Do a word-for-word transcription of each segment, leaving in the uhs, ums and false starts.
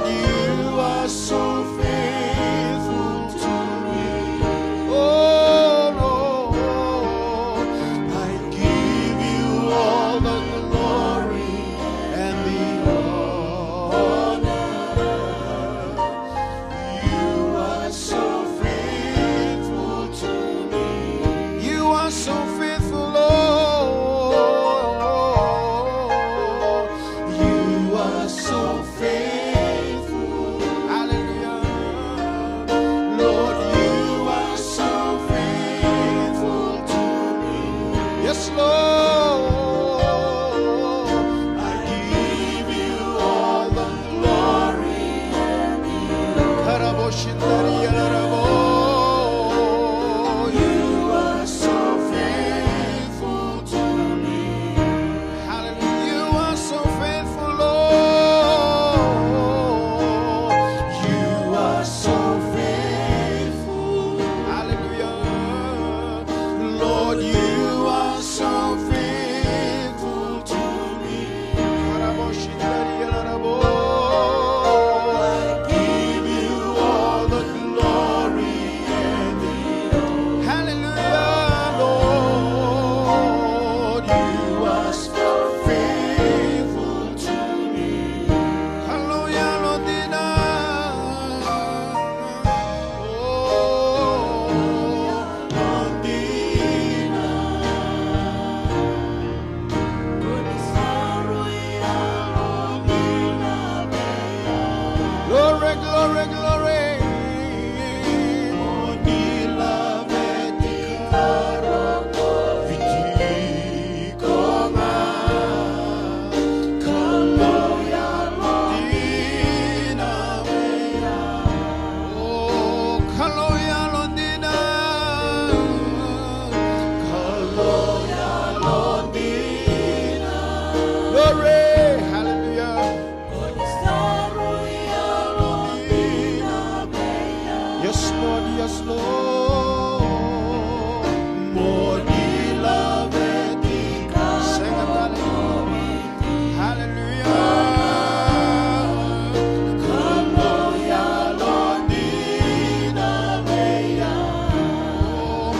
You are so faithful to me. Oh Lord, I give you all the glory and the honor. You are so faithful to me. You are so faithful, Lord. You are so faithful. Hallelujah. Lord, you are so faithful to me. Yes, Lord. I give you all the glory. Karabo shindari alarabo. You are so faithful to me. Hallelujah. You are so faithful, Lord. You are so faithful. Hallelujah. Lord, you are so faithful to me. Karabo shindari alarabo. I give you all the glory and the honor. Hallelujah, Lord, you are so faithful to me. Hallelujah, Lord, dina. Oh, Lord, dina. Glory, glory, glory. Glory, hallelujah. Yes, Lord, yes, Lord. Sing it, hallelujah. Hallelujah.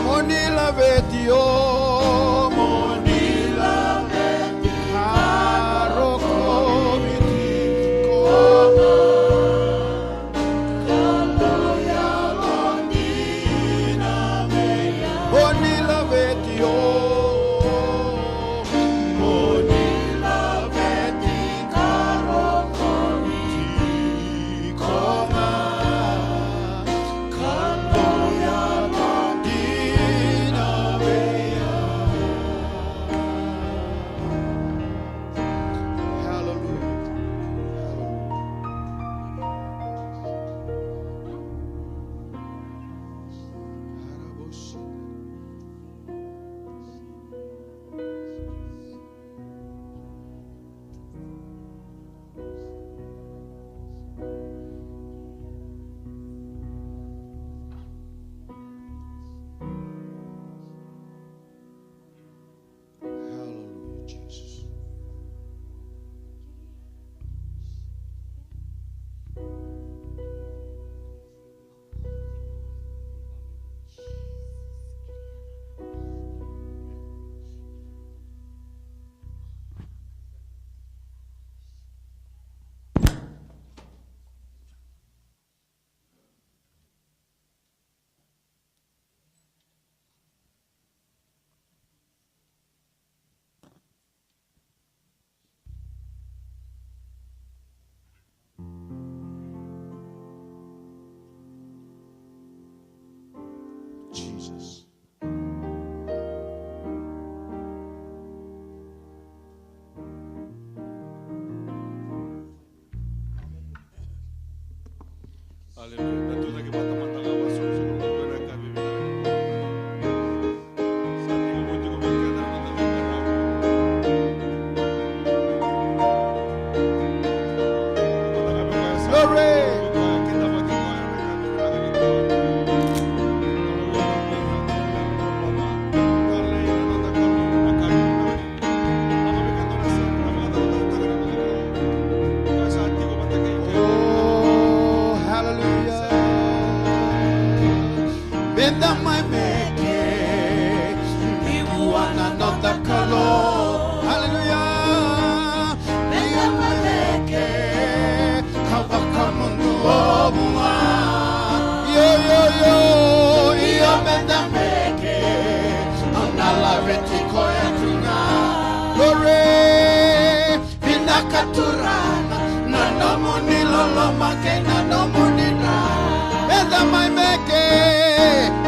Moni laveti o, moni laveti ka rokovi tiko. Moni laveti o, moni laveti ka rokovi tiko ga. Hallelujah. Hallelujah, Jesus. Jesus. Hallelujah. Glory. Loloma kei na nomuni dra. Meda mai meke,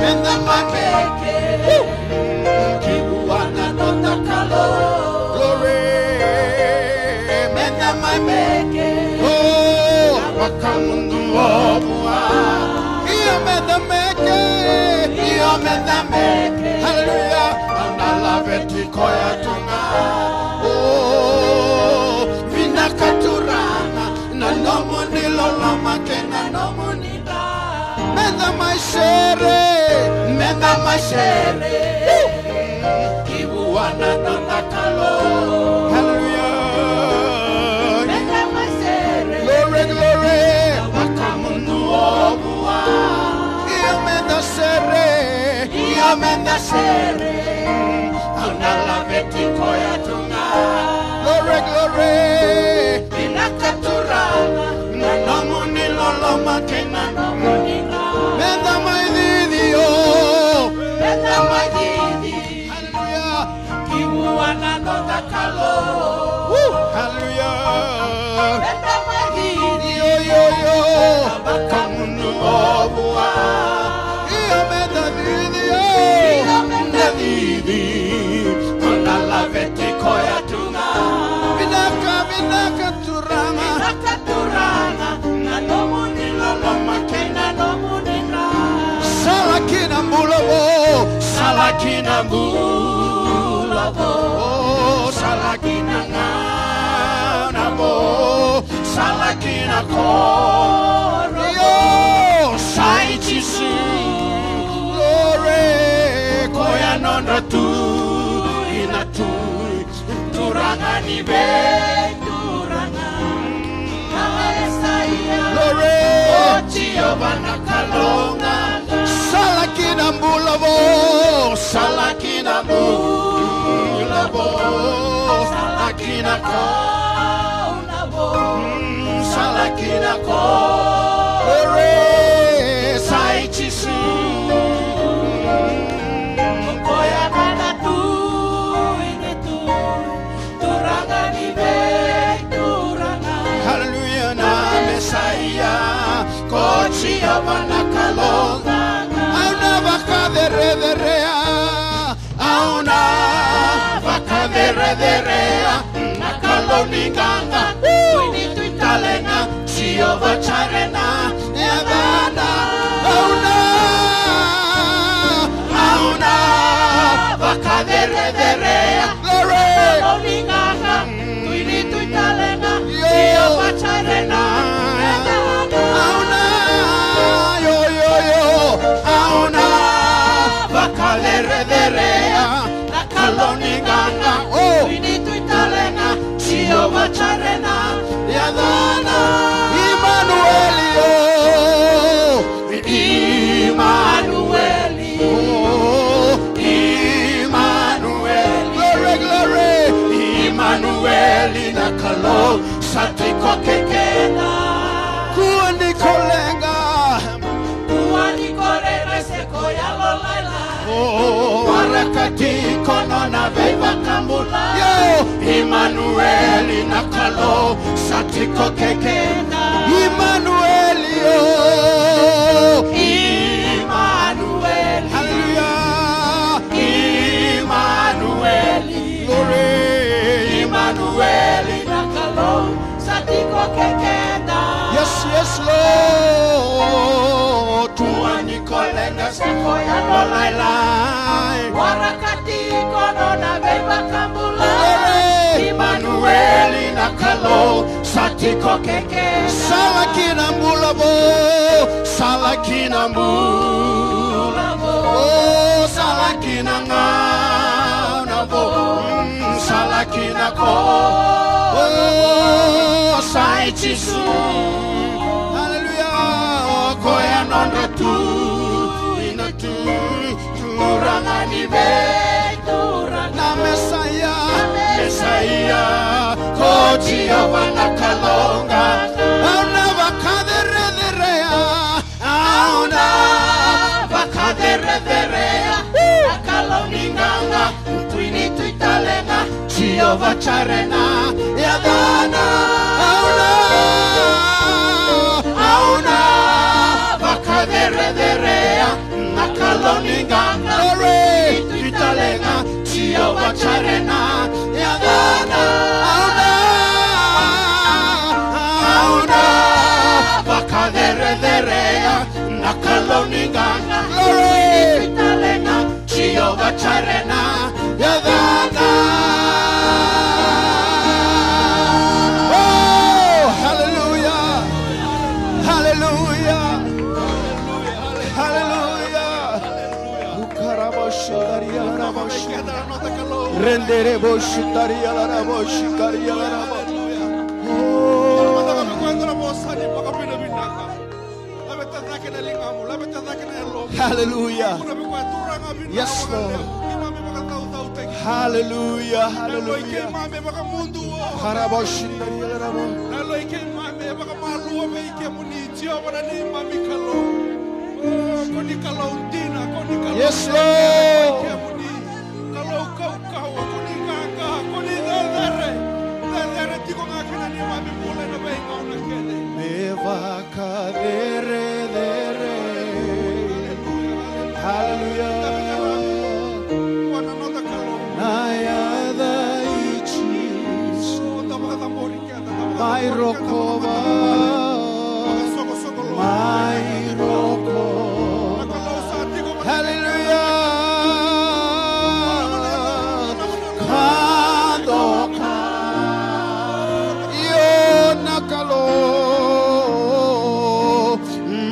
meda mai meke. Woo! Ki vua na noda Kalou. Glory. Meda mai meke. Oh, vakamuduo vua. Io meda meke. Io meda meke. Hallelujah. Au na laveti koya tu ga. Oh, vinaka Turaga. Na nomuni loloma kei na nomuni dra. Meda mai sere, meda mai sere. Ki vua na noda Kalou. Hallelujah. Meda mai sere. Glory, glory. Vakamuduo vua. Io meda sere. Io meda sere. Au na laveti koya tu ga. Glory, glory. Vinaka Turaga, na nomuni loloma kei na nomuni dra. Meda mai cici, o. Meda mai cici. Hallelujah. Ki vua na noda Kalou. Woo. Hallelujah. Meda mai cici. Io, io, io. Vakamuduo vua. Io meda cici, o. Io meda cici. Au na laveti koya tu ga. Vinaka, vinaka Turaga. Vinaka Turaga, na nomuni loloma kei na nomuni dra. Sala ki na bula vou, sala ki na bula vou. Oh, sala ki na gauna vou, sala ki na koro. Io, sa i Jisu. Glory, koya nodra Tui na tui. Turaga ni vei turaga, na Mesaia. Glory. O Jiova na Kalou ga. Sala ki na bula vou, sala ki na bula vou, sala ki na koro. Mm, sala ki na koro. Glory. Sa i Jisu. Koya na Tui ni tui. Turaga ni vei turaga. Hallelujah, na Mesaia, ko Jiova na Kalou. Au na vakacerecerea, au na vakacerecerea, na Kalou ni qaqa, Tui ni tui tale ga, Jiova Jaire na yacana. Au na, au na vakacerecerea. Glory. Kalou ni qaqa, Tui ni tui tale ga, Jiova Jaire na yacana. Au na, io, io, io. Au na vakacerecerea. Na Kalou ni qaqa, oh, Tui ni tui tale ga, Jiova Jaire na yacana. Imanueli, oh, Imanueli, oh, Imanueli. Glory, glory. Imanueli na Kalou sa tiko kei keda. Kua ni ko leqa. Kua ni ko rere se ko yalolailai. O, waraka tiko nona veivakabulai. Io. Imanueli na Kalou sa tiko kei keda. Imanueli, o. Imanueli. Hallelujah. Imanueli. Glory. Imanueli na Kalou sa tiko kei keda. Yes, yes, Lord. Kua ni ko leqa se ko yalolailai. Waraka tiko nona veivakabulai. Glory. Imanueli na Kalou sa tiko kei keda. Sala ki na bula vou. Sala ki na bula vou. Oh, sala ki na gauna vou. Mm, sala ki na ko. Oh, sa i Jisu. Hallelujah. O koya nodra Tui na tui. Turaga ni vei turaga. Na Mesaia. Na Mesaia. Ko Jiova na Kalou ga. Au na vakacerecerea. Au na vakacerecerea. Na Kalou ni qaqa. Tui ni tui tale ga. Jiova Jaire na yacana. Au na Glory. Oh, hallelujah. Hallelujah. Hallelujah. Rendere boshutaria la boshikaria la. Oh. Hallelujah. Yes, Lord. Hallelujah, hallelujah. Haraboshindaria la bo. Yes, Lord. Kaukauwa, ko ni qaqa, ko ni cecere. Cecere tiko ga kina neimami bula ena veigauna kece. Me vakacerecerei. Hallelujah. Hallelujah. Vua na noda Kalou. Na yaca i Jisu. Da vakacabori keda, da vakacabori keda. Mai rokova. Mai rokova. Na Kalou sa tiko. Hallelujah. Ka doka. Io na Kalou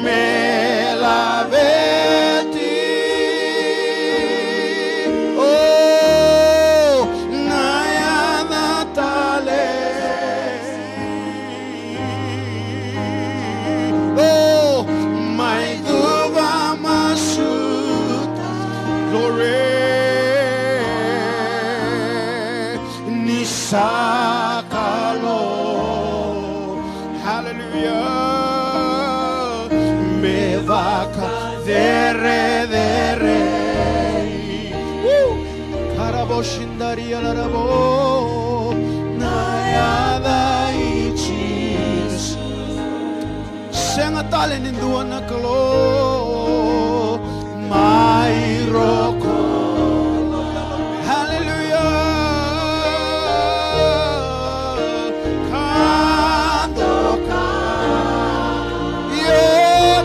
me laveti. O na yaca tale. O mai cuva masuta. Glory. Ni sa Kalou. Hallelujah. Me vakacerecerei. Woo. Karabo shindaria larabo. Na yaca i Jisu. Sega tale ni dua na Kalou mai roko. Hallelujah. Ka doka. Io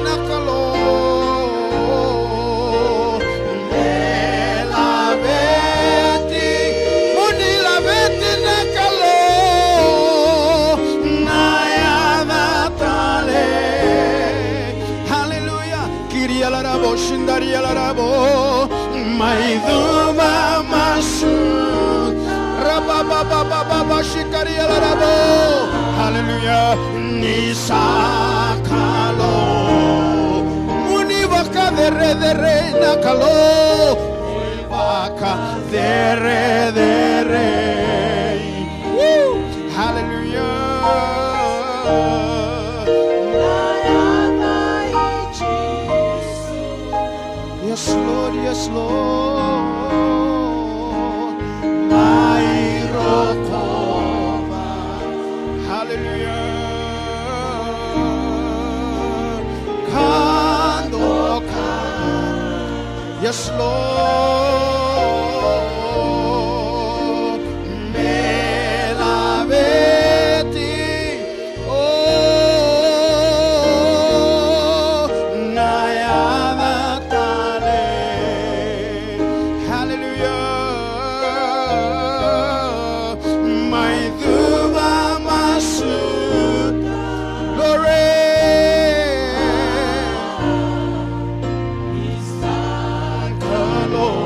na Kalou. Me laveti, mo ni laveti na Kalou, na yaca tale. Hallelujah. Kiria larabo, shindaria larabo, mai cuva masu. Rabababababa, shikaria larabo. Hallelujah. Ni sa Kalou. Mo ni vakacerecerei na Kalou. Vakacerecerei. Woo! Hallelujah. Yes, Lord, yes, Lord. Mai rokova. Hallelujah. Ka doka. Yes, Lord. Me laveti. O na yaca tale. Hallelujah. Mai cuva masuta. Glory. Ni sa Kalou.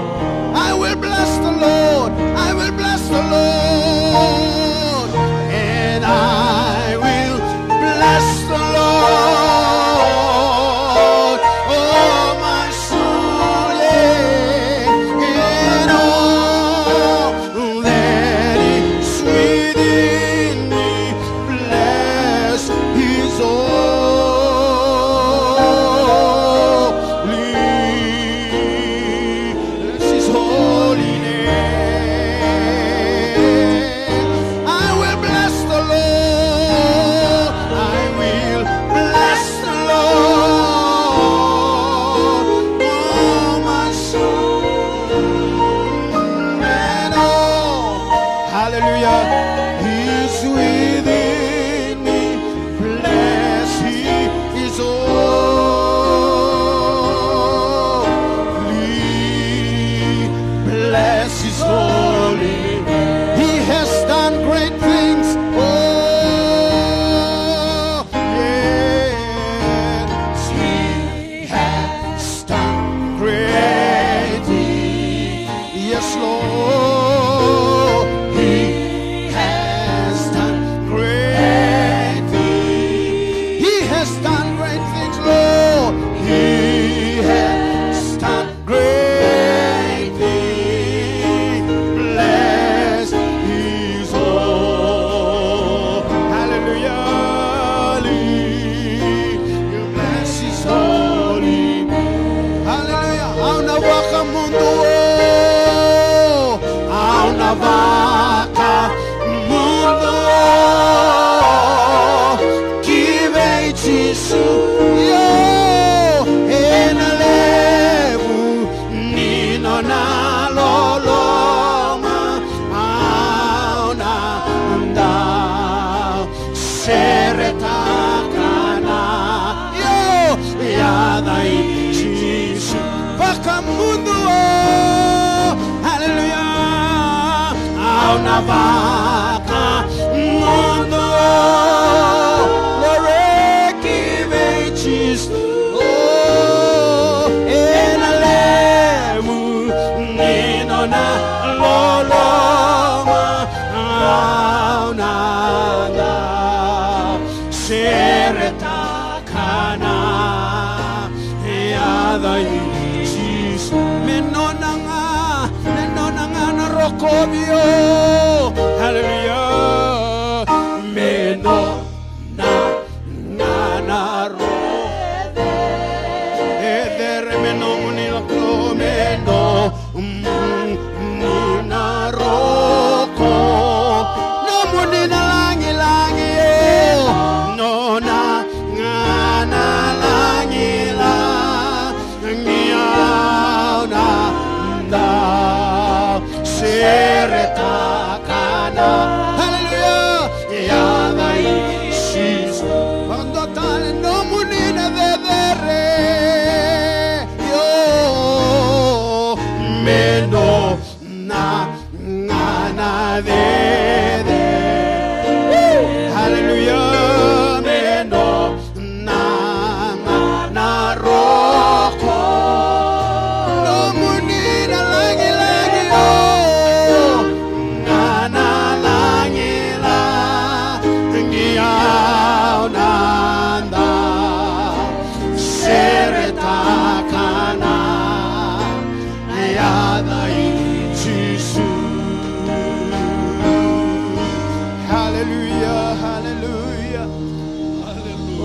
Jisu, io, ena levu ni nona loloma, au na dau seretaka na, io, yaca i Jisu. Vakamuduo, aleluya, au na vakamuduo, loreki vei Jisu. O, ena levu ni nona loloma, au na dau seretaka na yaca i Jisu. Me nona ga, me nona ga na rokovi, o, aleluya. Me nona ga na rokovi. E cere me nomuni lako, me nomuni na roko, nomuni na lagilagi, o, nona ga na lagilagi, au na dau seretaka na, aleluya, yaca i Jisu. Vakadua tale, nomuni na cecere, io, me nona ga na cecere. Aleluya, me nona ga na roko, nomuni na lagilagi, o, ga na lagilagi, au na dau seretaka na yaca i Jisu. Aleluya, aleluya. O,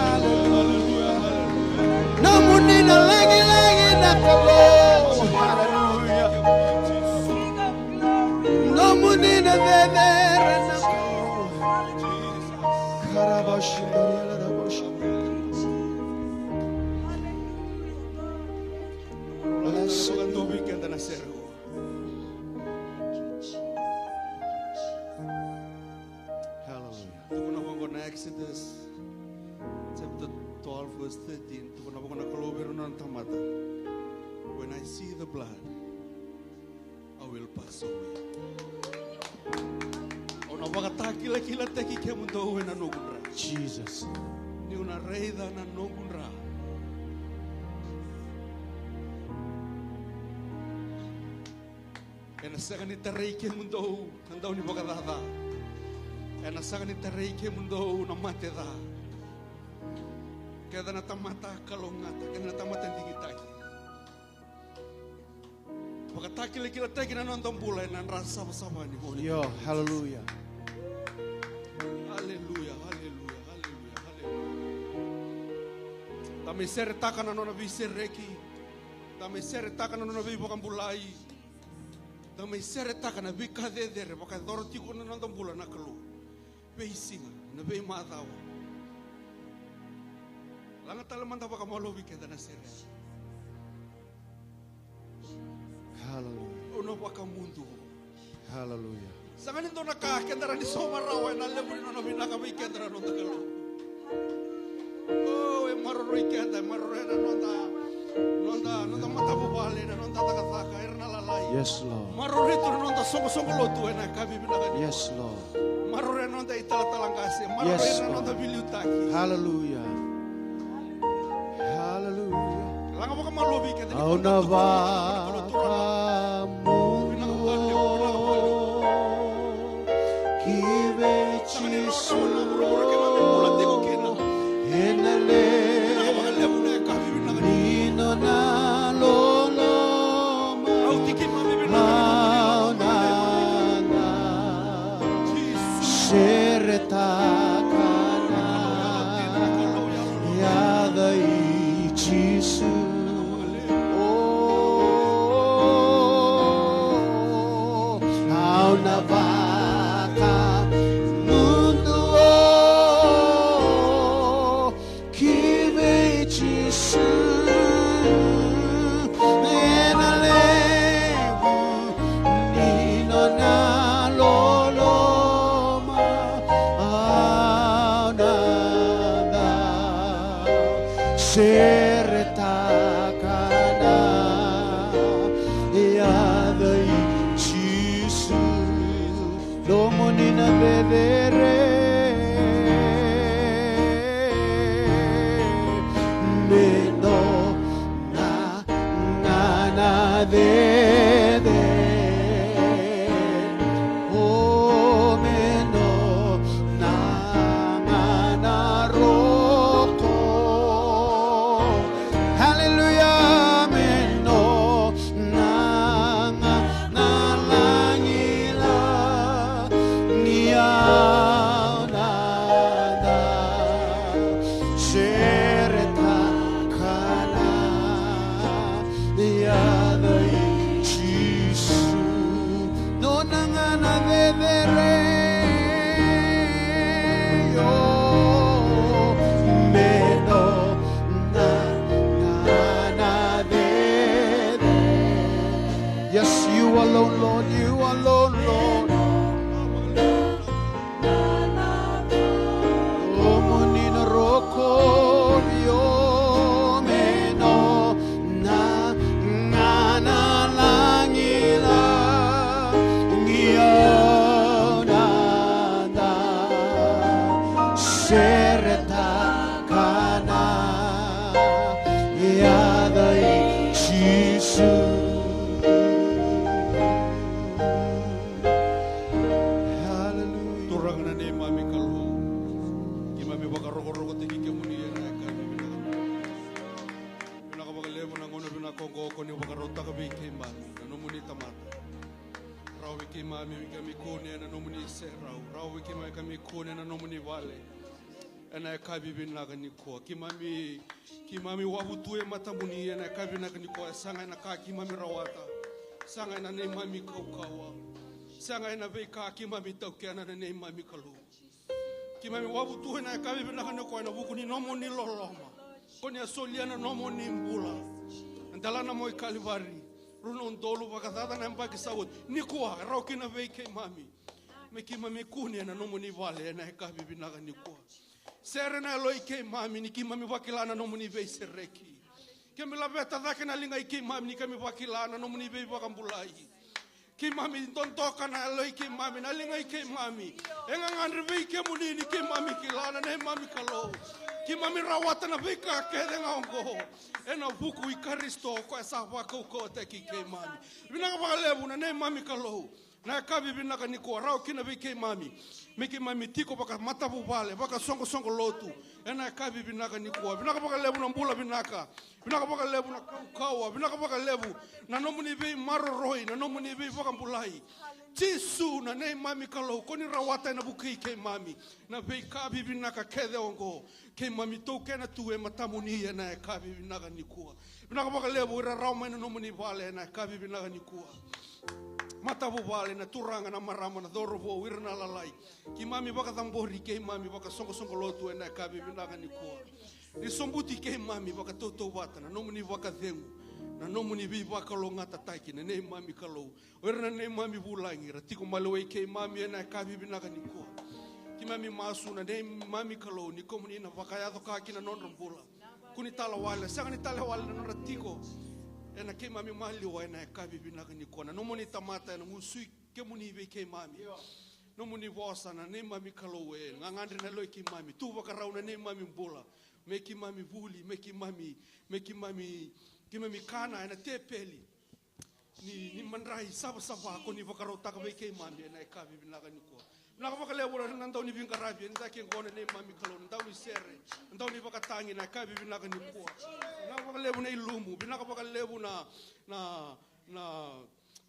aleluya. Nomuni na lagilagi na Kalou. Aleluya. Nomuni na cecere na Kalou. Karabashi, karabashi. Bless you. Vakadovi keda na sere qo. Hallelujah. Tukuna vaqo na Exodus chapter twelve, verse thirteen. Tukuna vaqo na Kalou vei ira na nona tamata, "When I see the blood, I will pass over you." Au na vakatakilakilataki kemudou ena noqu dra. Jesus. Niu na raica na noqu dra, ena sega ni tarai kemudou na daunivakacaca. Ena sega ni tarai kemudou na mate ca. Keda na tamata kalougata, keda na tamata digitaki. Vakatakilakilataki na noda bula ena dra savasava ni Holy Spirit. Io, hallelujah. Hallelujah, hallelujah, hallelujah, hallelujah. Da mai seretaka na nona veisereki. Da mai seretaka na nona veivakabulai. Da mai seretaka na veika cecere vakayacora tiko na noda bula na Kalou. Veisiga, na veimacawa. Laga tale mada vakamalovi keda na sere. Hallelujah. Au na vakamuduo. Hallelujah. Sega ni dua na ka keda rawa ni sauma rawa ena levu ni nona vinaka vei keda na noda Kalou. O, e maroroi keda, e maroroi na noda, noda, noda matavuvale, na noda cakacaka, era na lalai. Yes, Lord. Maroroi tu na noda soqosoqo lotu ena yakavi vinaka nikua. Yes, Lord. Maroroi na noda italatala qase, maroroi na noda veiliutaki. Hallelujah. Hallelujah. Laga vakamalovi keda. Au na vakamuduo ki vei Jisu. Ena levu ni nona loloma, au na dau seretaka na yaca i Jisu. O, Seretaka na yaca i Jisu. Nomuni na cecere me nona na cecere. O me nona na roko. Haleluya, me nona na lagilagi au na da seretaka na yaca i Jisu. Nona ga na cecere, io, me nona ga na cecere. Yes, you alone, Lord, you alone, Lord. Nomuni na roko, io, me nona ga na lagilagi au na da seretaka na yaca i Jisu. Hallelujah. Turaga na neimami Kalou, keimami vakarokorokotaki kemuni ena yakavi vinaka. Vinaka vakalevu na gauna vinaka oqo ko ni vakarautaka vei keimami na nomuni tamata. Rawa vei keimami, keimami kune ena nomuni serau. Rawa vei keimami, keimami kune ena nomuni vale. Ena yakavi vinaka nikua. Keimami, keimami wavu tu e matamuni ena yakavi vinaka nikua. Sega ena ka keimami rawata. Sega ena neimami kaukauwa. Sega ena veika keimami taukena na neimami Kalou. Keimami wavu tu ena yakavi vinaka nikua ena vuku ni nomuni loloma. Ko ni a solia na nomuni bula. Na delana mai Kalivari. Rua na udolu vakacaca na yabaki sa oti. Nikua, e rawa kina vei keimami. Me keimami kune ena nomuni vale ena yakavi vinaka nikua. Sere na yalo i keimami ni keimami vakila na nomuni veisereki. Keimami laveta cake na liga i keimami ni keimami vakila na nomuni veivakabulai. Keimami dodoka na yalo i keimami, na liga i keimami. E gagadre vei kemuni ni keimami kila na neimami Kalou. Keimami rawata na veika kece ga oqo ena vuku i Karisito, o koya sa vakaukauwataki keimami. Vinaka vakalevu na neimami Kalou. Na yakavi vinaka nikua, rawa kina vei keimami me keimami tiko vakamatavuvale, vakasoqosoqo lotu ena yakavi vinaka nikua. Vinaka vakalevu na bula vinaka. Vinaka vakalevu na kaukauwa. Vinaka vakalevu na nomuni veimaroroi, na nomuni veivakabulai. Jisu na neimami Kalou, ko ni rawata ena vuku i keimami na veika vivinaka kece oqo. Keimami taukena tu e matamuni ena yakavi vinaka nikua. Vinaka vakalevu ira rawa mai na nomuni vale ena yakavi vinaka nikua. Matavuvale, na turaga, na marama, na cauravou, ira na lalai. Keimami vakacabori, keimami vakasoqosoqo lotu ena yakavi vinaka nikua. Ni sobuti keimami vakatautauvata na nomuni vakacegu, na nomuni veivakalougatataki na neimami Kalou. O ira na neimami vulagi ra tiko maliwai keimami ena yakavi vinaka nikua. Keimami masu na neimami Kalou ni kemuni na vakayaco ka ki na nodra bula. Ko ni talawale, sega ni talawale na nodra tiko ena keimami maliwa ena yakavi vinaka nikua. Na nomuni tamata ena gusui kemuni vei keimami. Nomuni vosa na neimami Kalou e gagadre na yalo i keimami. Tu vakarau na neimami bula. Me keimami vuli, me keimami, me keimami, keimami kana ena tepeli ni, ni madrai savasava ko ni vakarautaka vei keimami ena yakavi vinaka nikua. Vinaka vakalevu na, na dau ni viqaravi ena cake qo na neimami Kalou, na dau ni sere, na dau ni vakatagi na yakavi vinaka nikua. Vinaka vakalevu na ilumu, vinaka vakalevu na, na, na,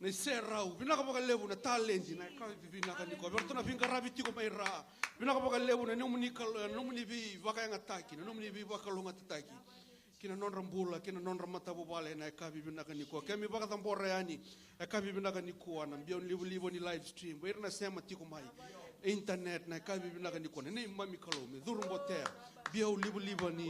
na iserau, vinaka vakalevu na taledi na yakavi vinaka nikua. Vei ratou na viqaravi tiko mai ra, vinaka vakalevu na nomuni Kalou, na nomuni veivakayagataki, na nomuni veivakalougatataki ki na nodra bula, ki na nodra matavuvale ena yakavi vinaka nikua. Keimami vakacabora yani ena yakavi vinaka nikua na biau livaliva ni live stream. Vei ira na sema tiko mai internet na yakavi vinaka nikua, na neimami Kalou, me curu botea biau livaliva ni,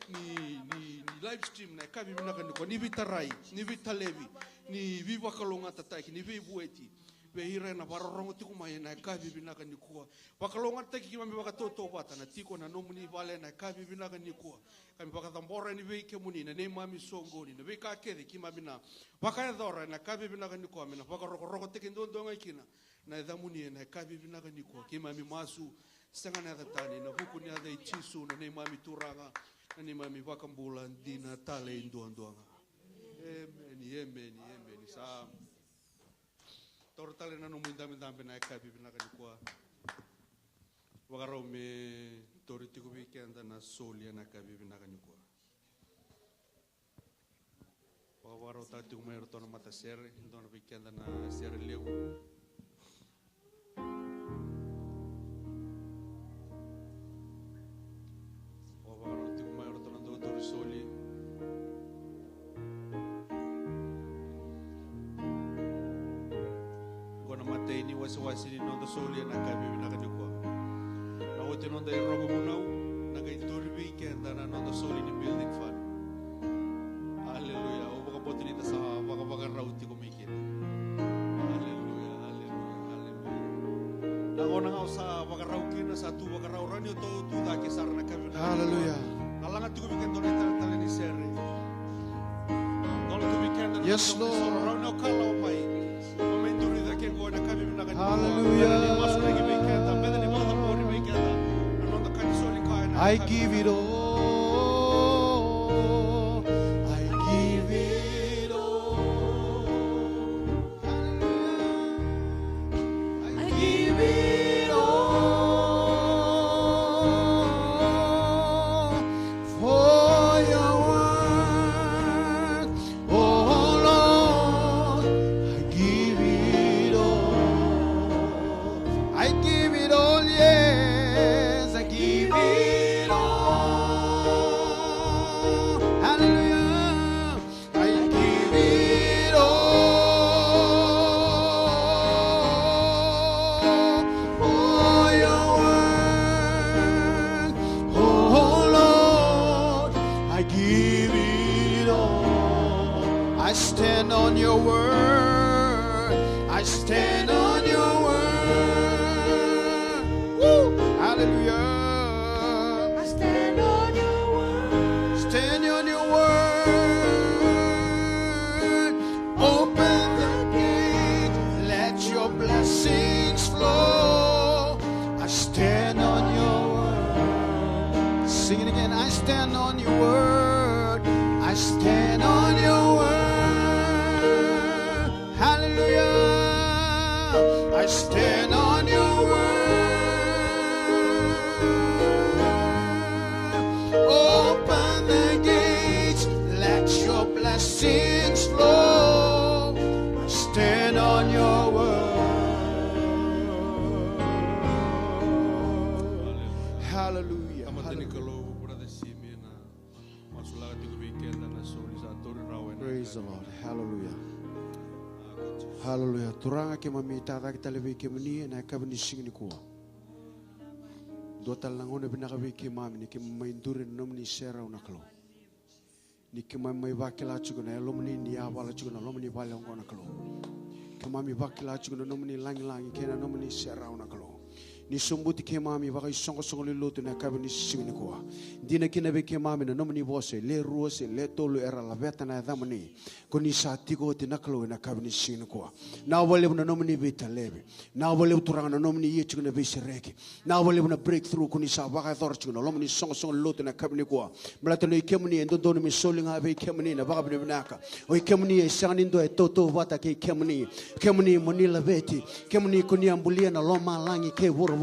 ni, ni, ni live stream na yakavi vinaka nikua, ni veitarai, ni veitalevi, ni veivakalougatataki, ni veivueti. vei ira ena vakarorogo tiko mai ena yakavi vinaka nikua. Vakalougatataki keimami vakatautauvata na tiko ena nomuni vale ena yakavi vinaka nikua. Keimami vakacabora yani vei kemuni na neimami soqoni, na veika kece keimami na vakayacora ena yakavi vinaka nikua, me na vakarokorokotaki duadua ga kina na yacamuni ena yakavi vinaka nikua. Keimami masu, sega na yaca tani, ena vuku ni yaca i Jisu na neimami Turaga, na neimami iVakabula dina tale duadua ga. Emeni, emeni, emeni. Sa taura tale na nomu idabedabe ena yakavi vinaka nikua. Vakarau me tauri tiko vei keda na soli ena yakavi vinaka nikua. Vakavakarautaka tiko mai iratou na matasere, dua na vei keda na sere levu. Vakavakarau tiko mai o ratou na dautau ni soli. Qo na imatai ni wasewase ni noda soli ena yakavi vinaka nikua. Na oti noda irogo vunau, na qai tauri vei keda na noda soli ni building fund. Aleluya. Au vakabauta ni da sa vakavakarau tiko mai kina. Aleluya, aleluya, aleluya. Na gauna ga au sa vakarau kina, sa tu vakarau, rawa ni o tou tu cake sara na yakavi vinaka. Aleluya. Na laga tiko vei keda na italatala ni sere. Dola tu vei keda na, yes, Lord. Rawa ni o kalawa mai. O mai duri cake qo ena yakavi vinaka. Aleluya. Ni masulaki vei keda, me da ni vakacabori vei keda na noda ka ni soli ka ena yakavi. I give it all. I give it all. I give it all for your work. Oh Lord, I give it all. I give it all, yes, I give it all. Hallelujah. I give it all for your work. Oh Lord, I give it all. I stand on your word. I stand on your word. Woo! Hallelujah. I stand on your word. Stand on your word. Open the gate, let your blessings flow. I stand on your word. Sing it again. I stand on your word. I stand on your word. Hallelujah. I stand on your word. Open the gates, let your blessings flow. Stand on your word. Hallelujah. Tamata ni Kalou, Brother Simi, na masulaka tiko vei keda na soli sa tauri rawa ena. Praise the Lord. Hallelujah. Hallelujah. Turaga, keimami tacake tale vei kemuni ena yakavi ni siga nikua. Dua tale na gauna vinaka vei keimami ni keimami mai duri ena nomuni serau na Kalou. Ni keimami mai vakila tiko na yalomuni ni yavala tiko na loma ni vale oqo na Kalou. Keimami vakila tiko na nomuni lagilagi kei na nomuni serau na Kalou. Ni sobuti keimami vakaisoqosoqo ni lotu na yakavi ni siga nikua. Dina kina vei keimami na nomuni vosa e le rua se le tolu era laveta na yacamuni. Ko ni sa tiko oti na Kalou ena yakavi ni siga nikua. Vinaka vakalevu na nomuni veitalevi. Vinaka vakalevu Turaga na nomuni ia tiko na veisereki. Vinaka vakalevu na breakthrough ko ni sa vakayacora tiko na loma ni soqosoqo ni lotu ena yakavi nikua. Baleta ni o i kemuni e dodonu me soli ga vei kemuni na vakavinavinaka. O i kemuni e sega ni dua e tautauvata kei kemuni. Kemuni mo ni laveti. Kemuni ko ni a bulia na lomalagi kei vuravura.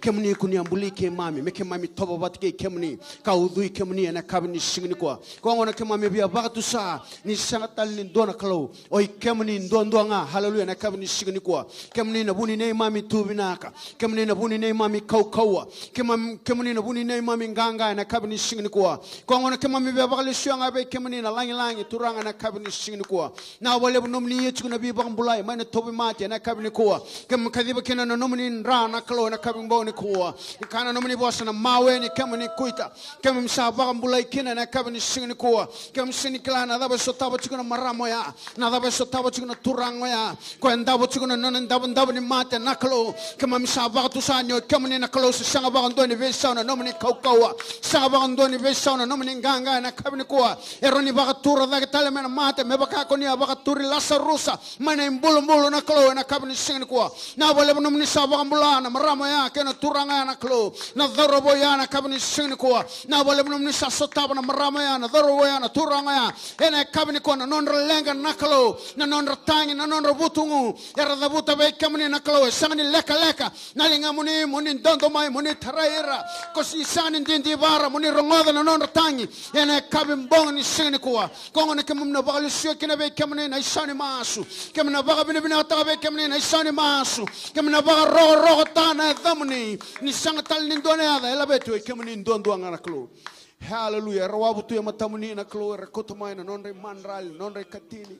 Kemuni ko ni a buli keimami me keimami tovo vata kei kemuni ka ucui kemuni ena yakavi ni siga nikua. Koya gona keimami via vakatusa ni sega tale ni dua na Kalou. O i kemuni duadua ga. Haleluya. Ena yakavi ni siga nikua. Kemuni na vu ni neimami tu vinaka. Kemuni na vu ni neimami kaukauwa. Kemam-, kemuni na vu ni neimami qaqa ena yakavi ni siga nikua. Koya gona keimami via vakalesuya ga vei kemuni na lagilagi Turaga ena yakavi ni siga nikua. Vinaka vakalevu nomuni ia tiko na veivakabulai mai na tauvimate ena yakavi nikua. Keimami kaciva kina na nomuni dra na Kalou ena yakavi bau nikua. Ni kaya na nomuni vosa na mawe ni kemuni kuita. Keimami sa vakabulai kina ena yakavi ni siga nikua. Keimami sega ni kila na cava e sotava tiko na marama oya, na cava e sotava tiko na turaga oya. Koya e davo tiko na nona idavodavo ni mate na Kalou. Keimami sa vakatusa ni o kemuni na Kalou, se sega vakadua ni veisau na nomuni kaukauwa, sega vakadua ni veisau na nomuni qaqa ena yakavi nikua. E rawa ni vakatura cake tale mai na mate me vaka ko ni a vakaturi Lasarusa mai na ibulubulu na Kalou ena yakavi ni siga nikua. Na vakalevu nomuni sa vakabula na marama oya kei na turaga ya na Kalou, na cauravou ya na yakavi ni siga nikua. Na vakalevu nomuni sa sotava na marama oya, na cauravou ya, na turaga ya ena yakavi nikua, na nodra leqa na Kalou, na nodra tagi, na nodra vutugu. Era cavuta vei kemuni na Kalou, e sega ni lekaleka na ligamuni mo ni dodo mai mo ni tarai ira. Ko ni sega ni didivara mo ni rogoca na nodra tagi ena yakavi bogi ni siga nikua. Ko gona keimami na vakalesuya kina vei kemuni na isau ni masu. Keimami na vakavinavinakataka vei kemuni na isau ni masu. Keimami na vakarokorokotaka na yacamuni, ni sega tale ni dua na yaca e laveti, o i kemuni duadua ga na Kalou. Haleluya. Era wavu tu e matamuni na Kalou, era kauta mai na nodra imadrali, na nodra ikatini,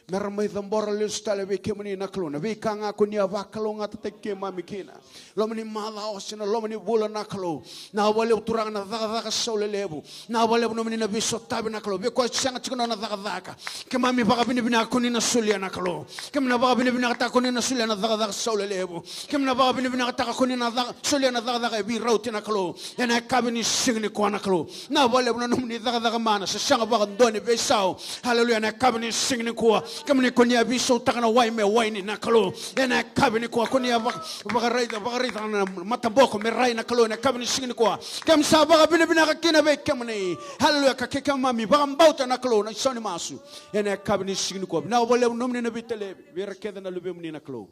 me ra mai cabora lesu tale vei kemuni na Kalou na veika ga ko ni a vakalougatataki keimami kina. Loma ni macawa se na loma ni vula na Kalou. Na vakalevu Turaga na cakacaka sau lelevu. Na vakalevu nomuni na veisotavi na Kalou, vei koya sega tiko na nona cakacaka. Keimami vakavinavinaka ko ni na solia na Kalou. Keimami na vakavinavinakataka ko ni na solia na cakacaka sau lelevu. Keimami na vakavinavinakataka ko ni na caka, solia na cakacaka e veirauti na Kalou. Ena yakavi ni siga nikua na Kalou, na vakalevu na nomuni cakacaka mana, se sega vakadua ni veisau. Haleluya. Ena yakavi ni siga nikua, kemuni ko ni a veisautaka na wai me waini na Kalou. Ena yakavi nikua ko ni a vaka, vakaraica, vakaraica na mataboko me rai na Kalou. Ena yakavi ni siga nikua, keimami sa vakavinavinaka kina vei kemuni. Haleluya. Ka ke keimami vakabauta na Kalou na isau ni masu ena yakavi ni siga nikua. Vinaka vakalevu nomuni na veitalevi vei ira kece na luvemuni na Kalou.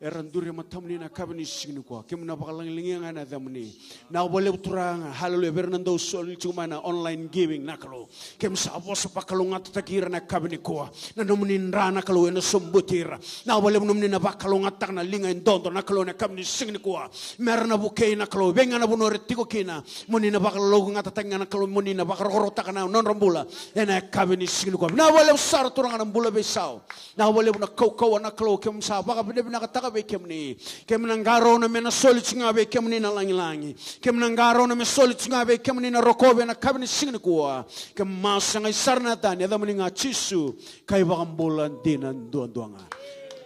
Era duri e matamuni na yakavi ni siga nikua. Keimami na vakalagilagia ga na yacamuni. Vinaka vakalevu Turaga. Haleluya. Vei ira na dau soli tiko mai na online giving na Kalou, keimami sa vosa vakalougatataki ira na yakavi nikua. Na nomuni dra na Kalou ena sobuti ira. Vinaka vakalevu nomuni na vakalougatataka na liga e dodo na Kalou ena yakavi ni siga nikua. Me ra na vukei na Kalou vei ga na vanua era tiko kina. Mo ni na vakalougatataki ga na Kalou, mo ni na vakarokorokotaka na nodra bula ena yakavi ni siga nikua. Vinaka vakalevu sara Turaga na bula veisau. Vinaka vakalevu na kaukauwa na Kalou, keimami sa vakavinavinakataka vei kemuni. Keimami na qarauna me na soli tiko ga vei kemuni na lagilagi. Keimami na qarauna me soli tiko ga vei kemuni na rokovi ena yakavi ni siga nikua. Keimami masu sa qai sara na yacani, yacamuni ga Jisu, ka iVakabula dina duadua ga.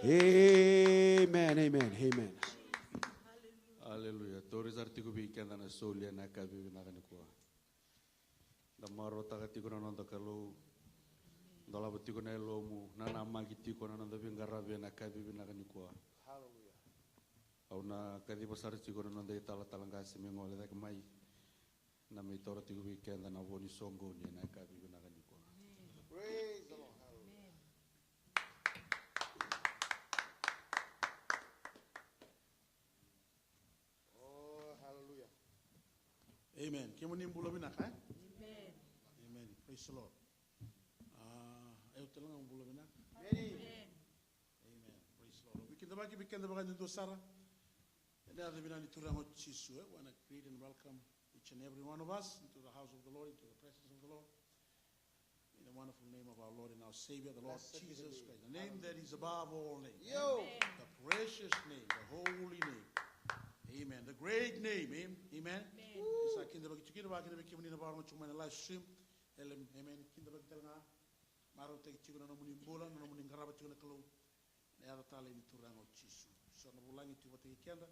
Amen, amen, amen. Aleluya. Tauri sara tiko vei keda na soli ena yakavi vinaka nikua. Da marautaka tiko na noda Kalou. Dolava tiko na yalomu, nanamaki tiko na noda veiqaravi ena yakavi vinaka nikua. Haleluya. Au na kaciva sara tiko na noda italatala qase me gole cake mai, na mai taura tiko vei keda na vo ni soqoni ena yakavi vinaka nikua. Praise the Lord. Haleluya. Oh, hallelujah. Amen. Kemuni bula vinaka, e? Amen. Amen. Praise the Lord. Ah, eu tale ga bula vinaka. Amen. Amen. Praise the Lord. Au veikidavaki vei keda vakayadudua sara ena yaca vinaka ni Turaga o Jisu, e? Wanna greet and welcome each and every one of us into the house of the Lord, into the presence of the Lord. In the wonderful name of our Lord and our Savior, the Lord Jesus Christ, the name that is above all names. Yo. The precious name, the holy name. Amen. The great name. Am-, amen. Amen. Sa kidavaki tiko kina, vakakina vei kemuni na vakarorogo tiko mai na live stream. Ele-, amen. Kidavaki tale ga. Marautaki tiko na nomuni bula, na nomuni qarava tiko na Kalou. Na yaca talei ni Turaga o Jisu. So na vulagi tu vata kei keda.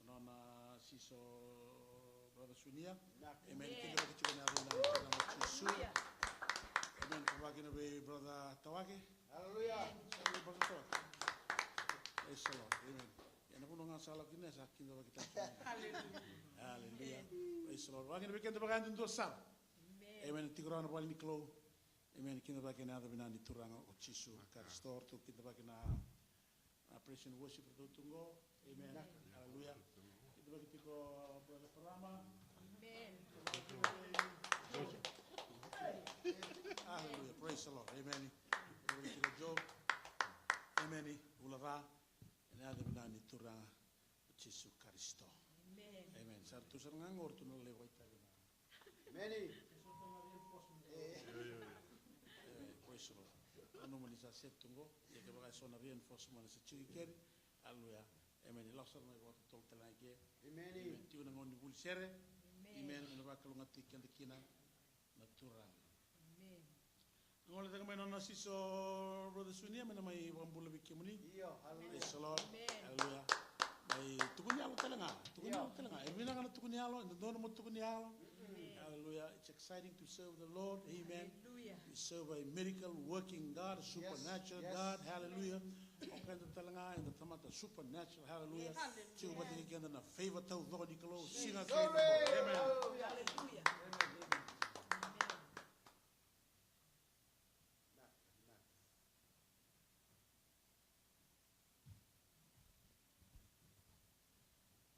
Na nona siso Brother Sunia. Amen. Kidavaki tiko na yaca ni Turaga o Jisu. Amen. Kidavaki na vei Brother Tawake. Hallelujah. Brother Tawake. Praise the Lord. Amen. Ena vanua ga sa lako kina sa kidavaki tale. Hallelujah. Hallelujah. Praise the Lord. Vakakina vei keda vakayadudua sara. Amen. Tiko rawa na vale ni Kalou. Amen. Kidavaki ena yaca vinaka ni Turaga o Jisu Karisito. Ratou kidavaki na, na praise and worship ratou tu qo. Amen. Hallelujah. Kidavaki tiko Brother Parama. Amen. Hallelujah. Praise the Lord. Amen. Kidavaki tiko Joe. Amen. Bula ca. Ena yaca vinaka ni Turaga o Jisu Karisito. Amen. Amen. Sa ratou sara ga qo ratou na lai vakaitavi na Many. Eh, praise the Lord. Nanuma ni sa set tu qo, ia kevaka e so na reinforcement sa tiko i keri. Hallelujah. Amen. Ni lako sara mai vakatotolo tale ga i ke. Amen. Amen. Tiko na gauna ni vuli sere. Amen. Amen. Me na vakalougatataki keda kina na Turaga. Amen. Na gole cake mai na nona siso, Brother Sunia, me na mai vakabula vei kemuni. Io, hallelujah. Praise the Lord. Amen. Hallelujah. Mai tukuni yalo tale ga. Tukuni yalo tale ga. E vinaka na tukuni yalo, e dodonu mo tukuni yalo. Amen. Hallelujah. It's exciting to serve the Lord. Amen. Hallelujah. We serve a miracle working God, a supernatural God. Hallelujah. O keda tale ga eda tamata supernatural. Hallelujah. Hallelujah. Tiko vata kei keda na favor taucoko ni Kalou. Siga kei na Kalou. Amen. Hallelujah.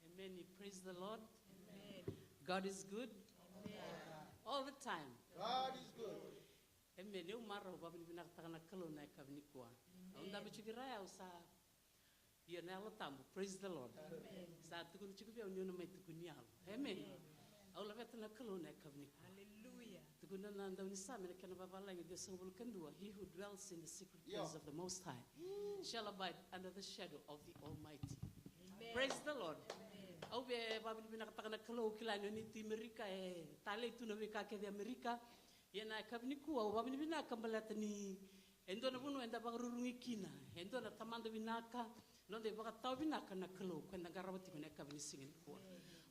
Amen. Amen. Praise the Lord. Amen. God is good. Amen. All the time. God is good. Amen. Au marau, vakavinavinakataka na Kalou na yakavi nikua. Amen. Au dabe tiko vei ira, au sa Io, na Yalo Tabu. Praise the Lord. Amen. Sa tukuna tiko vei au niu na mai tukuni yalo. Amen. Amen. Au laveta na Kalou na yakavi nikua. Hallelujah. Tukuna na daunisame na kena vavalagi ciwasagavulu ka dua, "He who dwells in the secret place of the Most High shall abide under the shadow of the Almighty." Amen. Praise the Lord. Amen. Au via vakavinavinakataka na Kalou, kila ni o ni tu i Amerika, e talei tu na veika kece i Amerika. Ia na yakavi nikua au vakavinavinaka baleta ni e dua na vanua eda vakarurugi kina, e dua na tamada vinaka, noda ivakatawa vinaka na Kalou, ko eda qarava tiko na yakavi ni siga nikua.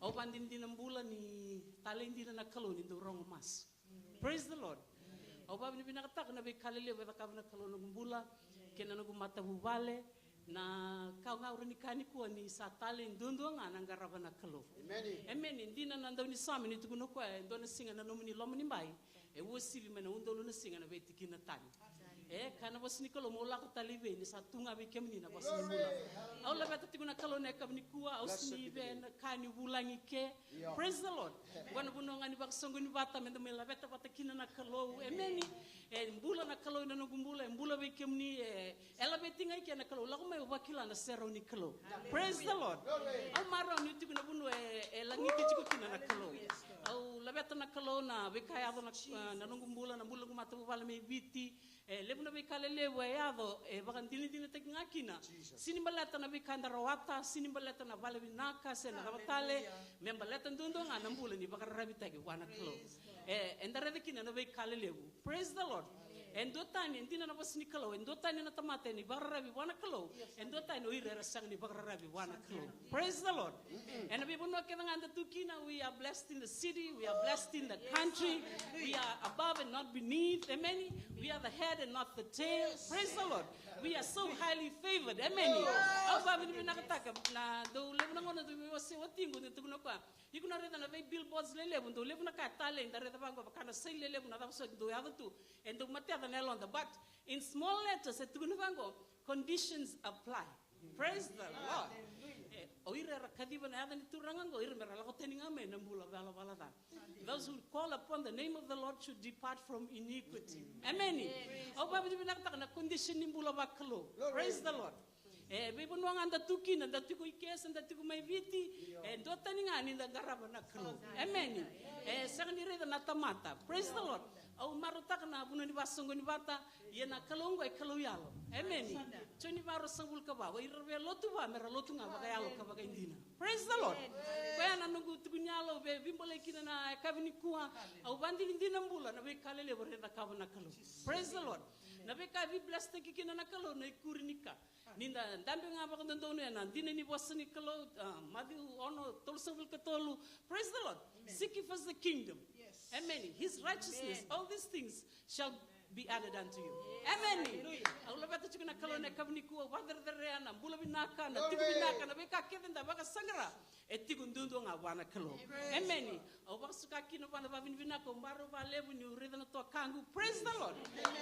Au vakadinadina bula ni talei dina na Kalou ni dau rogo masu. Praise the Lord. Au vakavinavinakataka na veika lelevu e cakava na Kalou na noqu bula kei na noqu matavuvale, na ka ga au rawa ni kaya nikua ni sa talei duadua ga na qarava na Kalou. Amen. Amen. E dina na daunisame ni tukuna o koya, e dua na siga na nomuni loma ni bai e uasivi mai na udolu na siga na veitikina tani. E kaya na vosa ni Kalou, mo lako tale i vei ni sa tu ga vei kemuni na vosa ni bula. Au laveta tiko na Kalou na yakavi nikua, au sega ni via na ka ni vulagi ke. Praise the Lord. Oqo na vanua ga ni vakasoqoni vata meda mai laveta vata kina na Kalou. Amen. E bula na Kalou ena noqu bula, e bula vei kemuni, e E laveti ga i ke na Kalou, lako mai o vakila na serau ni Kalou. Praise the Lord. Au marau niu tiko na vanua e, e lagiti tiko kina na Kalou. Au laveta na Kalou na veika e yaco na, na noqu bula, na bula noqu matavuvale mai Viti. E levu na veika lelevu e yaco, e vakadinadinataki ga kina. Sega ni baleta na veika eda rawata, sega ni baleta na vale vinaka se na cava tale, me baleta duadua ga na bula ni vakararavitaki vua na Kalou. E, eda raica kina na veika lelevu. Praise the Lord. E duatani, e dina na vosa ni Kalou, e duatani na tamata ena ivakararavi vua na Kalou, e duatani o ira era sega ni vakararavi vua na Kalou. Praise the Lord. Ena veivanua kece ga eda tu kina, we are blessed in the city, we are blessed in the country, we are above and not beneath. Amen. We are the head and not the tail. Praise the Lord. We are so highly favored. Amen. Au vakavinavinakataka na dau levu na gauna dau veiwasei watiqu, dau tukuna o koya, iko na raica na vei billboards lelevu, dau levu na ka e talei, da raica vaqo vaka na saini lelevu, na cava soti dau yaco tu, e dau mateca na yaloda. But in small letters e tukuna vaqo, conditions apply. Praise the Lord. E, o ira era kaciva na yaca ni Turaga oqo, ira mera lako tani ga mai na bula valavala ca. Those who call upon the name of the Lord should depart from iniquity. Amen. Au vakavinavinakataka na condition ni bula vakalou. Praise the Lord. E veivanua ga da tu kina, da tiko i ke se da tiko mai Viti, e duatani ga ni da qarava na Kalou. Amen. E sega ni raica na tamata. Praise the Lord. Au marautaka na vanua ni vakasoqoni vata, ia na Kalou oqo e Kalou yalo. Amen. Joni va, ruasagavulu ka va, o ira era via lotu va mera lotu ga vakayalo ka vakaidina. Praise the Lord. Koya na noqu tukuni yalo, via veibolei kina na yakavi nikua. Au vakadinadina bula na veika lelevu era cakava na Kalou. Praise the Lord. Na veika e veiblesstaki kina na Kalou na ikuri ni ka. Ni da dabe ga vakadodonu ena dina ni vosa ni Kalou, a, Maciu ono, tolusagavulu ka tolu. Praise the Lord. Seek ye first the kingdom. Amen. His righteousness, all these things shall be added unto you. Amen. Au laveta tiko na Kalou na yakavi nikua, au vakacerecerei na bula vinaka, na tiko vinaka, na veika kece da vakasaqara. E tiko duadua ga vua na Kalou. Amen. Au vakasuka kina vua na vakavinavinaka, au marau vakalevu niu raica na tuakaqu. Praise the Lord.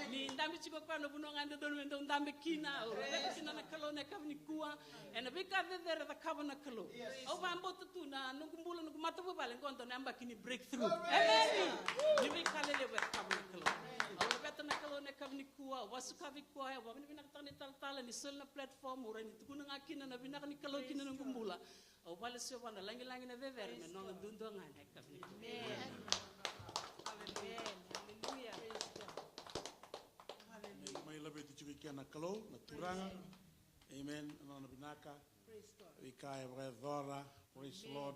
Ni dabe tiko koya na vanua ga e dodonu me dau dabe kina. Au raica kina na Kalou na yakavi nikua. Ena veika cecere e cakava na Kalou. Au vakabauta tu na noqu bula, noqu matavuvale, qo dua na yabaki ni breakthrough. Amen. Ni veika lelevu e cakava na Kalou. Au laveta na Kalou na yakavi nikua, au vakasuka vei koya, au vakavinavinakataka na italatala ni soli na platform, au rawa ni tukuna ga kina na vinaka ni Kalou kina noqu bula. Au vakalesuya vua na lagilagi na cecere me nona duadua ga na yakavi nikua. Amen. Amen. Hallelujah. Amen. Mai laveti tiko i ke na Kalou, na Turaga. Amen. Na nona vinaka. Veika e vakayacora. Praise the Lord.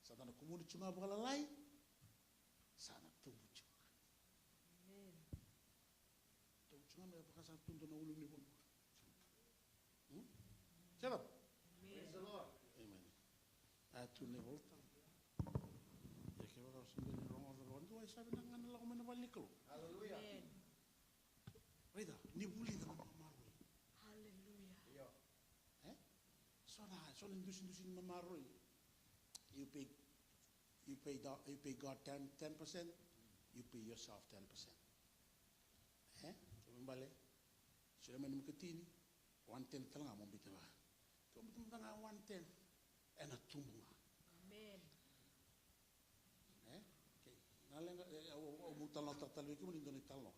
Sa da na kumuni tu ga vakalalai, sa na tubu tu ga. Tubu tu ga me vaka sa tubu na ulunivanua. Hmm? Sa cava? Amen. A tu na iVolatabu. Ia kevaka o se bera ni rogoca vakadua, Sa vinaka ga na lako mai na vale ni Kalou. Hallelujah. Amen. Raica, ni vulica na maroroi. Hallelujah. E? So na, so na dusidusi ni maroroi. You pay, you pay, the, you pay God ten, ten percent, you pay yourself ten percent. E? Kemuni bale, solia mai na nomu katini, one ten tale ga mo biuta vaka. Ke o biuta mada ga one ten, ena tubu ga. Amen. E? Okay. Na leqa, e, au, au, au talanoataka tale vei kemuni dua na italanoa.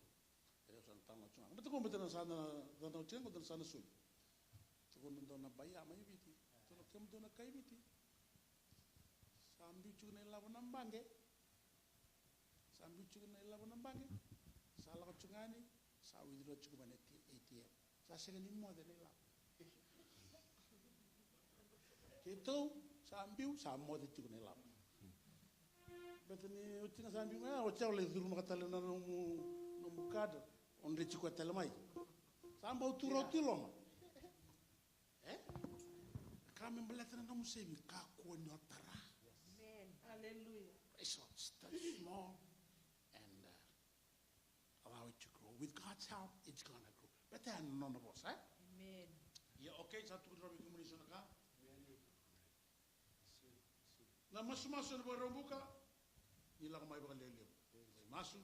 E, au sa na talanoa tiko ga. Baleta ko baleta na sa na, na, na, tiko ga na sa na soli. Tiko na dua na baia mai Viti. Tiko na kemudou na kai Viti. Sa biu tiko na ilavo na baqe. Sa biu tiko na ilavo na baqe. Sa lako tiko ga yani. Sa withdraw tiko mai na A T M. Sa sega ni moce na ilavo. Keitou, sa biu, sa moce tiko na ilavo. Baleta ni oti ga sa biu ga, oti au lai curumaka tale na nomu, nomu card, o dreti koya tale mai. Sa bau tu rau tu i loma. E? Ka me baleta na nomu saving, kakua ni o tara. Amen. Hallelujah. Praise the Lord. Start small and, uh, allow it to grow. With God's help, it's gonna grow. Baleta ya na nona vosa, e? Amen. Ia, okay, sa tukuna vei kemuni so na ka. Na masumasu ena Vakaraubuka, ni lako mai vakalewelevu. Mai masu,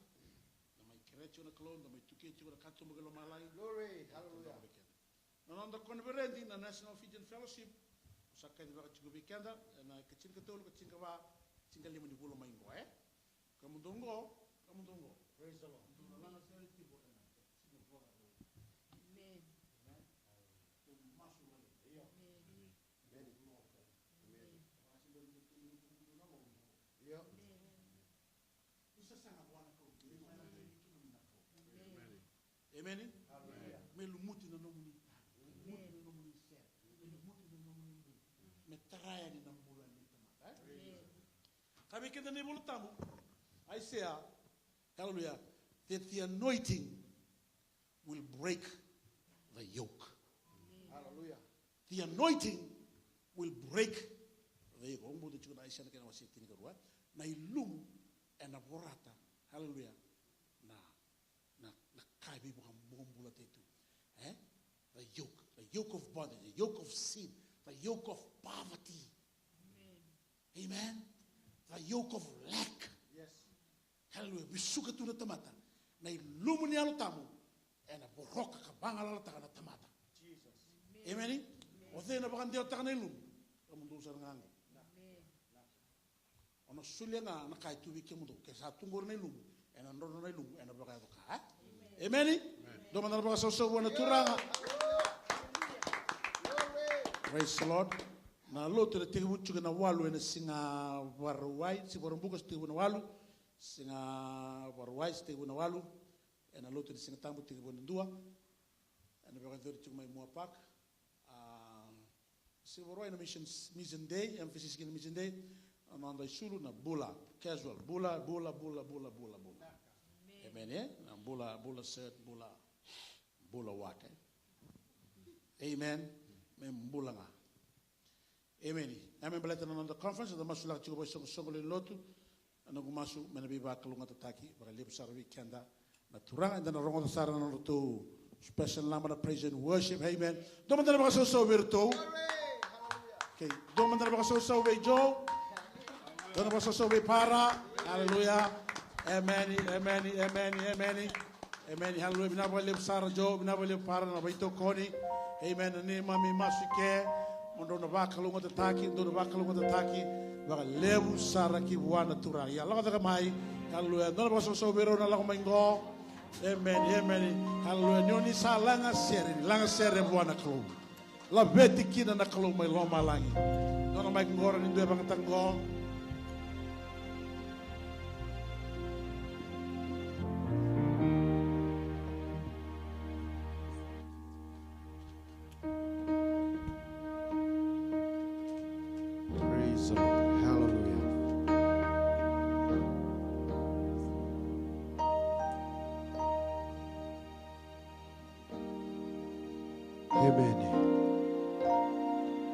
da mai kerea tiko na Kalou, da mai tukia tiko na katuba ki lomalagi. Glory, hallelujah. Na noda koniferedi na National Fijian Fellowship, sa kacivaka tiko vei keda ena ika tinikatolu, ika tinikava, tinikalima ni vula mai qo, e? Kemudou qo, kemudou qo. Praise the Lord. Dou na lagasere tiko ena ika tinikava. Amen. Amen. Dou masu vale. Io. Amen. Amen. Amen. Io. Amen. Amen. Amen. Me lumuti na nomuni taro, me lumuti na nomuni sere, me lumuti na nomuni bula, me tara yani na bula ni tamata, e? Amen. Ka vei keda na iVola Tabu, Aisea, hallelujah, that the anointing will break the yoke. Hallelujah. The anointing will break the yoke. Au bauta tiko na Aisea na kena wase tinikarua, na ilumu ena vorata, hallelujah, na, na, na ka e veivakabobulataki tu. E? The yoke, the yoke of bondage, the yoke of sin, the yoke of poverty. Amen. Amen. The yoke of lack. Yes. Hallelujah. Vesuka tu na tamata. Na ilumu ni Yalo Tabu ena voroka ka vagalalataka na tamata. Jesus. Amen. Amen. O cei na vakadewataka na ilumu? Kemudou sara ga qo. Amen. O na solia ga na ka e tu vei kemudou. Ke sa tu qori na ilumu, ena drodro na ilumu, ena vakayaco ka, e? Amen. Amen. Dou mada na vakasausau vua na Turaga. Praise the Lord. Na lotu ena tekivu tiko ena walu ena siga Vakarauwai, siga Vakaraubuka sa tekivu ena walu, siga Vakarauwai sa tekivu ena walu, ena lotu ena Siga Tabu tekivu ena dua. Ena vakayacori tiko mai Moa Park. A, siga Vakarauwai na mission, mission day, emphasis kina mission day. Na noda isulu na bula, casual, bula, bula, bula, bula, bula, bula. Amen, e? Na bula, bula shirt, bula, bula wate. Amen. Me bula ga. Amen. Amen. Baleta na noda conference, da masulaka tiko vakaisoqosoqo lewe ni lotu. Na noqu masu me na veivakalougatataki vakalevu sara vei keda na Turaga. Eda na rogoca sara na nodratou special number na praise and worship. Amen. Dou mada na vakasausau vei iratou. Okay. Dou mada na vakasausau vei Joe. Dou na vakasausau vei Para. Hallelujah. Amen. Amen. Amen. Amen. Amen. Hallelujah. Vinaka vakalevu sara Joe, vinaka vakalevu Para na veitokoni. Amen. Na neimami masu i ke, mo drau na vakalougatataki, drau na vakalougatataki vakalevu sara ki vua na Turaga. Ia lako cake mai. Hallelujah. Dou na vakasausau vei rau na lako mai qo. Amen. Amen. Hallelujah. Ni oni sa lagasere, ni lagasere vua na Kalou. Laveti kina na Kalou mai lomalagi. Nona mai qo, ni dua e vakayagataka qo. Praise the Lord. Hallelujah. Emeni.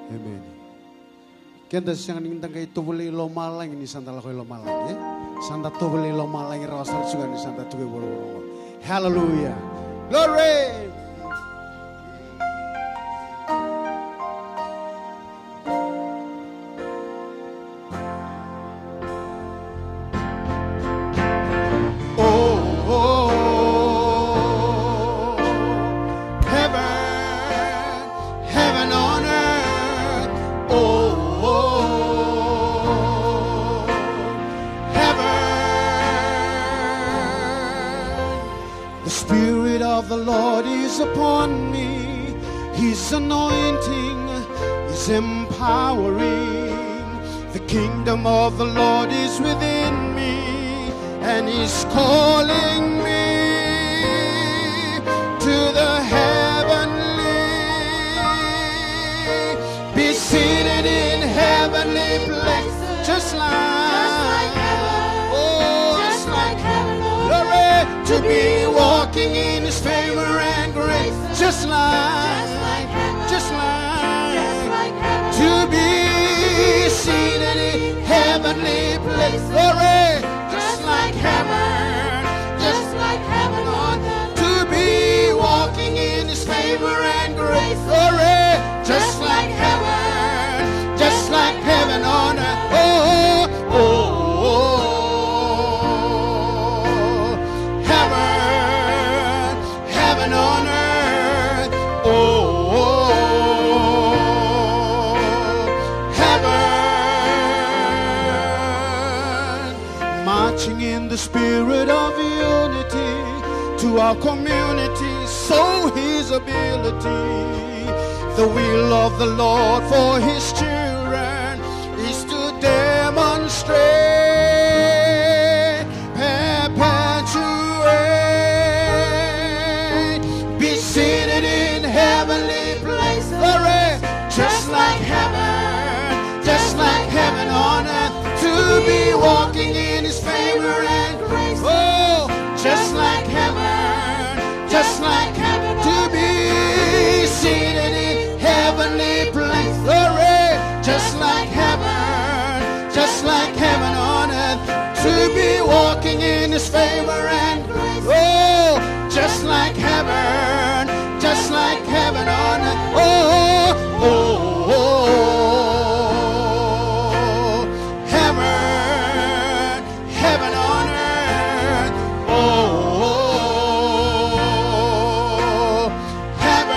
Emeni. Keda sega ni da qai tovolei lomalagi ni sa da lako i lomalagi, e? Sa da tovolei lomalagi rawa sara tiko ga ni sa da tiko e vuravura oqo. Hallelujah. Glory. Oh, oh, oh, heaven, heaven on earth. Oh, oh, oh, heaven. The Spirit of the Lord is upon me. His anointing is empowering. The kingdom of the Lord is within me, and He's calling me to the heavenly. Be seated in heavenly places, just like, oh, just like heaven, glory, to be walking in His favor and grace, just like, just like, to be seated in heavenly place, glory, just like heaven, just like heaven on earth, to be walking in His favor and grace, glory, just like heaven, just like heaven on earth. Oh, oh, oh, heaven, heaven on earth. Oh, oh, oh, heaven. Marching in the spirit of unity to our community, so His ability. The will of the Lord for His children is to demonstrate, perpetuate, be seated in heavenly places, glory, just like heaven, just like heaven on earth, to be walking in His favor and grace. Oh, just like heaven, just like heaven, to be seated in heavenly place, glory, just like heaven, just like heaven on earth, to be walking in His favor and grace. Oh, just like heaven, just like heaven on earth. Oh, oh, oh, oh, heaven, heaven on earth. Oh, oh, oh, heaven.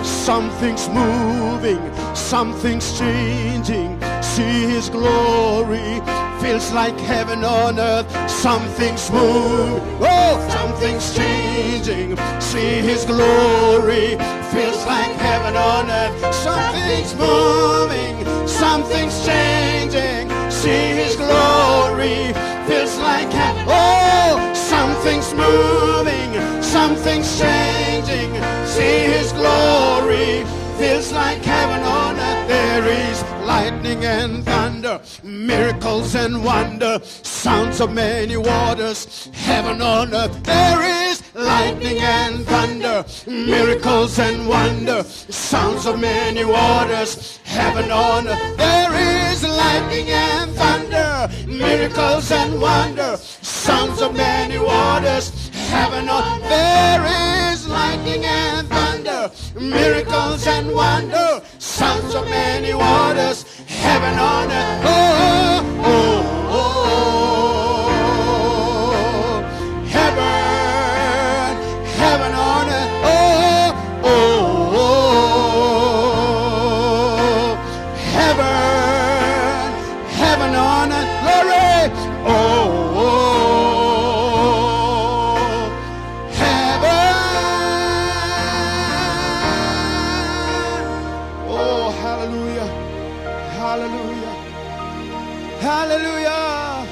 Something's moving, something's changing. See His glory, feels like heaven on earth. Something's moving, oh, something's changing. See His glory, feels like heaven on earth. Something's moving, something's changing. See His glory, feels like heaven. Oh, something's moving, something's changing. See His glory, feels like heaven on earth. There is lightning and thunder, miracles and wonder, sounds of many waters, heaven on earth. There is lightning and thunder, miracles and wonder, sounds of many waters, heaven on earth. There is lightning and thunder, miracles and wonder, sounds of many waters, heaven on earth. There is lightning and thunder, miracles and wonder, sounds of many waters, heaven on earth. Oh, oh, oh, oh, heaven, heaven on earth. Oh, oh, oh, oh, heaven, heaven on earth. Glory. Oh, oh, oh, oh, heaven. Oh, hallelujah. Hallelujah. Hallelujah.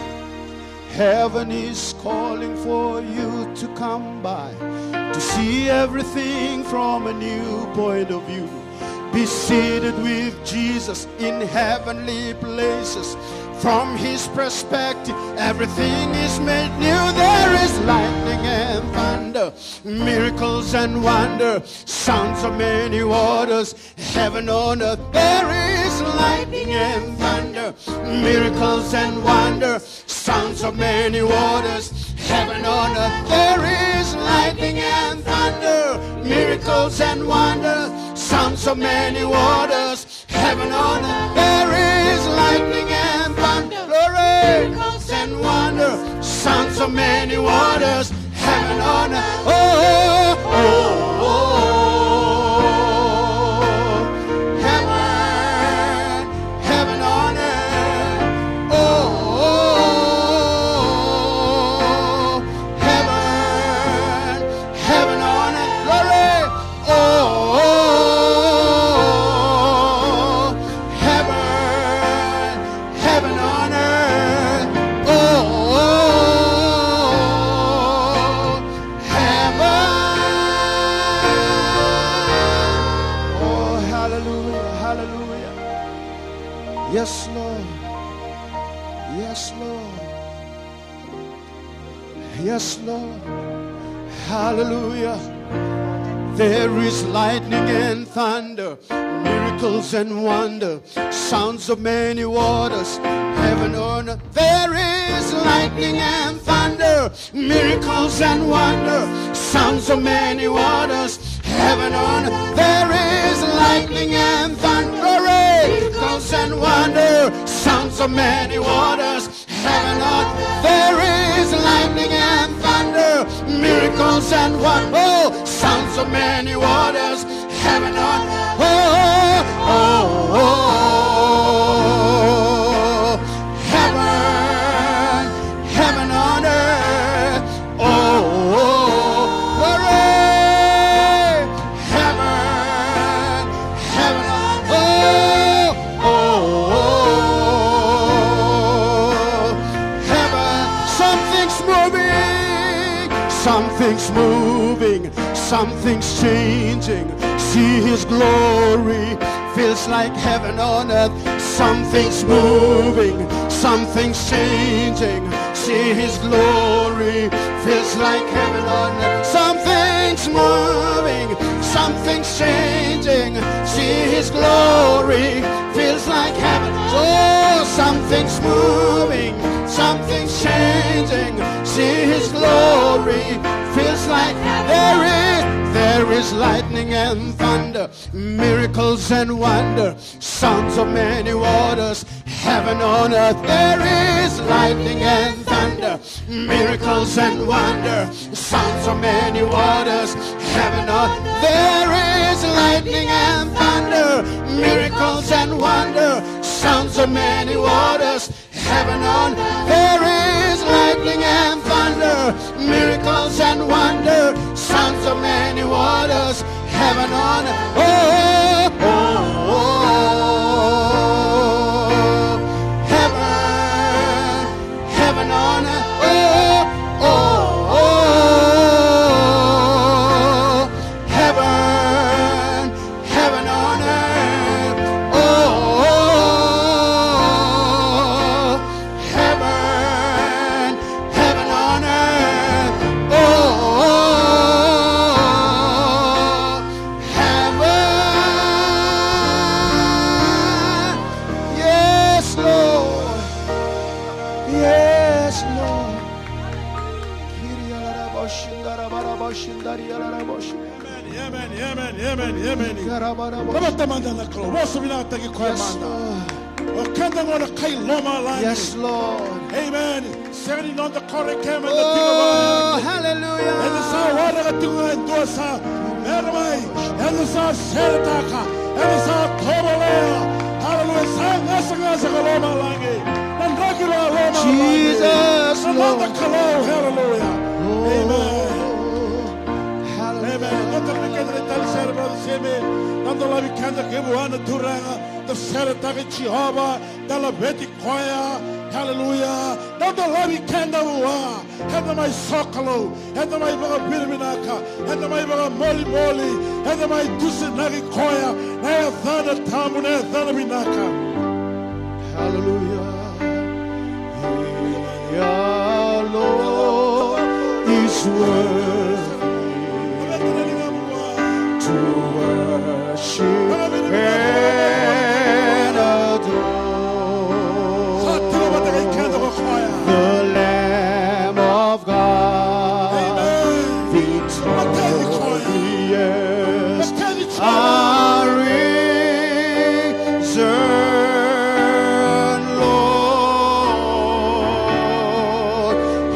Heaven is calling for you to come by, to see everything from a new point of view. Be seated with Jesus in heavenly places. From His perspective, everything is made new. There is lightning and thunder, miracles and wonder, sounds of many waters, heaven on earth. There is lightning and thunder, miracles and wonder, sounds of many waters, heaven on earth. There is lightning and thunder, miracles and wonder, sounds of many waters, heaven on earth. There is lightning and thunder, glory, miracles and wonder, sounds of many waters, heaven on earth. Oh, oh, oh, oh. Heaven, heaven on earth. Oh, oh, oh, oh. Heaven, heaven on earth. Glory. Oh, oh, oh, oh. Heaven, heaven on earth. Oh, oh, oh, oh. Heaven. Oh, hallelujah, hallelujah. Yes, Lord. Yes, Lord. Yes, Lord. Hallelujah. There is lightning and thunder, miracles and wonder, sounds of many waters, heaven on earth. There is lightning and thunder, miracles and wonder, sounds of many waters, heaven on earth. There is lightning and thunder, miracles and wonder, sounds of many waters, heaven on earth. There is lightning and thunder, miracles and wonder, oh, sounds of many waters, heaven on earth. Oh, oh, oh, oh, oh. Heaven, heaven on earth. Oh, oh, oh, glory. Heaven, heaven on earth. Oh, oh, oh, oh, heaven. Something's moving. Something's moving. Something's changing. See his glory. Feels like heaven on earth. Something's moving. Something's changing. See his glory. Feels like heaven on earth. Something's moving. Something's changing. See his glory. Feels like heaven. Oh, something's moving. Something's changing. See his glory. Feels like there is, there is lightning and thunder, miracles and wonder, sounds of many waters, heaven on earth. There is lightning and thunder, miracles and wonder, sounds of many waters, heaven on earth. There is lightning and thunder, miracles and wonder, sounds of many waters, heaven on earth. There is lightning and thunder, miracles and wonder, sounds of many waters, heaven on earth. Oh, oh, oh, oh, heaven, heaven on earth. Oh, oh, oh, oh, oh, heaven, heaven on earth. Oh, oh, oh, oh, oh, heaven, heaven on earth. Oh, oh, oh, oh, oh, heaven. Yes, Lord. Yes, Lord. Amen, amen, amen, amen, amen. Ravata mada na Kalou, vosa vinakataki koya mada. Yes, Lord. O keda gona kai lomalagi. Yes, Lord. Amen. Sega ni noda koro e kema eda tiko vaka. Oh, hallelujah. Eda sa waraka tiko ga e dua sa mera mai. Eda sa seretaka. Eda sa tovolea. Hallelujah. Sa gasagasa ka lomalagi. Na draki vaka lomalagi. Jesus, na noda Lord. Kalou. Hallelujah. Oh. Amen. Hallelujah. Amen. Dou tale na keda na tali sere, brother Simi. Na dolavi keda ki vua na Turaga. Da seretaka i Jiova. Da laveti koya. Hallelujah. Na dolavi keda vua. Eda mai sokalou. Eda mai vakavinavinaka. Eda mai vakamolimoli. Eda mai tusinaki koya. Na yacana tabu, na yacana vinaka. Hallelujah. Our Lord is Worthy to worship and adore the Lamb of God, victorious, our risen Lord.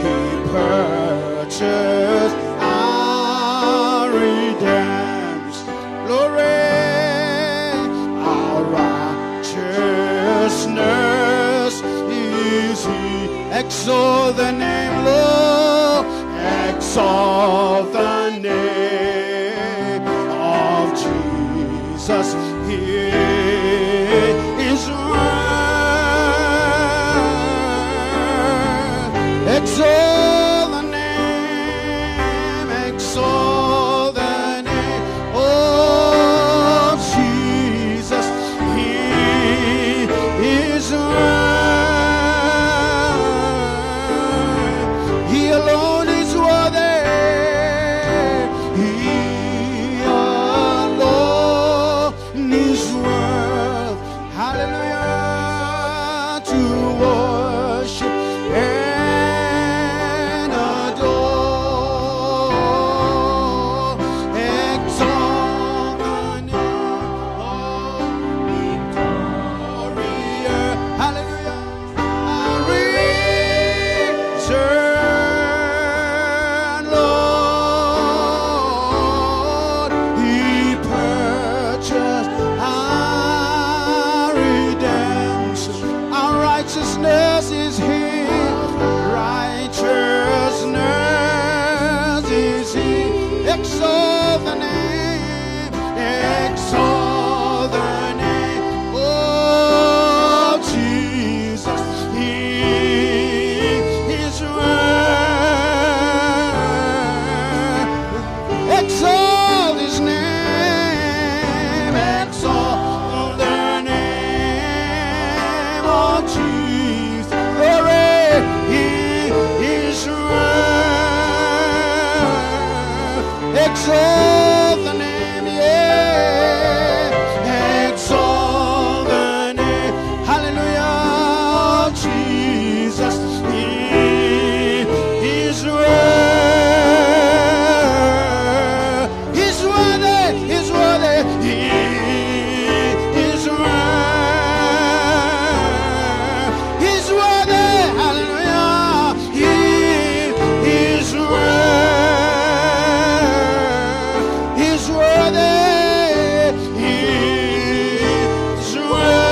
He purchased our redemption. Glory, our righteousness is He. Exalt the name, Lord. Exalt the name of Jesus. He is worthy. Exalt the name, exalt the name of Jesus. He is worthy. He alone is worthy. He alone is worthy. Hallelujah. To worship and adore, exalt the name of victorious. Hallelujah. Our risen Lord, He purchased our redemption. Our righteousness is His. Righteousness is His. Exalt the name. Exalt the name of Jesus. He is worthy. Exalt His name. Exalt the name of Jesus. Glory. He is worthy. Exalt the name, yeah. Exalt the name. Hallelujah, Jesus. He is worthy. He's worthy. He's worthy. He is worthy. He's worthy. Hallelujah. He is worthy. He's worthy. He's worthy.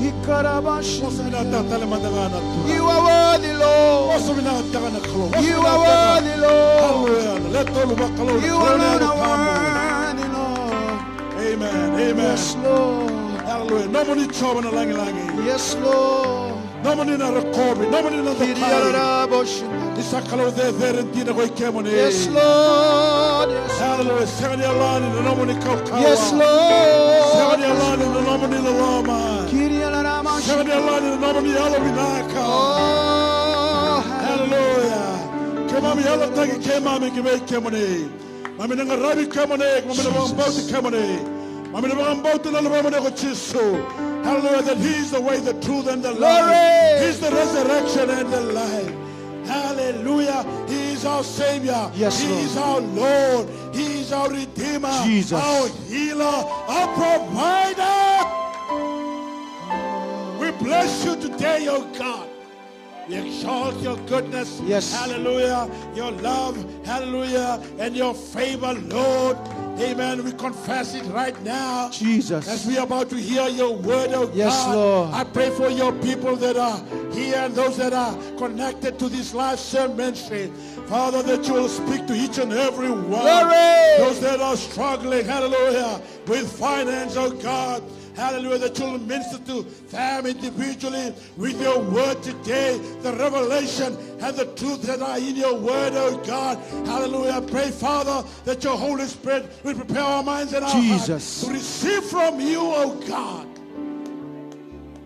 Ikarabashu. Mo sa vinaka tale mada ga na Turaga. You are worthy, Lord. Mo sa vinaka tale na Kalou. You are worthy, Lord. Hallelujah. Lewe tolu vakalou. You alone are worthy, Lord. Amen. Amen. Yes, Lord. Hallelujah. Nomuni Jiova na lagilagi. Yes, Lord. Nomuni na rokovi, nomuni na dokai. Ni sa Kalou cecere dina ko i kemuni. Yes, Lord. Yes, Lord. Hallelujah. Sega ni yalani na nomuni kaukauwa. Yes, Lord. Sega ni yalani na nomuni loloma. Sega ni yalani na nomuni yalovinaka. Oh, hallelujah. Keimami yalataki keimami ki vei kemuni. Mami na qaravi kemuni, mami na vakabauti kemuni. Mami na vakabauti na luvemuni ko Jisu. Hallelujah, that He is the way, the truth, and the life. Glory. He is the resurrection and the life. Hallelujah. He is our Savior. Yes, Lord. He is our Lord. He is our Redeemer. Jesus. Our healer, our provider. We bless you today, oh God. We exalt your goodness. Yes. Hallelujah. Your love. Hallelujah. And your favor, Lord. Amen. We confess it right now. Jesus. As we are about to hear your word, oh God. Yes, Lord. I pray for your people that are here and those that are connected to this live stream ministry. Father, that you will speak to each and every one. Glory. Those that are struggling, hallelujah, with finance, oh God. Hallelujah, that you will minister to them individually with your word today, the revelation and the truth that are in your word, oh God. Hallelujah. I pray, Father, that your Holy Spirit will prepare our minds and our hearts, Jesus, to receive from you, oh God.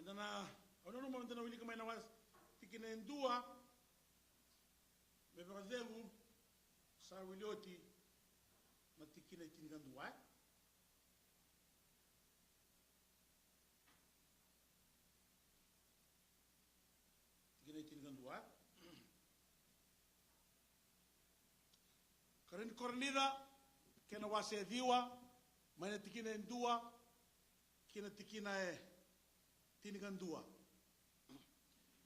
Eda na, au nanuma meda na wilika mai na wase, tikina e dua, me vakacegu, sa wili oti na tikina e tinikadua, e? Tikina e tinikadua, e? Karua ni Korinica, kena wase e ciwa, mai na tikina e dua, kei na tikina e tinikadua.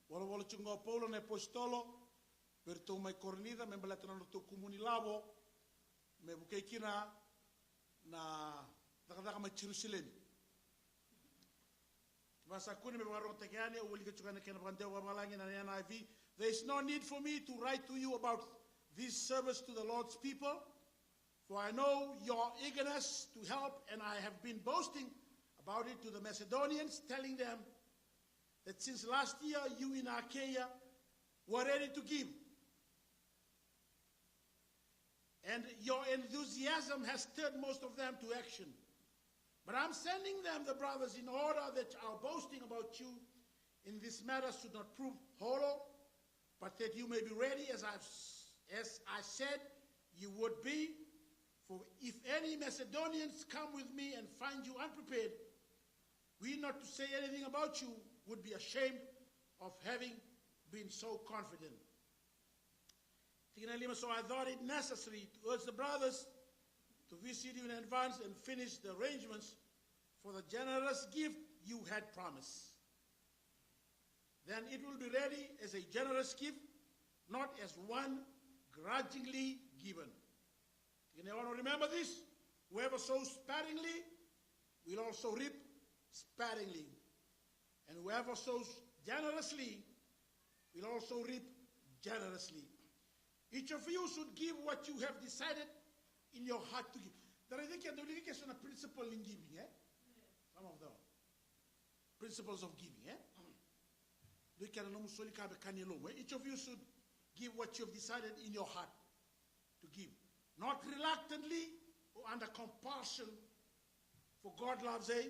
Volavola tiko ga o Paula na apositolo vei iratou mai Korinica me baleta na nodratou kumuni lavo me vukei kina na cakacaka mai Jerusalemi. Vasa kune me vakarogotaki yani, au wilika tiko ga na kena vakadewa vakavalagi na N I V. There is no need for me to write to you about this service to the Lord's people, for I know your eagerness to help, and I have been boasting about it to the Macedonians, telling them that since last year you in Achaia were ready to give. And your enthusiasm has stirred most of them to action. But I'm sending them, the brothers, in order that our boasting about you in this matter should not prove hollow, but that you may be ready as I've, as I said you would be. For if any Macedonians come with me and find you unprepared, we not to say anything about you would be ashamed of having been so confident. Tikina lima, so I thought it necessary to urge the brothers to visit you in advance and finish the arrangements for the generous gift you had promised. Then it will be ready as a generous gift, not as one grudgingly given. Tikina e ono, remember this, whoever sows sparingly will also reap sparingly. And whoever sows generously will also reap generously. Each of you should give what you have decided in your heart to give. Tara i cake, dou liki ke so na principle ni giving, eh? Some of the principles of giving, eh? Dou kena nomu soli ka me ka ni lomu, eh? Each of you should give what you have decided in your heart to give, not reluctantly or under compulsion, for God loves a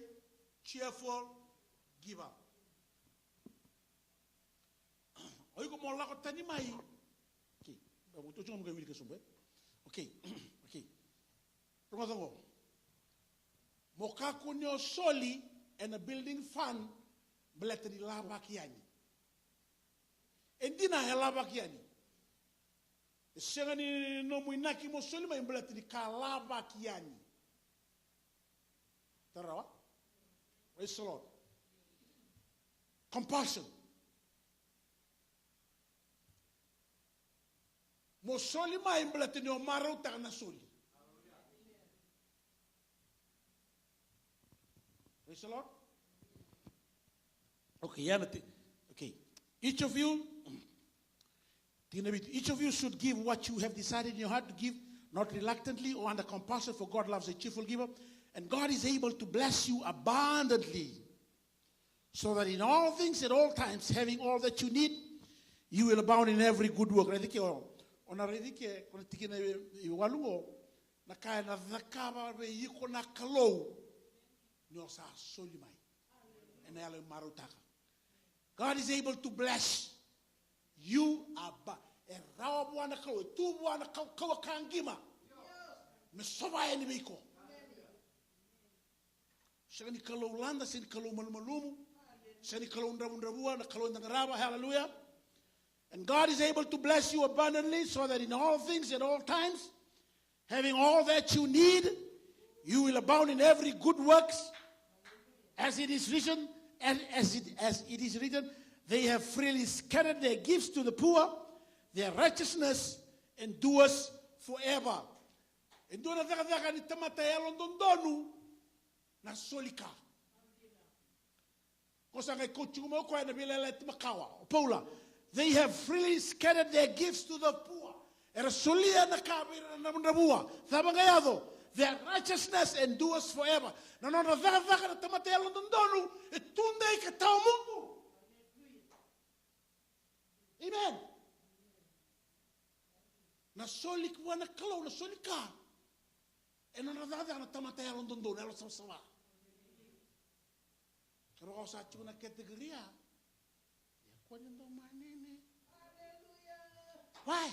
cheerful giver. O iko mo lako tani mai. Okay. Mo tu tu mo wilika sobu, eh? Okay. Okay. Rogoca qo. Mo kakua ni o soli ena building fund baleta ni lavaki yani. E dina e lavaki yani. E sega ni nomu inaki mo soli mai baleta ni ka lavaki yani. Tara rawa? Praise the Lord. Compulsion. Mo soli mai baleta ni o marautaka na soli. Praise the Lord. Okay, ia na ti-, okay. Each of you, tikina vitu, each of you should give what you have decided in your heart to give, not reluctantly or under compulsion, for God loves a cheerful giver. And God is able to bless you abundantly, so that in all things at all times, having all that you need, you will abound in every good work. Raica ke o, o na raica ke, ko na tikina e, e walu qo, na ka ena cakava vei iko na Kalou ni o sa soli mai ena yalo e marautaka. God is able to bless you above. E rawa vua na Kalou, e tu vua na Kalou, kaukauwa ka qima me sova yani vei iko. Sega ni Kalou lada, sega ni Kalou malumalumu, sega ni Kalou dravudravua, na Kalou eda qarava. Hallelujah. And God is able to bless you abundantly, so that in all things, at all times, having all that you need, you will abound in every good works, as it is written, and as it, as it is written, they have freely scattered their gifts to the poor, their righteousness endures forever. E dua na cakacaka ni tamata yalododonu na soli ka. Ko sa qai kauti tiko mai o koya na veiyalayalati makawa o Paula. They have freely scattered their gifts to the poor. Era solia na ka vei ira na dravudravua. Cava ga e yaco? Their righteousness endures forever. Na nodra cakacaka na tamata yalododonu e tudei ka tawamudu. Amen. Na soli vua na Kalou, na soli ka. E nodra cakacaka na tamata yalododonu, yalosavasava. Kevaka o sa tiko na category ya, ia kua ni dau manene. Why?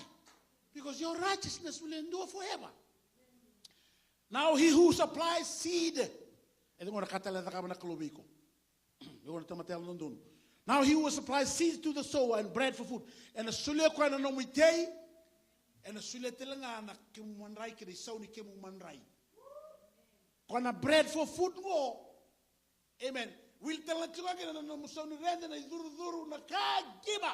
Because your righteousness will endure forever. Now he who supplies seed. E cava na ka tale e cakava na Kalou vei iko? Iko na tamata yalododonu. Now he will supply seed to the sower and bread for food. Ena solia o koya na nomu itei. Ena solia tale ga na kemu madrai kei na isau ni kemu madrai. Ko na bread for food qo. Amen. Wili tale ga tiko kina na nomu sau ni rede, na icurucuru, na ka qima.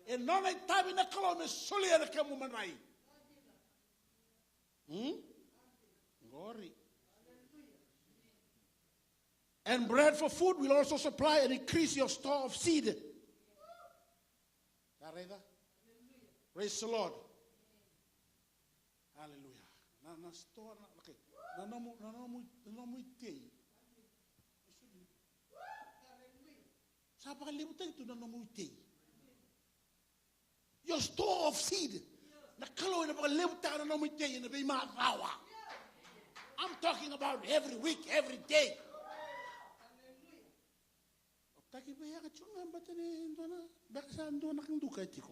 E nona itavi na Kalou me solia na kemu madrai. Hmm? Qori. And bread for food will also supply and increase your store of seed. Ka raica? Praise the Lord. Hallelujah. Na, na store, na, okay. Na nomu, na nomu, na nomu itei. Sa vakalevutaki tu na nomu itei. Your store of seed. Na Kalou ena vakalevutaka na nomu itei ena veimacawa. I'm talking about every week, every day. Taki vei yaga tiko ga bata ni dua na, beka sa dua na ka duka e tiko.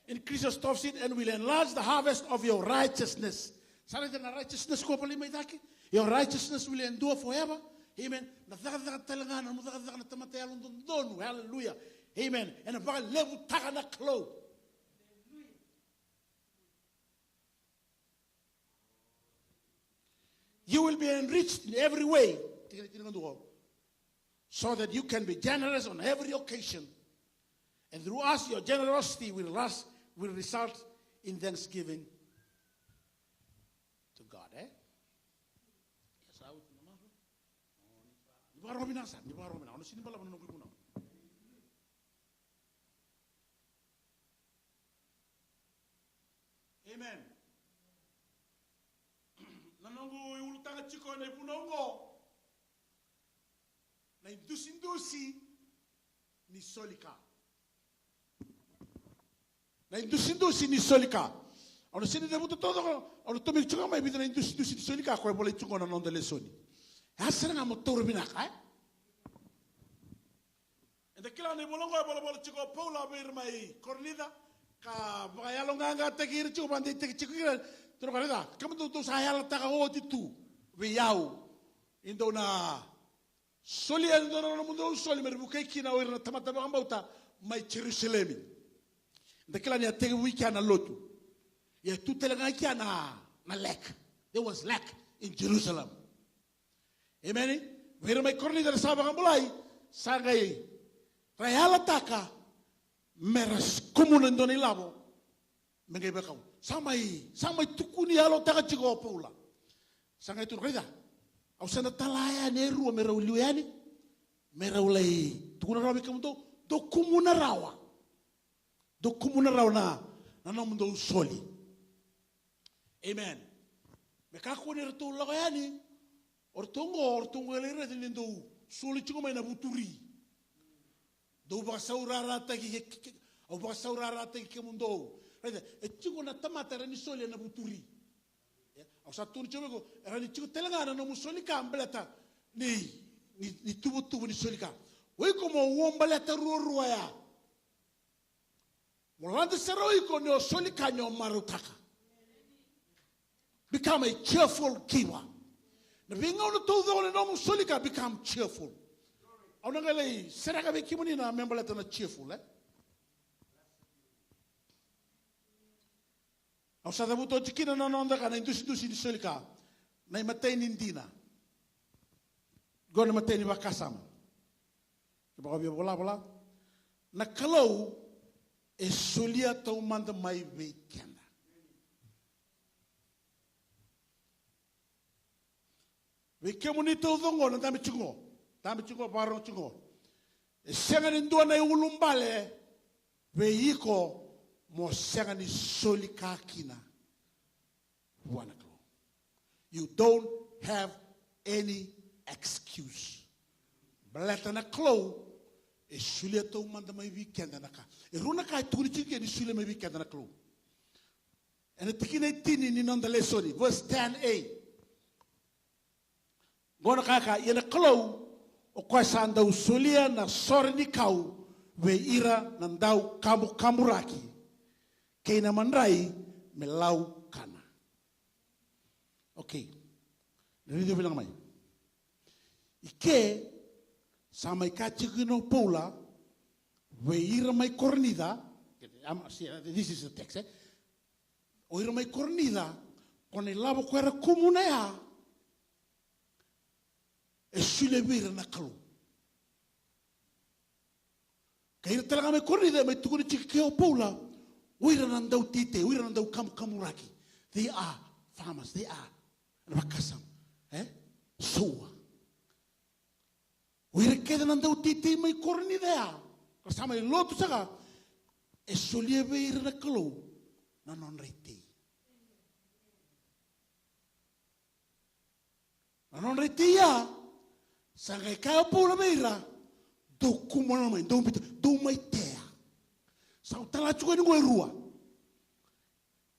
Increase your store of seed and will enlarge the harvest of your righteousness. Sa raica na righteousness ko volai mai cake. Your righteousness will endure forever. Amen. Na cakacaka tale ga, na nomu cakacaka na tamata yalododonu. Hallelujah. Amen. Ena vakalevutaka na Kalou. You will be enriched in every way, so that you can be generous on every occasion. And through us, your generosity will, last, will result in thanksgiving to God. Eh? Yes, I would. Ni vakarogo vinaka sara, ni vakarogo vinaka. Au na sini balavu na noqu ivunau. Amen. Na noqu ulutaga tiko ena ivunau oqo, na idusidusi ni soli ka. Na idusidusi ni soli ka. Au na sini cavuta taucoko, au na tomika tiko ga mai e vica na idusidusi ni soli ka, koya e volai tiko na noda lesoni. E a sara ga mo taura vinaka, e? Eda kila na ivola oqo, e volavola tiko o Paula vei ira mai Korinica, ka vakayaloqaqataki ira tiko, vakadeitaki tiko ira, tukuna, raica, kemudou dou sa yalataka oti tu vei au, ni dou na solia e dua na nomudou soli me ra vukei kina o ira na tamata vakabauta mai Jerusalemi. Eda kila ni a tekivu i kea na lotu. Ia tu tale ga i kea na, na lack. There was lack in Jerusalem. Emeni? Vei ira mai Korinica era sa vakabulai, sa qai ra yalataka me ra s-, kumuna e dua na ilavo me qai veikau. Sa mai, sa mai tukuni yalotaka tiko o Paula. Sa qai tukuna, raica, au sa na tala yani e rua me rau liu yani, me rau lai tukuna rawa vei kemudou, dou kumuna rawa. Dou kumuna rawa na, na nomudou soli. Amen. Me kakua ni ratou lako yani o ratou oqo, o ratou oqo e lai raica ni dou soli tiko mai na vuturi. Dou vakasaurarataki ke, ke, ke, au vakasaurarataki kemudou. Raica, e tiko na tamata era ni soli ena vuturi. Ia, au sa tukuna tiko vei iko, era ni tiko tale ga na nomu soli ka baleta ni, ni, ni tuvatuva ni soli ka. O iko mo uabaleta ruarua ya. Mo lade sara o iko ni o soli ka ni o marautaka. Become a cheerful giver. Na veigauna taucoko ni nomu soli ka, become cheerful. Au na qai lai sereka vei kemuni na me baleta na cheerful, e? Au sa cavuta oti kina na noda ka na idusidusi ni soli ka. Na imatai ni dina. Qo na imatai ni vakasama. Ke vaka via volavola. Na Kalou e solia taumada mai vei keda. Vei kemuni taucoko na dabe tiko, dabe tiko, vakarogo tiko. E sega ni dua na iulubale vei iko mo sega ni soli ka kina vua na Kalou. You don't have any excuse. Baleta na Kalou e solia taumada mai vei keda na ka. E rua na ka e tukuni tiko ni solia mai vei keda na Kalou. Ena tikina e tini ni noda lesoni, verse ten A. Qo na ka e kaya, ia na Kalou, o koya sa dau solia na sore ni kau vei ira na dau kabukaburaki, kei na madrai me lau kana. Okay. Na raica vinaka mai. I ke, sa mai kaya tiko kina o Paula vei ira mai Korinica, um, see, this is the text, eh? O ira mai Korinica, ko na ilavo ko era kumuna ya, e solia vei ira na Kalou. Kei ira tale ga mai Korinica, e mai tukuna tiko ke o Paula, o ira na dau teitei, o ira na dau kamukamuraki. They are farmers, they are, na vakasama, e? Sower. O ira kece na dau teitei mai Korinica ya, ka sa mai lotu saka, e solia vei ira na Kalou na nodra itei. Na nodra itei ya, sa qai kaya o Paula vei ira, dou kumuna mai, dou biuta, dou mai tea. Sa u tala tiko yani qo e rua.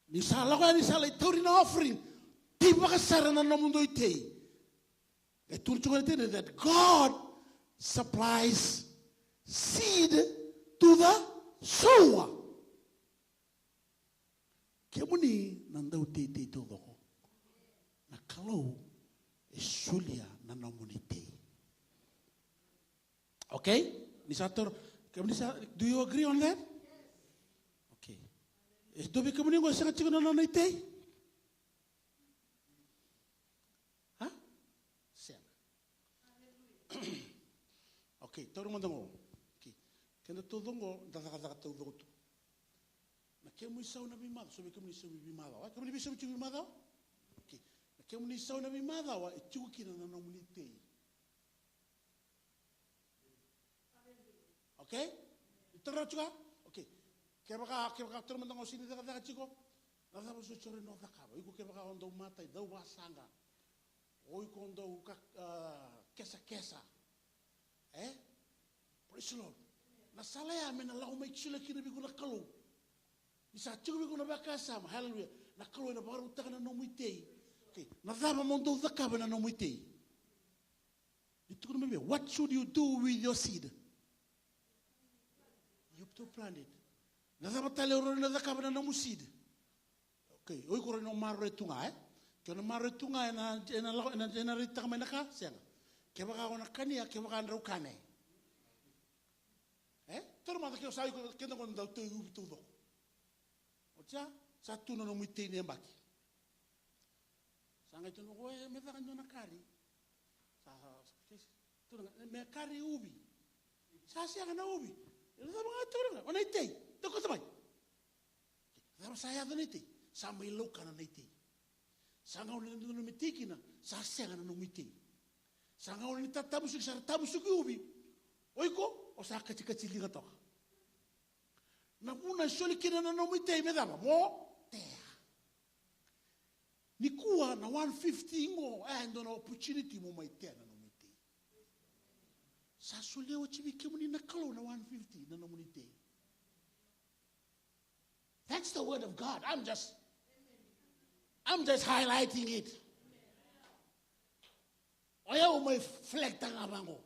Ni sa lako yani sa lai tauri na offering, teivaka sara na nomudou itei. E tukuni tiko na tene that God supplies seed to the sower. Kemuni na dau teitei taucoko, na Kalou e solia na nomuni tei. Okay? Ni sa toro, Kemuni sa, do you agree on that? Okay. E dua vei kemuni qo e sega tiko na nona itei? Ha? Sega. Okay, taura mada qo. Okay. Keda taucoko qo, da cakacaka taucoko tu. Na kemu isau na veimacawa, so vei kemuni isau na veimacawa. A, kemuni veisau tiko veimacawa? Okay. Na kemuni isau na veimacawa, e tiko kina na nomuni itei. Okay? Ni taura tiko? Okay. Kevaka, kevaka taura mada qo, sega ni cakacaka tiko. Na cava so tiko rawa ni o cakava? Iko kevaka o dau matai, dau vasaqa. O iko o dau ka, ah, kesakesa. E? Praise the Lord. Na sala ya me na lako mai solia kina vei iko na Kalou. Ni sa tiko vei iko na vakasama, hallelujah. Na Kalou ena vakarautaka na nomu itei. Okay. Na cava mo dau cakava na nomu itei? Ni tukuna mai vei, what should you do with your seed? You to plant it. Na cava tale o rawa ni na cakava na nomu seed? Okay, o iko rawa ni o maroroya tu ga, e? Ke o na maroroya tu ga, ena, ena, ena, ena raitaka mai na ka, sega. Kevaka o na kania, kevaka drau kania. E? Taura mada ke o sa iko, keda qo na dau tei uvi taucoko. Oti ya, sa tu na nomu itei ni yabaki. Sa qai tukuna, o, e, me caka dua na kari. Sa, sa, sa, tukuna ga, me kari uvi. Sa sega na uvi. E na cava ga tukuna ga, o na itei. Dau kauta mai. Cava sa yaco na itei? Sa mai laukana na itei. Sa gauna ni dodonu me tei kina, sa sega na nomu itei. Sa gauna ni tatamusuki, sa ra tamusuki uvi. O iko, o sa katikati liga toka. Na vuna e soli kina na nomu itei me cava? Mo tea. Nikua na one fifty qo, e dua na opportunity mo mai tea na nomu itei. Sa solia oti vei kemuni na Kalou na one fifty na nomuni itei. That's the word of God. I'm just, I'm just highlighting it. O yau mai flag taka ga vaqo.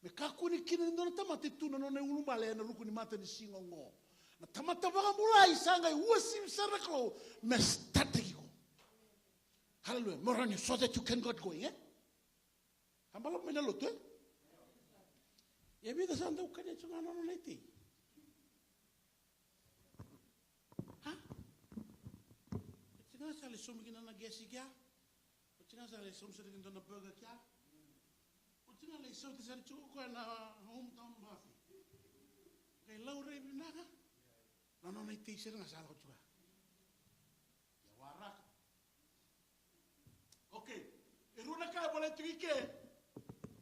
Me kakua ni kina ni dua na tamata e tu na nona iulubale ena ruku ni matanisiga oqo. Na tamata vakabulai sa qai uasivi sara na Kalou me startaki iko. Hallelujah. Mo rawa ni so that you can get going, e? A balavu mai na lotu, e? Ia vica sa dau kania tu ga na nona itei. Ha? Oti ga sa lai saumi kina na gesi kea. Oti ga sa lai saumi sara kina dua na burger kea. Oti ga lai sauti sara tiko o koya na hometown buffet. Qai laurai vinaka. Na nona itei sara ga sa lako tiko ya. Ia waraka. Okay. E rua na ka e volai tiko i ke.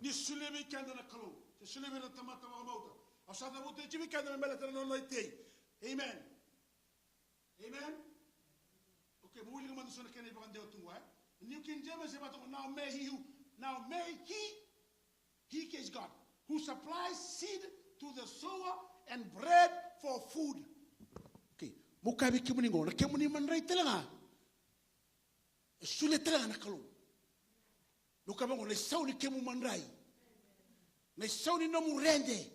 Ni solia vei keda na Kalou. Se solia vei ira na tamata vakabauta. Au sa cavuta tiko vei keda me baleta na nona itei. Amen. Amen. Okay, mo wilika mada so na kena ivakadewa tu qo, e? New King James e vaka toka, now may he who, now may he, he is God, who supplies seed to the sower and bread for food. Okay, mo kaya vei kemuni qo, na kemuni madrai tale ga. E solia tale ga na Kalou. Meu kaya vaqo, na isau ni kemu madrai. Na isau ni nomu rede.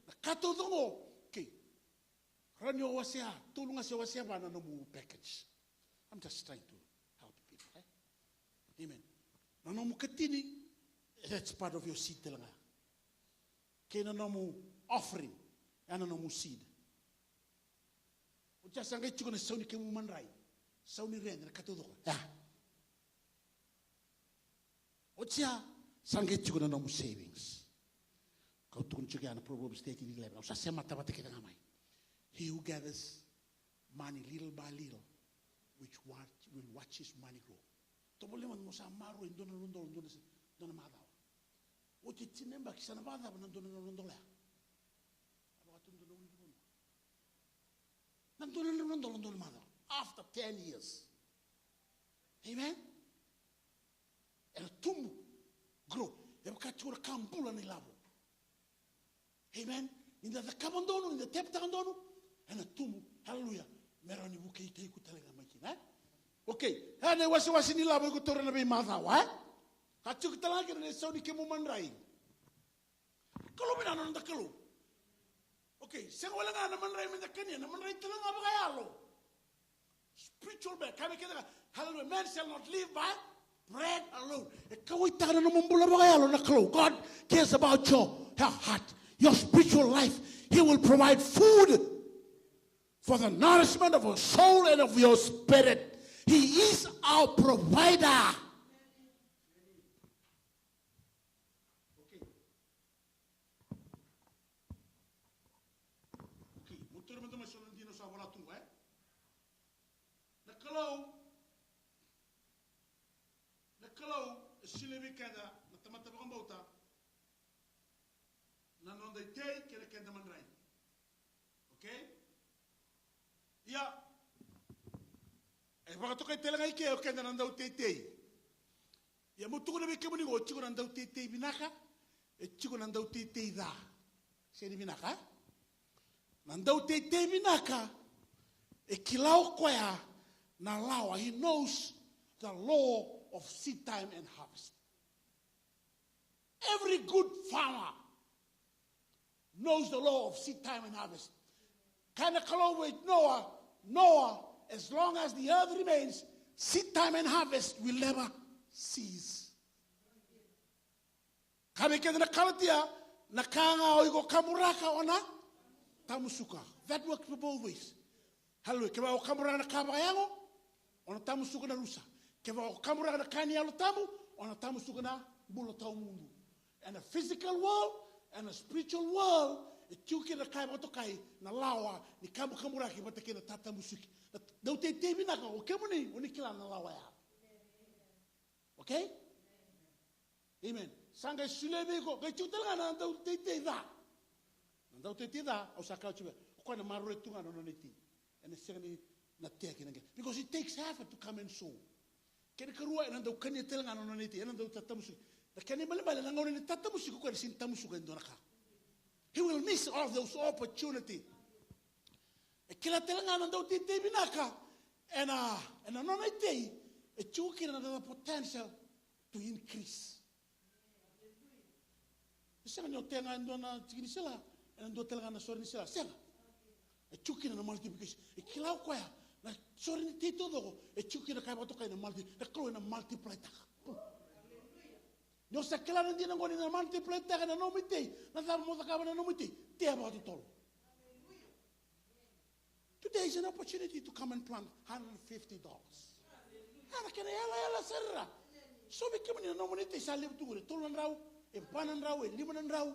Na ka taucoko. Okay. Rawa ni o wasea, tolu ga se wasea va na nomu package. I'm just trying to help people, e? Amen. Na nomu katini, that's part of your seed tale ga. Kei na nomu offering, ya na nomu seed. Oti ya sa qai tiko na sau ni kemu madrai, sau ni rede, na ka taucoko. Ya. Oti ya sa qai tiko na nomu savings. Kau tukuna tiko ya na Proverbs thirteen eleven. Au sa semata vata kece ga mai. He who gathers money little by little, which watch, will watch his money grow. Tovolea mada mo sa maroroi dua na nodola, dua na, dua na macawa. Oti e tini na yabaki sa na vakacava na dua na nodola ya? A vakatu dua na ulunivanua. Na dua na nodola, dua na macawa. After ten years. Amen? Ena tubu. Grow. E vaka tiko na ka bula na ilavo. Amen. Ni da cakava donu, ni da teptaka donu, ena tubu. Hallelujah. Me rawa ni vukei tiko tale ga mai kina, e? Okay. Ena iwasewase ni lavo iko taura na veimacawa, e? Ka tiko tale ga kina na isau ni kemu madrai. Kalou vinaka na noda Kalou. Okay, sega wale ga na madrai me da kania, na madrai tale ga vakayalo. Spiritual bread, kaya vei keda ga, hallelujah, man shall not live by bread alone. E kauwaitaka na nomu bula vakayalo na Kalou. God cares about your, your heart. your spiritual life. He will provide food for the nourishment of your soul and of your spirit. He is our provider. Okay. Okay, mo taura mada mai so na dina au sa vola tu qo, e? Na Kalou, na Kalou e solia vei keda na tamata vakabauta na noda itei kei na keda madrai. Okay? Ia, e vakatokai tale ga i ke o keda na dauteitei. Ia mo tukuna vei kemuni qo, e tiko na dauteitei vinaka, e tiko na dauteitei ca. Sega ni vinaka, e? Na dauteitei vinaka e kila o koya na lawa. He knows the law of seed time and harvest. Every good farmer knows the law of seed time and harvest. Kaya na Kalou vei Noa, Noa, as long as the earth remains, seed time and harvest will never cease. Kaya vei keda na Kalatia, na ka ga o iko kaburaka o na tamusuka. That works for both ways. Hallelujah. Kevaka o kaburaka na ka vakayago, o na tamusuka na rusa. Kevaka o kaburaka na ka ni Yalo Tabu, o na tamusuka na bula tawamudu. And a physical world and a spiritual world, e tiko kina na ka e vakatokai na lawa ni kabukaburaki vata kei na tatamusuki. Na dauteitei vinaka o kemuni, o ni kila na lawa ya. Okay? Amen. Sa qai solia vei iko, qai tiko tale ga na dauteitei ca. Na dauteitei ca, au sa kaya tiko vei, o koya na maroroi tu ga na nona itei. Ena sega ni na tea kina qai. Because it takes effort to come and sow. Kena karua, ena dau kania tale ga na nona itei, ena dau tatamusuki. Na kena ibalebale, na gauna ni tatamusuki, o koya ena sega ni tamusuka e dua na ka. He will miss all those opportunity. E kila tale ga na dauteitei vinaka, ena, ena nona itei, e tiko kina na potential to increase. E sega ni o tea ga e dua na tiki ni sila, ena dua tale ga na sore ni sila. Sega. E tiko kina na multiplication. E kila o koya, na sore ni tei taucoko, e tiko kina ka e vakatokai na multi, na Kalou ena multiply taka. Ni o sa kila na dina qo ni na multiply taka na nomu itei, na cava mo cakava na nomu itei, tea vakatotolo. Today is an opportunity to come and plant hundred fifty dollars. Era kena yalayala sara. So vei kemuni na nomuni itei sa levu tu qori, tolu na drau, e va na drau, e lima na drau.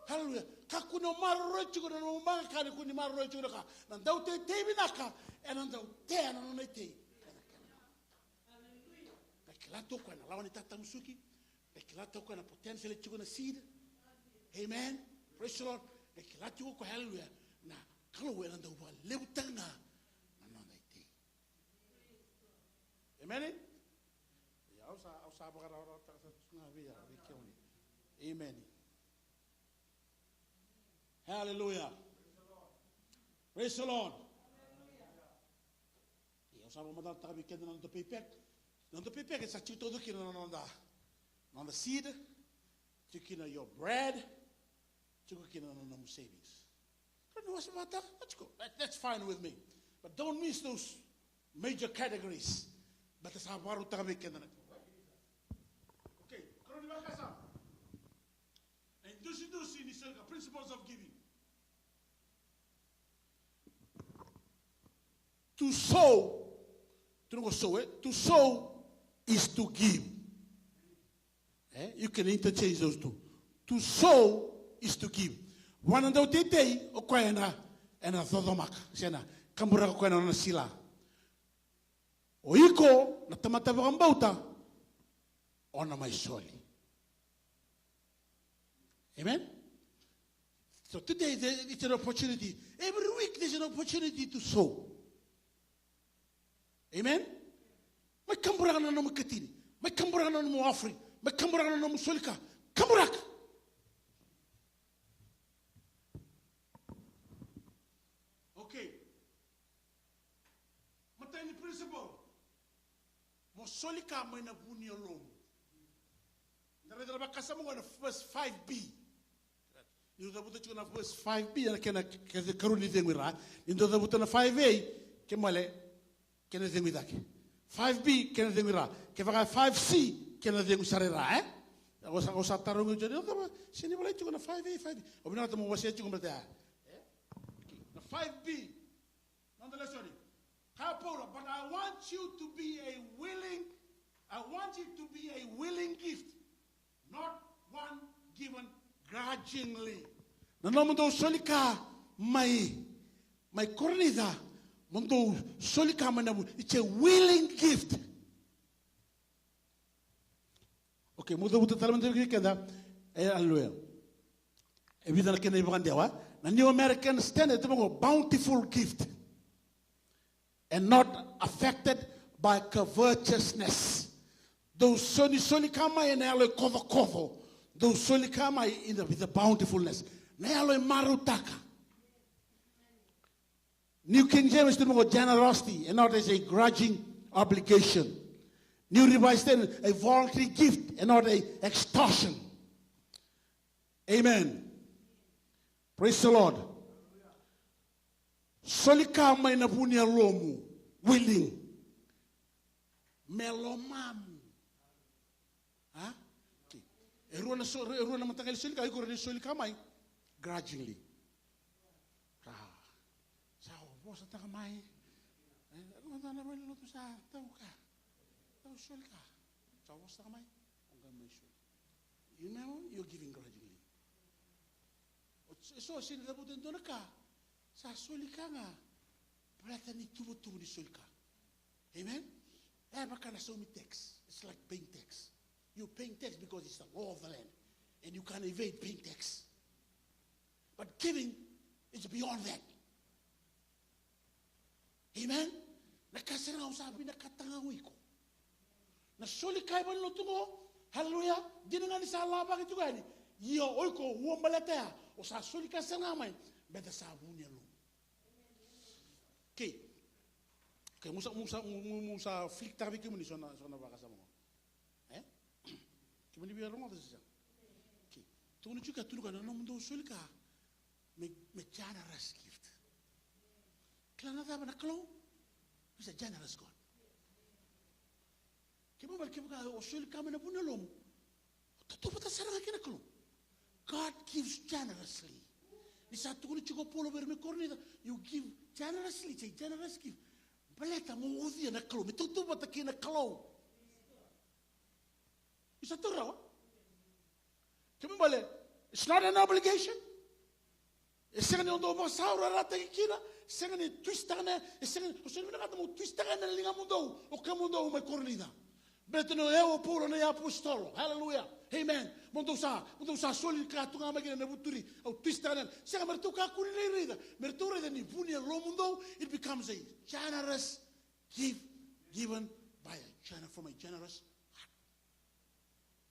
Hallelujah. Kakua ni o maroroi tiko na nomu maqa ka ni kua ni maroroi tiko na ka. Na dauteitei vinaka, ena dau tea na nona itei. Qai kila tu o koya na lawa ni tatamusuki. Qai kila tu o koya na potential e tiko na seed. Amen. Praise the Lord. Qai kila tu o koya, hallelujah. Na Kalou ena dau vakalevutaka ga na nona itei. Amen. Ia, au sa, au sa vakarawarawataka sara tu ga vei au, vei kemuni. Amen. Hallelujah. Praise the Lord. Ia, au sa vakamacalataka vei keda na noda paypack. Na noda paypack e sa tiko taucoko kina na noda, noda seed, tiko kina your bread, tiko kina na nomu savings. Kena wasa vata, that's good. That, that's fine with me. But don't miss those major categories. But sa vakarautaka vei keda na. Okay, kena ni vakasama. Na idusidusi ni soli ka, principles of giving. To sow, to sow, eh? To sow is to give. Eh? You can interchange those two. To sow is to give. Vua na dauteitei, o koya ena, ena cocomaka. Se na kaburaka o koya na nona sila. O iko na tamata vakabauta, o na mai soli. Amen? So today there is an opportunity. Every week there's an opportunity to sow. Amen? Mai kaburaka na nomu katini. Mai kaburaka na nomu offering. Mai kaburaka na nomu solika. Kaburaka. Okay. Matai ni principle. Mo soli ka mai na vu ni yalomu. Da raica na vakasama qo na verse five B. Ni dau cavuta tiko na verse five B, ena kena, kena karua ni cegu i ra. Ni dau cavuta na five A, ke male, kena cegu i cake. Five B, kena cegu i ra. Kevaka five C, kena cegu sara i ra, eh? Au sa, au sa tarogi tiko, "Cava, sega ni volai tiko na five A, five B." Au vinakata mo wasea tiko baleta ya. E? Okay. Na five B. Nonetheless, sorry. Kaya Paula, "But I want you to be a willing, I want it to be a willing gift, not one given grudgingly." Na nomudou soli ka mai, mai Korinica, mo dou soli ka mai na vu-, it's a willing gift. Okay, mo cavuta tale mada vei keda. E, aleluya. E vica na kena ivakadewa. Na New American Standard, e tukuna, "Bountiful gift and not affected by covetousness." Dou soli, soli ka mai ena yalo e kocokoco. Dou soli ka mai in the, with the bountifulness. Na yalo e marautaka. New King James, e tukuna, "Generosity and not as a grudging obligation." New Revised Standard, "A voluntary gift and not a extortion." Amen. Praise the Lord. Soli ka mai na vu ni yalomu, willing. Me lomamu. A? Okay. E rua na so-, e rua na mataqali soli ka, iko rawa ni soli ka mai grudgingly. Sa, sa vosataka mai. E, e rua na valenilotu sa tau ka. Tau soli ka. Sa vosataka mai. O qai mai soli. You know, you're giving grudgingly. O, so, so, sega ni cavuta e dua na ka. Sa soli ka ga. Baleta ni tuvatuva ni soli ka. Amen? E vaka na saumi tax. It's like paying tax. You're paying tax because it's the law of the land. And you can't evade paying tax. But giving is beyond that. Amen? Na ka sara ga au sa vinakata ga o iko. Na soli ka e valenilotu qo, haleluya, dina ga ni sa lavaki tiko yani. Ia o iko ua baleta ya, o sa soli ka sara ga mai, baleta sa vu ni yalomu. Okay. Okay, musa, musa, mu-, mu-, musa flick taka vei kemuni so na, so na vakasama qo. E? Kemuni via rogoca se sega? Okay. Tukuna tiko, tukuna na nomudou soli ka me, me generous gift. Kila na cava na Kalou? He's a generous God. Kemuni vale kevaka o soli ka mai na vu ni yalomu, o tautauvata sara ga kei na Kalou. God gives generously. Ni sa tukuna tiko o Paula vei ira mai Korinica, you give generously, it's a generous gift. Baleta mo ucuya na Kalou, me tautauvata kei na Kalou. Ni sa taura rawa. Kemuni vale, it's not an obligation. E sega ni o dou vakasaurarataki kina, sega ni twist-taka na, e sega ni, o sega ni vinakata mo twist-taka na ligamudou, o kemudou mai Korinica. Baleta ni o yau o Paula na iapositolo. Haleluya. Amen. Mo dou sa, mo dou sa soli ka tu ga mai kina na vuturi, au twist-taka na, sega, me ratou kakua ni raica, me ratou raica ni vu ni yalomudou, it becomes a generous gift given by a gener-, from a generous heart.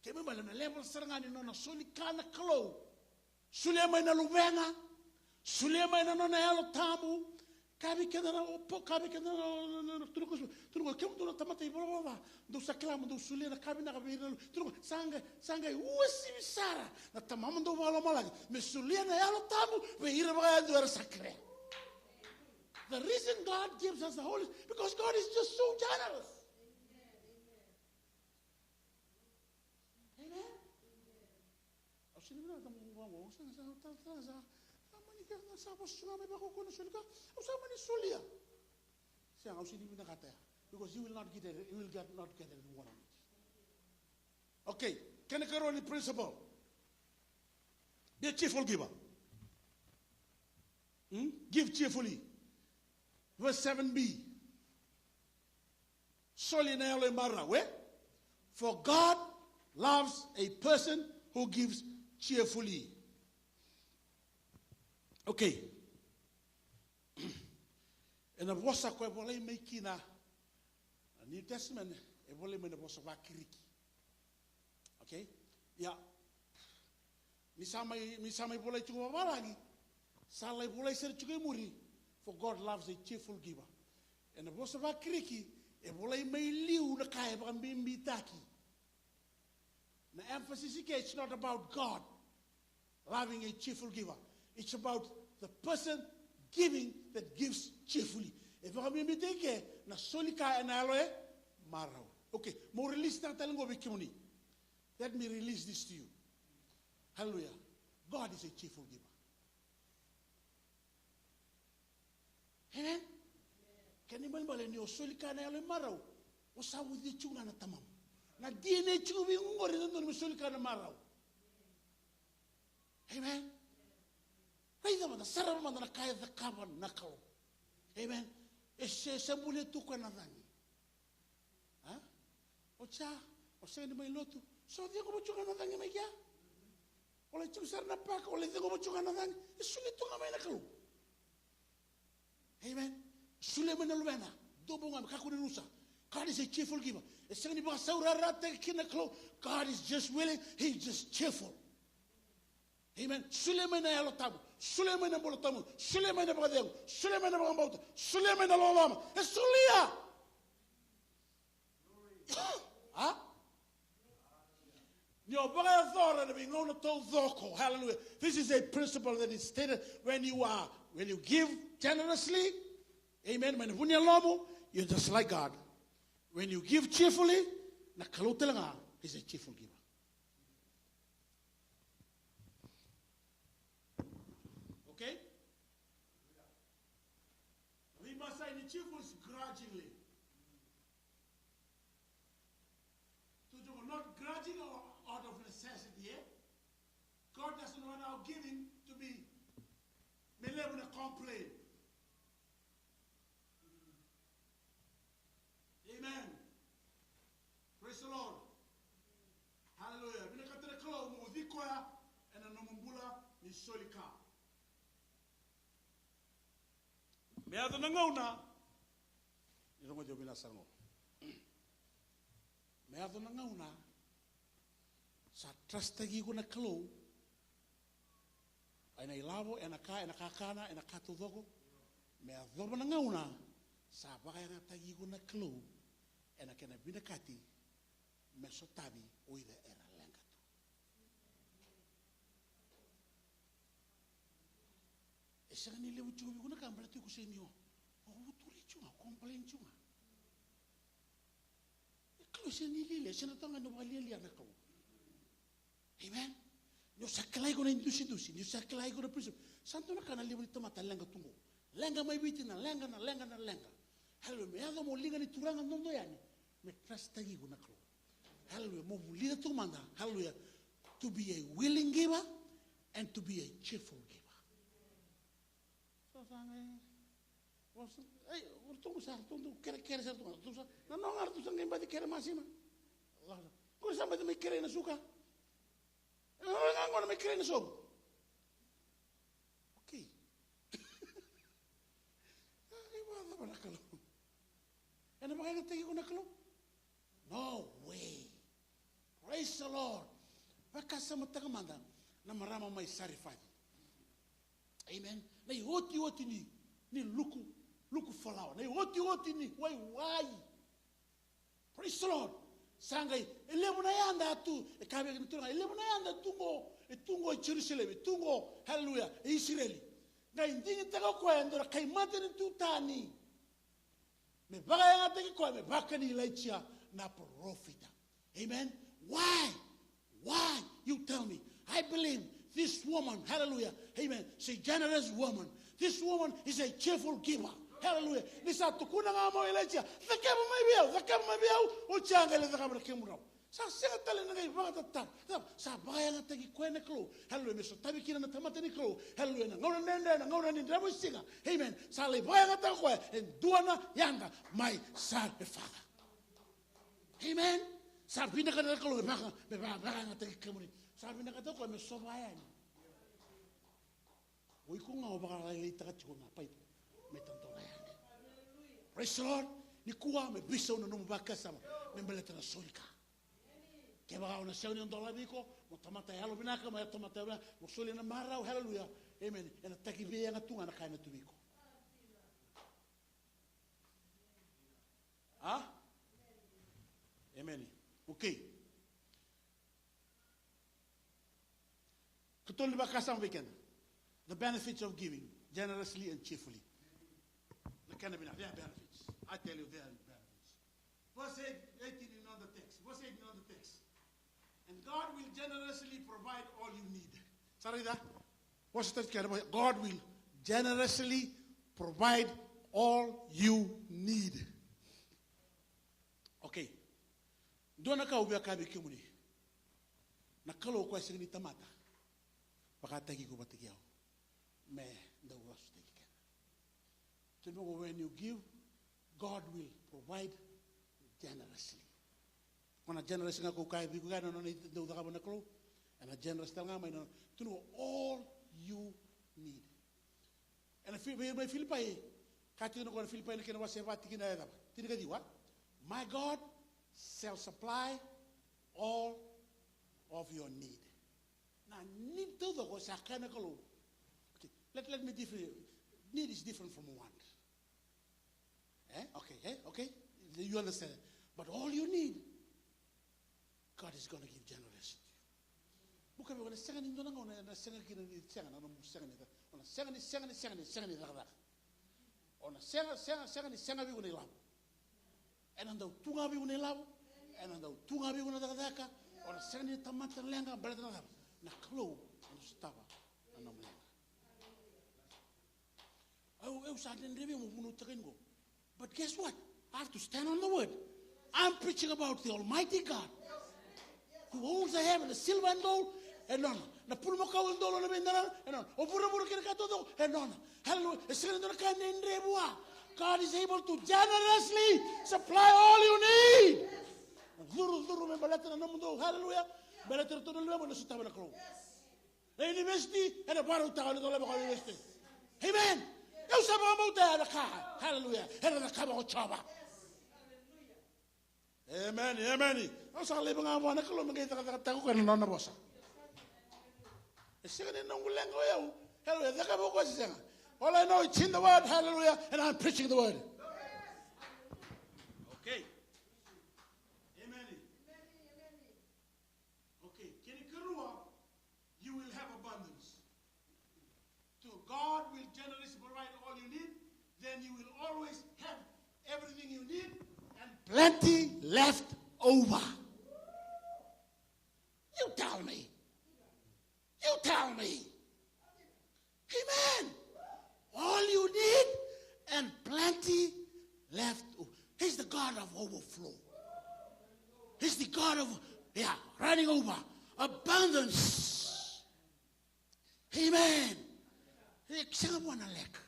Kemuni vale, na level sara ga ni nona soli ka na Kalou. Solia mai na luvena, solia mai na nona Yalo Tabu. Kaya vei keda na, o Po-, kaya vei keda na, na, na, na, tukuna o koya, tukuna o koya, kemudou na tamata ivalavala ca, dou sa kila mo dou solia na ka vinaka vei ira na lu-, tukuna o koya, sa qai, sa qai uasivi sara na Tamamudou vakalomalagi me solia na Yalo Tabu vei ira vakayadua era sa kerea. The reason God gives us the Holy Spirit, because God is just so generous. Amen. Au sega ni vinakata mo, mo, mo, sa, sa, sa, sa, sa, sa mani kece, sa vosa ga mai vakaukauwa na soli ka, au sa mani solia. Sega, au sega ni vinakata ya. Because you will not get it, you will get, not get a reward on it. Okay, kena ikarua ni principle. Be a cheerful giver. Hmm? Give cheerfully. Verse seven B. Soli ena yalo e marau, e? For God loves a person who gives cheerfully. Okay. Ena vosa ko e volai mai kina na New Testament, e volai mai na vosa vaKiriki. Okay? Ia, ni sa mai, ni sa mai volai tiko vavalagi, sa lai volai sara tiko e muri, for God loves a cheerful giver. Ena vosa vaKiriki, e volai mai liu na ka e vakabibitaki. Na emphasis i ke, it's not about God loving a cheerful giver. It's about the person giving that gives cheerfully. E vakabibitaki ke na soli ka ena yalo e marau. Okay, mo release taka tale qo vei kemuni. Let me release this to you. Hallelujah. God is a cheerful giver. Amen. Kena ibalebale ni o soli ka na yalo e marau, o sa ucuya tiko ga na tamamu. Na D N A tiko vei iko qori e dodonu me soli ka na marau. Amen. Raica mada, sarava mada na ka e cakava na Kalou. Amen. E se, se bulia tu koya na cagi. A? O sa, o sega ni mai lotu. Sa o cegu vatu ga na cagi mai kea. O lai tiko sara na paka, o lai cegu vatu ga na cagi. E soli tu ga mai na Kalou. Amen. Solia mai na luvena. Dobo ga me kakua ni rusa. God is a cheerful giver. E sega ni vakasaurarataki kina na Kalou. God is just willing. He is just cheerful. Amen. Solia mai na Yalo Tabu. Solia mai na bula tabu. Solia mai na vakacegu. Solia mai na vakabauta. Solia mai na loloma. E solia. A? Ni o vakayacora ena veigauna taucoko. Hallelujah. This is a principle that is stated when you are, when you give generously. Amen. Mai na vu ni yalomu, you're just like God. When you give cheerfully, na Kalou tale ga is a cheerful giver. Okay? Veibasai ni cheerful is grudgingly. Tutuku, not grudging or out of necessity, eh? God doesn't want our giving to be me levu na complain. Amen. Praise the Lord. Hallelujah. Vinakata na Kalou mo ucui koya ena nomu bula ni soli ka. Me yaco na gauna, ni rogoci au vinaka sara ga. Me yaco na gauna sa trust-taki iko na Kalou. Ena ilavo, ena ka, ena kakana, ena ka taucoko. Me yacova na gauna sa vakayagataki iko na Kalou ena kena vinakati me sotavi o ira era leqa tu. E sega ni levu tiko vei iko na ka baleta iko sega ni o, o vuturi tiko ga, o complain tiko ga. E Kalou sega ni lialia, e sega ni rawa ga ni o vakalialia na Kalou. Amen. Ni o sa kila iko na idusidusi, ni o sa kila iko na principle. Sa dua na ka na levu ni tamata leqa tu qo. Leqa mai Viti, na leqa, na leqa, na leqa. Hallelujah. Me yaco mo liga ni turaga dodo yani. Me trust-taki iko na Kalou. Hallelujah. Mo vulica tu mada. Hallelujah. To be a willing giver and to be a cheerful giver. Sa sa qai, o sa, ei, o ratou sa, ratou dau kerekere sa ratou, ratou sa, na noga ratou sa qai baci kere masima. Qori sa baci mai kerei na suka. E, qori ga qo na mai kerei na sobu. Okay. A, qai vakacava na Kalou? Ena vakayagataki iko na Kalou? No way. Praise the Lord. Vakasamataka mada na marama mai Sarefati. Amen. Na iotioti ni, ni luku, luku falawa. Na iotioti ni waiwai. Praise the Lord. Sa qai, e levu na yada tu, e kaya vei keda na Turaga, e levu na yada tu qo, e tu qo e Jerusalemi, e tu qo, hallelujah, e Isireli. Qai digitaka o koya e dua na kai matanitu tani. Me vakayagataki koya me vaka ni Ilaija na parofita. Amen. Why? Why? You tell me. I believe this woman, hallelujah, amen, she's a generous woman. This woman is a cheerful giver. Hallelujah. Ni sa tukuna ga mai o Ilaija, cakava mai vei au, cakava mai vei au, oti ya qai lai cakava na kemu rau. Sa sega tale na qai vakatatara. Sa, sa vakayagataki koya na Kalou. Hallelujah. Me sotavi kina na tamata ni Kalou. Hallelujah. Na gauna dredre, na gauna ni dravuisiga. Amen. Sa lai vakayagataka koya e dua na yada mai Sarefata. Amen. Sa vinakata na Kalou me vaka, me va, vakayagataki kemuni. Sa vinakata koya me sova yani. O iko ga o vakalailaitaka tiko na paipo me tadola yani. Praise the Lord. Nikua me veisau na nomu vakasama me baleta na soli ka. Kevaka o na sega ni dolavi iko, mo tamata yalovinaka, mo tamata yalovinaka, mo solia na marau, hallelujah. Amen. Ena taki veiyaga tu ga na ka ena tu vei iko. A? Amen. Okay. Katolu ni vakasama vei keda. The benefits of giving generously and cheerfully. Na kena vinaka, there are benefits. I tell you, there are benefits. Verse eight, eighteen in on the text. Verse eighteen on the text. And God will generously provide all you need. Sa raica? Vosa tale tiko, God will generously provide all you need. Okay. Dua na ka au via kaya vei kemuni. Na Kalou o koya sega ni tamata vakataki iko vakataki au me dau vasutaki keda. Tukuna vaqo, when you give, God will provide generously. Ko na generous ga ko kaya vei iko ga na nona dau cakava na Kalou. Ena generous tale ga mai na, tukuna vaqo, all you need. Ena Fi-, vei mai Filipai, ka tukuna ko na Filipai na kena wase va tikina e cava? Tinikaciwa. My God shall supply all of your need. Na need taucoko sa kaya na Kalou. Okay, let, let me differ. Need is different from want. Eh? Okay, eh? Okay? You understand? But all you need, God is gonna give generously to you. Buka vei, o na sega ni dua na gauna, o na sega kina ni sega, na nomu sega ni, o na sega ni, sega ni, sega ni, sega ni cakacaka. O na sega, sega, sega ni sega vei iko na ilavo. Ena dau tu ga vei iko na ilavo, ena dau tu ga vei iko na cakacaka, o na sega ni tamata leqa, baleta na cava? Na Kalou ena sotava na nomu leqa. Au, au sa dredre vei au mo vunautaka yani qo. But guess what? I have to stand on the word. I'm preaching about the Almighty God who owns the heaven, the silver and gold, e nona. Na pulumakau e dolo na veidrara, e nona. O vuravura kei na ka taucoko, e nona. Hallelujah. E sega ni dua na ka e dredre vua. God is able to generously supply all you need. Na curucuru me baleta na nomudou, hallelujah, baleta na nomudou, ena sotava na Kalou. Na university, ena vakarautaka na dolava ko university. Amen. Au sa vakabauta ya na ka. Hallelujah. Ena cakava ko Jiova. Amen, amen. Au sa laiva ga vua na Kalou me qai cakacakataka ko ena nona vosa. E sega ni noqu leqa o yau. Hallelujah. Cakava ko se sega. All I know, it's in the word. Hallelujah. And I'm preaching the word. Okay. Amen. Okay, kena ikarua, you will have abundance. So God will generously provide all you need, then you will always have everything you need and plenty left over. You tell me. You tell me. Amen. All you need and plenty left. He's the God of overflow. He's the God of, yeah, running over, abundance. Amen. E sega vua na lack.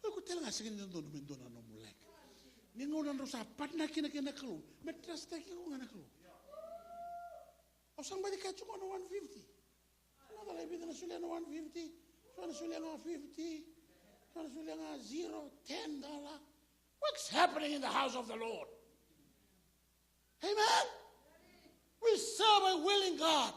O iko tale ga sega ni dodonu me dua na nomu lack. Ni gauna drau sa partner kina kei na Kalou, me trust-taki iko ga na Kalou. Au sa baci kaya tiko na one fifty. Na cala e vica na solia na one fifty? So na solia ga fifty. So na solia ga zero, ten dollar. What's happening in the house of the Lord? Amen. We serve a willing God.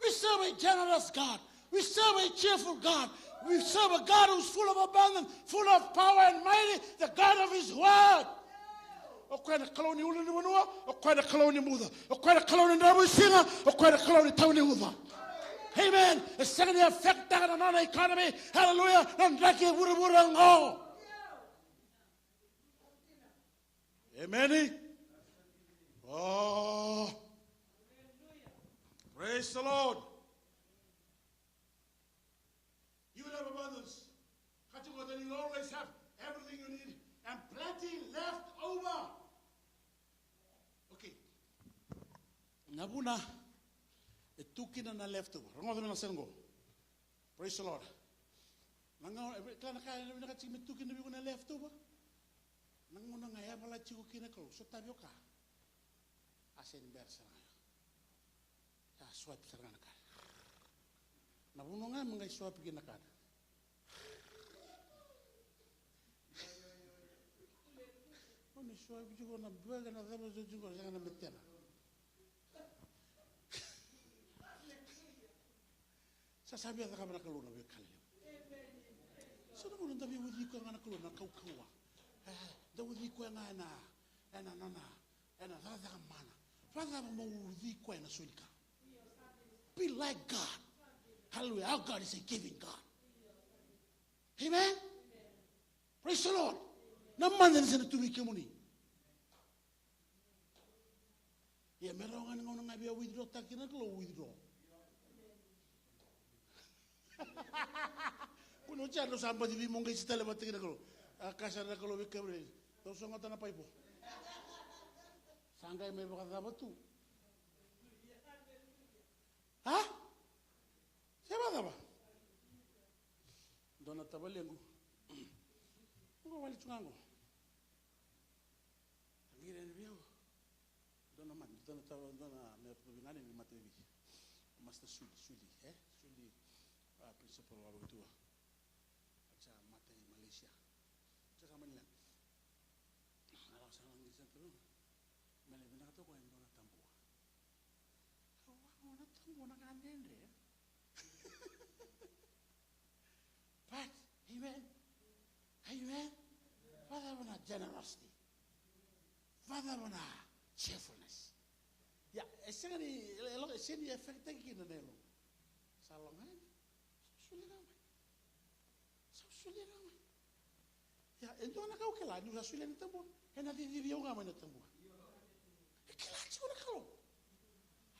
We serve a generous God. We serve a cheerful God. We serve a God who's full of abundance, full of power and mighty, the God of his word. O koya na Kalou ni ulunivanua, o koya na Kalou ni buca, o koya na Kalou ni dravuisiga, o koya na Kalou ni tau ni uca. Amen. E sega ni affect-taka na nona economy. Hallelujah. Na draki e vuravura oqo. Amen. Oh. Praise the Lord. You will have abundance. Kaya tiko, then you will always have everything you need and plenty left over. Okay. Na vuna e tu kina na left over. Rogoca na sere qo. Praise the Lord. Na gauna, e, kila na ka, e vinakati me tu kina vei iko na left over. Na gauna ga e yavala tiko kina na Kalou, sotavi o ka. A sega ni bera sara ga. Sa swipe sara ga na ka. Na vanua ga me qai swipe kina na ka. O ni swipe tiko na bega na cava so tiko, sega na metena. Sa, sa via cakava na Kalou na veika levu. Sa na gauna da via ucui koya ga na Kalou na kaukauwa. E, da ucui koya ga ena, ena nona, ena cakacaka mana. Vakacava mo ucui koya ena soli ka? Be like God. Hallelujah. Our God is a giving God. Amen. Praise the Lord. Na mana ni sa na tu vei kemuni. Ia me rawa ga ni gauna ga Via withdraw-taki na Kalou, withdraw. Ko ni oti ya, drau sa baci veimoqeti tale vata kei na Kalou. A kaya sara na Kalou vei Gabriel, dou sogota na paipo. Sa qai mai vakacava tu? A? Se vakacava? Dua na tavalequ. Qo wale tu ga qo. Qiri yani vei au. Dua na mate, dua na tava, dua na me veiganeni ni mate ni Viti. Master Suli, Suli, e? Suli, a, principal wa Vaituva. Sa mate i Malaysia. Sa sa mani lagi. Ala sa lagi sa talo. Me le vinaka toka e dua na tabua. Au wa, na tabua na ka dredre. But, amen. Amen. Vakacava na generosity? Vakacava na cheerfulness? Ia, e sega ni, e lo-, e sega ni affect-taki kina na yalo. Sa loga yani. Sa solia ga mai. Sa solia ga mai. Ia, e dua na ka au kila, niu sa solia na tabua, ena cicivi au ga mai na tabua. E kila tiko na Kalou.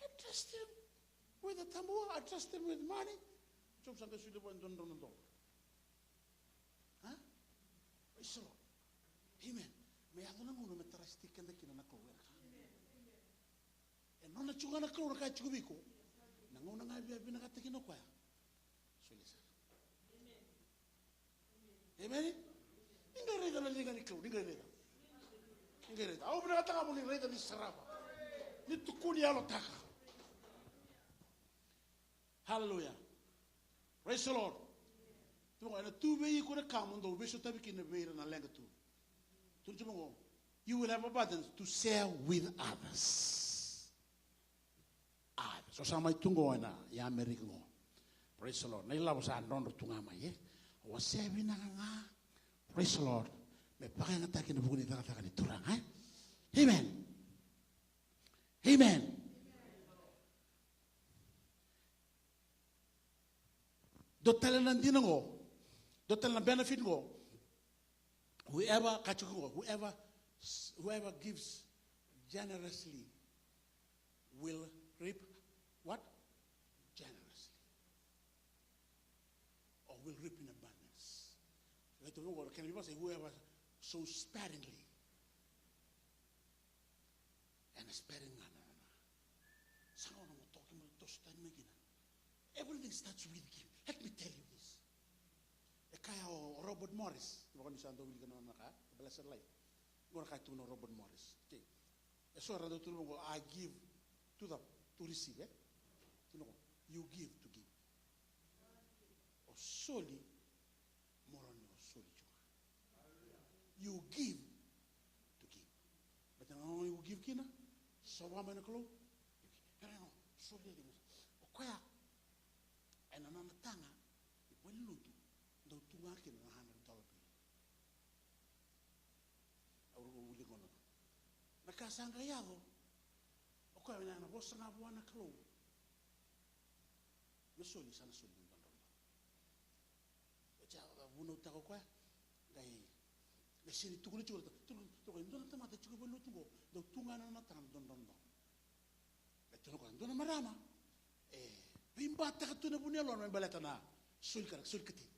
I trust him with the tabua, I trust him with money. Job sa qai solia vua e dua na drau na dola. A? Praise the Lord. Amen. Me yaco na gauna me trust-taki keda kina na Kalou ena ka. E nona tiko ga na Kalou na ka e tiko vei iko. Na gauna ga e via vinakata kina o koya. Solia sara. Amen. Ni qai raica na liga ni Kalou, ni qai raica. Ni qai raica. Au vinakataka mo ni raica, ni sarava. Ni tukuni yalotaka. Hallelujah. Praise the Lord. Tukuna, ena tu vei iko na ka mo dou veisautavi kina vei ira na leqa tu. Tukuna tiko qo, you will have abundance to share with others. A, so sa mai tu qo ena, i Amerika qo. Praise the Lord. Na ilavo sa drodro tu ga mai, e? Wasea vinaka ga. Praise the Lord. Me vakayagataki ena vuku ni cakacaka ni Turaga, e? Amen. Amen. Dua tale na dina qo. Dua tale na benefit qo. Whoever, ka tiko qo, whoever, whoever gives generously will reap what? Generously. Or will reap in abundance. Lai tu qo, kena vivasa, whoever sows sparingly. Ena sparing ga na nona. Sa gauna mo toki mo toso tani mai kina. Everything starts with giving. Let me tell you this. E kaya o Robert Morris, kevaka ni sa dau wilika na nona ka, Blessed Life. Qo na ka e tukuna o Robert Morris. Okay. E so era dau tukuna qo, I give to the, to receive, e? Tukuna qo, you give to give. O soli, mo rawa ni o soli tiko ga. You give to give. Baleta na gauna you give kina, sova mai na Kalou. You give. Era no, soli tiko. O koya, ena nona taga, i valenilotu, dau tu ga kina na hundred dollar bill. Au rau wili gona. Na ka sa qai yaco. O koya ena, ena vosa ga vua na Kalou. Me soli, sa na soli na dodonu. Oti a vunautaka o koya. Qai, qai sega ni tukuna tiko, tukuna tiko, e dua na tamata tiko e valenilotu qo, dau tu ga na nona taga na dodonu. E tukuna o koya, dua na marama e veibataka tu na vu ni yalona me baleta na soli ka, soli katini.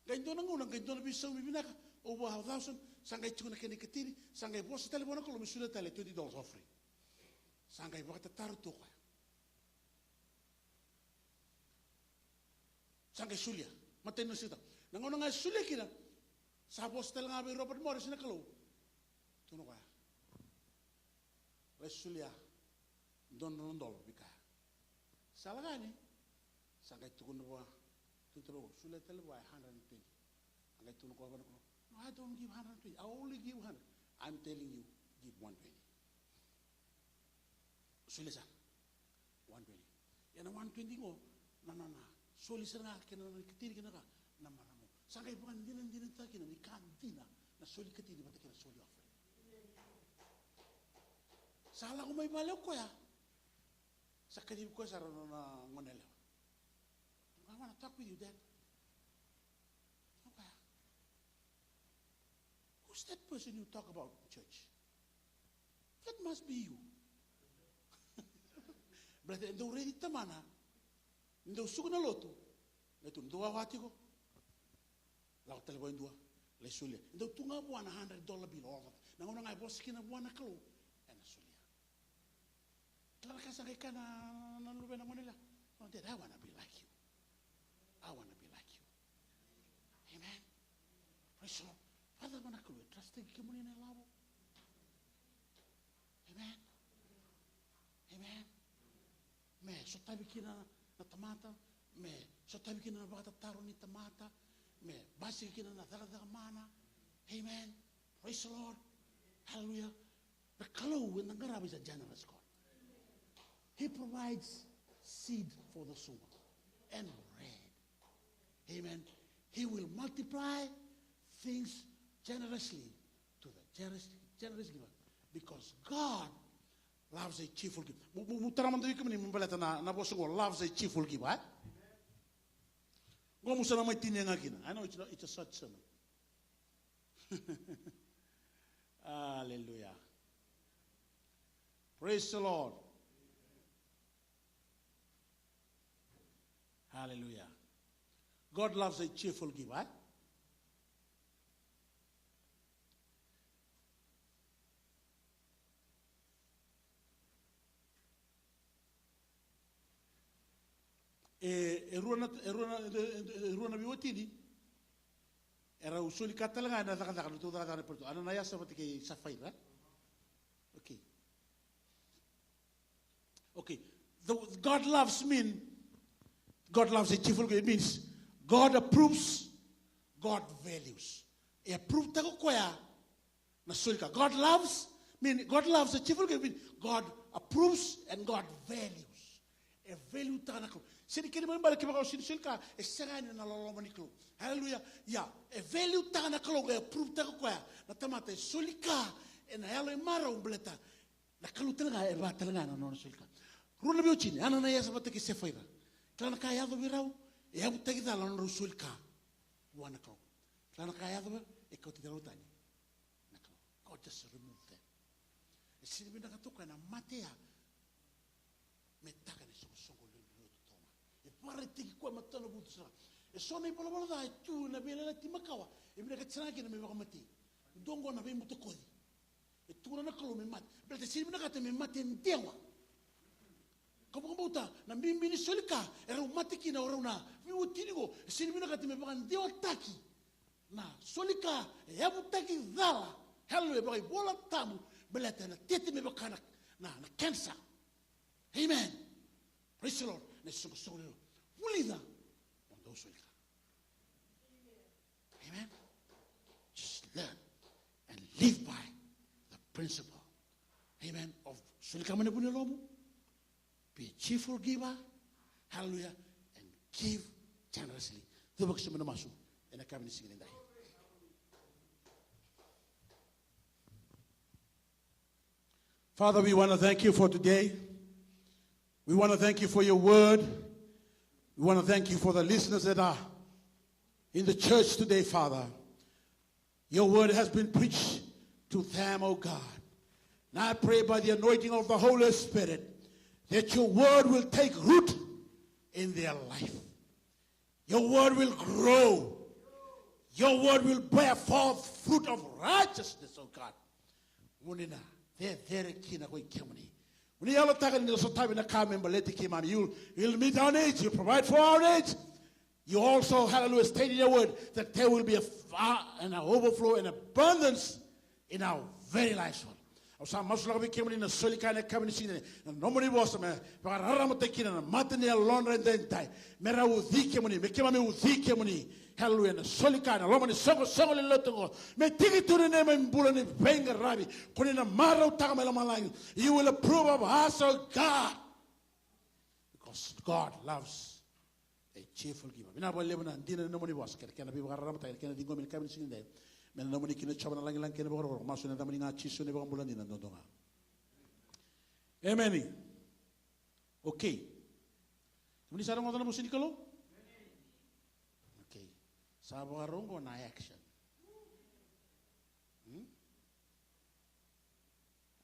Qai dua na gauna, qai dua na veisaumi vinaka, over a thousand, sa qai tiko na kena ikatini, sa qai vosa tale vua na Kalou me solia tale twenty dollars offering. Sa qai vakatataro tu o koya. Sa qai solia. Matai ni siga. Na gauna ga e solia kina, sa vosa tale ga vei Robert Morris na Kalou. Tukuna o koya, lai solia dua na drau na dola vei kaya. Sa lako yani, sa qai tukuna vua, tukuna vua, solia tale vua e hundred and twenty. A qai tukuna o koya vua na Kalou, no, I don't give hundred and twenty. I only give hundred. I'm telling you, give one twenty. Solia sara. One twenty. Ia na one twenty qo, na, na, na soli sara ga kei na, na katini kei na ka, na marama. Sa qai vakadinadinataka kina ni ka dina na soli katini vata kei na soli offering. Sa lako mai vale o koya. Sa kacivi koya sara na, na gone yalewa. I wanna talk with you, Dad. O koya. Who's that person you talk about in church? That must be you. Baleta e dau raici tamana, e dau suka na lotu, na tu, dau wawa tiko. Lako tale vua e dua, lai solia. E dau tu ga vua na hundred dollar bill, o, na gauna ga e vosa kina vua na Kalou, ena solia. Kila na ka sa qai kaya na, na, na luvena gone la. "Oh, Dad, I wanna be like you. I wanna be like you." Amen. Praise the Lord. Vakacava na Kalou e trust-taki kemuni na ilavo? Amen. Amen. Me sotavi kina na tamata, me sotavi kina na vakatataro ni tamata, me basika kina na cakacaka mana. Amen. Praise the Lord. Hallelujah. Na Kalou eda qarava is a generous God. He provides seed for the sower and bread. Amen. He will multiply things generously to the generous, generous giver, because God loves a cheerful giver. Mo, mo, mo tara mada vei kemuni me baleta na, na vosa qo, loves a cheerful giver, eh? Qo mo sa na mai tinia ga kina. I know it's, not, it's a short sermon. Hallelujah. Praise the Lord. Hallelujah. God loves a cheerful giver, eh? E, e rua na, e rua na, e, e, e rua na veiwatini. Erau soli ka tale ga ena cakacaka, na tou cakacaka na Porto. Ananaiasa vata kei Safaira. Okay. Okay. The, God loves mean, God loves a cheerful giver. It means God approves, God values. E approve-taka o koya na soli ka. God loves, mean, God loves a cheerful giver, mean, God approves and God values. E value-taka na Kalou. Sega ni kena ibalebale kevaka o sega ni soli ka, e sega yani na loloma ni Kalou. Hallelujah. Ia, e value-taka na Kalou, e approve-taka o koya na tamata e soli ka ena yalo e marau, baleta na Kalou tale ga e vaka tale ga na nona soli ka. Rua na veiwatini, Ananaiasa vata kei Safaira. Kila na ka e yaco vei rau, e yavutaki cala na nodrau soli ka vua na Kalou. Kila na ka e yaco vei rau, e kauti rau tani na Kalou. God just remove them. E sega ni vinakata o koya na mate ya me taka na isoqosoqo lewe ni lotu toka ga. E vakaraitaki koya matana vutu sara. E so na ivalavala ca e tu ena Veiyalayalati Makawa, e vinakati sara ga kina me vakamatei. Dua qo na veibutakoci. E tukuna na Kalou me mate. Baleta e sega ni vinakata me mate dewa. Kau vakabauta na bibi ni soli ka, erau mate kina o rau na veiwatini qo, e sega ni vinakata me vakadewataki na soli ka e yavutaki cala. Hallelujah, vakaivolatabu, baleta ena tete me vaka na, na, na cancer. Amen. Praise the Lord. Na isoqosoqo lewe ni lotu. Vulica mo dau soli ka. Amen. Just learn and live by the principle, amen, of soli ka mai na vu ni yalomu. Be a cheerful giver. Hallelujah. And give generously. Cuva ki sobu na masu ena yakavi ni siga nidai. Father, we want to thank you for today. We want to thank you for your word. We want to thank you for the listeners that are in the church today, Father. Your word has been preached to them, O God. And I pray by the anointing of the Holy Spirit that your word will take root in their life. Your word will grow. Your word will bear forth fruit of righteousness, O God. Mo ni na cecere kina ko i kemuni. Mo ni yalataka ni na sotavi na ka me baleti keimami. You will meet our needs. You provide for our needs. You also, hallelujah, state in your word that there will be a, an overflow and abundance in our very lives, Lord. Au sa masulaka vei kemuni na soli ka ena yakavi ni siga, na nomuni vosa me vakararamataki kina na mata ni yalodra edaidai. Me ra ucui kemuni, me keimami ucui kemuni. Hallelujah, na soli ka ena loma ni soqosoqo lewe ni lotu oqo. Me tiki tu na neimami bula ni veiqaravi. Ko ni na marautaka mai lomalagi. You will approve of us, O God. Because God loves a cheerful giver. Vinaka vakalevu na dina ni nomuni vosa, kei na kena veivakararamataki, kei na ciqomi ena yakavi ni siga nidai. Me na nomuni kina Jiova na lagilagi kei na vakarokoroko, masu ena yacamuni ga Jisu na iVakabula dina duadua ga. Emeni. Okay. Kemuni sa rogoca na vosa ni Kalou? Okay. Sa vakarau qo na action. Hmm?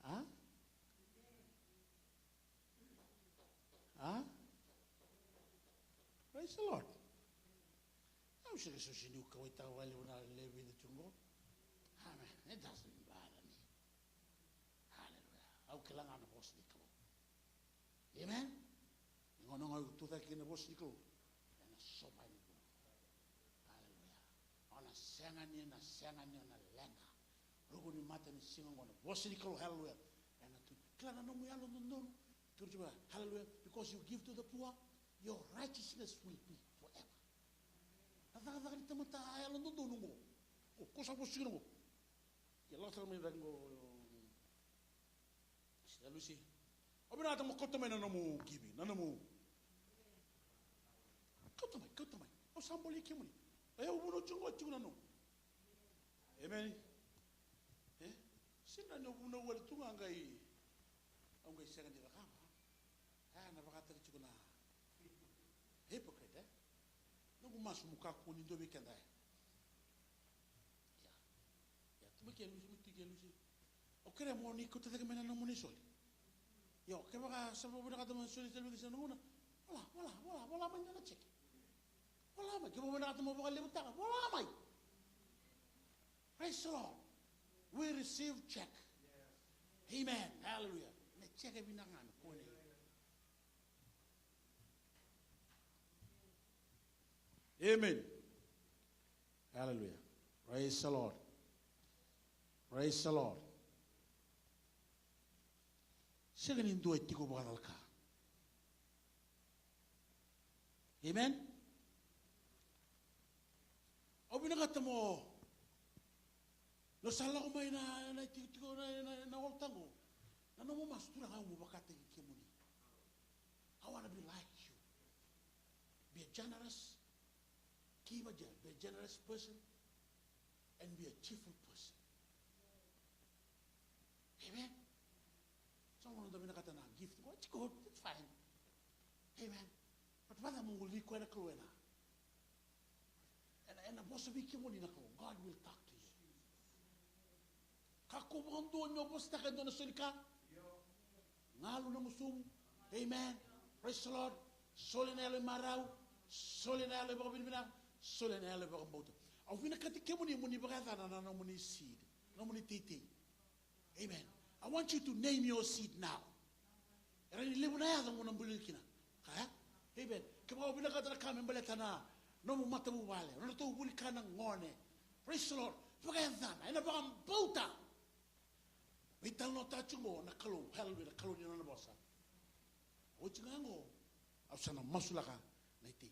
A? Praise the Lord. Au sega soti niu kauwaitaka vakalevu na levu e tu qo. Amen. It doesn't bother me. Hallelujah. Au kila ga na vosa ni Kalou. Amen. Ni gauna ga o tucake kina na vosa ni Kalou, ena sova yani vua. Hallelujah. O na sega ni, na sega ni, o na leqa. Ruku ni matanisiga oqo na vosa ni Kalou, hallelujah. Ena tu, kila na nomu yalododonu. Tu, tu, hallelujah. Because you give to the poor, your righteousness will be forever. Na cakacaka ni tamata yalododonu oqo. O, ko sa vosa tiko oqo. Ia lako sara mai cake oqo. Sista Lucy. Au vinakata mo kauta mai na nomu giving, na nomu. Kauta mai, kauta mai. Au sa boli kemuni. E, au vunau tiko qo, tiko na nomu. Amen. E? Sega ni au vunau wale tu ga qai. Au qai sega ni cakava. E, na vakataki tiko na hypocrite, e? Noqu masu mo kakua ni dua vei keda, e? Ia. Ia, tu mai ke Lucy, mai tu ke Lucy. Au kerea mo ni kauta cake mai na nomuni soli. Io, kevaka sa vinakata mo soli tale vei keda ena gauna. Vola, vola, vola, vola mai na ceke. Vola mai, kevaka vinakata mo vakalevutaka, vola mai. Praise the Lord. We receive check. Amen. Hallelujah. Na ceke vinaka ga me kune. Amen. Hallelujah. Praise the Lord. Praise the Lord. Sega ni dua e tiko vakacalaka. Amen. Au vinakata mo, ni o sa lako mai na, na tikotiko na, na, na altar qo. Na nomu masu, Turaga, au mo vakataki kemuni. I wanna be like you. Be a generous giver, be a generous person, and be a cheerful person. Amen. Sa mo noda vinakata na gift, well, it's good, it's fine. Amen. But vacava mo qai koya na Kalou ena, ena, ena vosa vei kemuni na Kalou. God will talk to you. Kakua vakadua ni o vosataka e dua na soli ka. Galu na gusumu. Amen. Praise the Lord. Soli na yalo imarau. Soli na yalo ivakavinavinaka. Soli na yalo ivakabauta. Au vinakati kemuni mo ni vakayacana na nomuni seed, nomuni teitei. Amen. I want you to name your seed now. E rawa ni levu na yaca mo na buli kina. Kaya? Amen. Kevaka o vinakata na ka me baleta na nomu matavuvale, o nodratou vuli ka na gone. Praise the Lord. Vakayacana, ena vakabauta. Veitalanoataka tiko qo na Kalou, hallelujah, na Kalou ni nona vosa. Oti ga qo, au sa na masulaka na itei.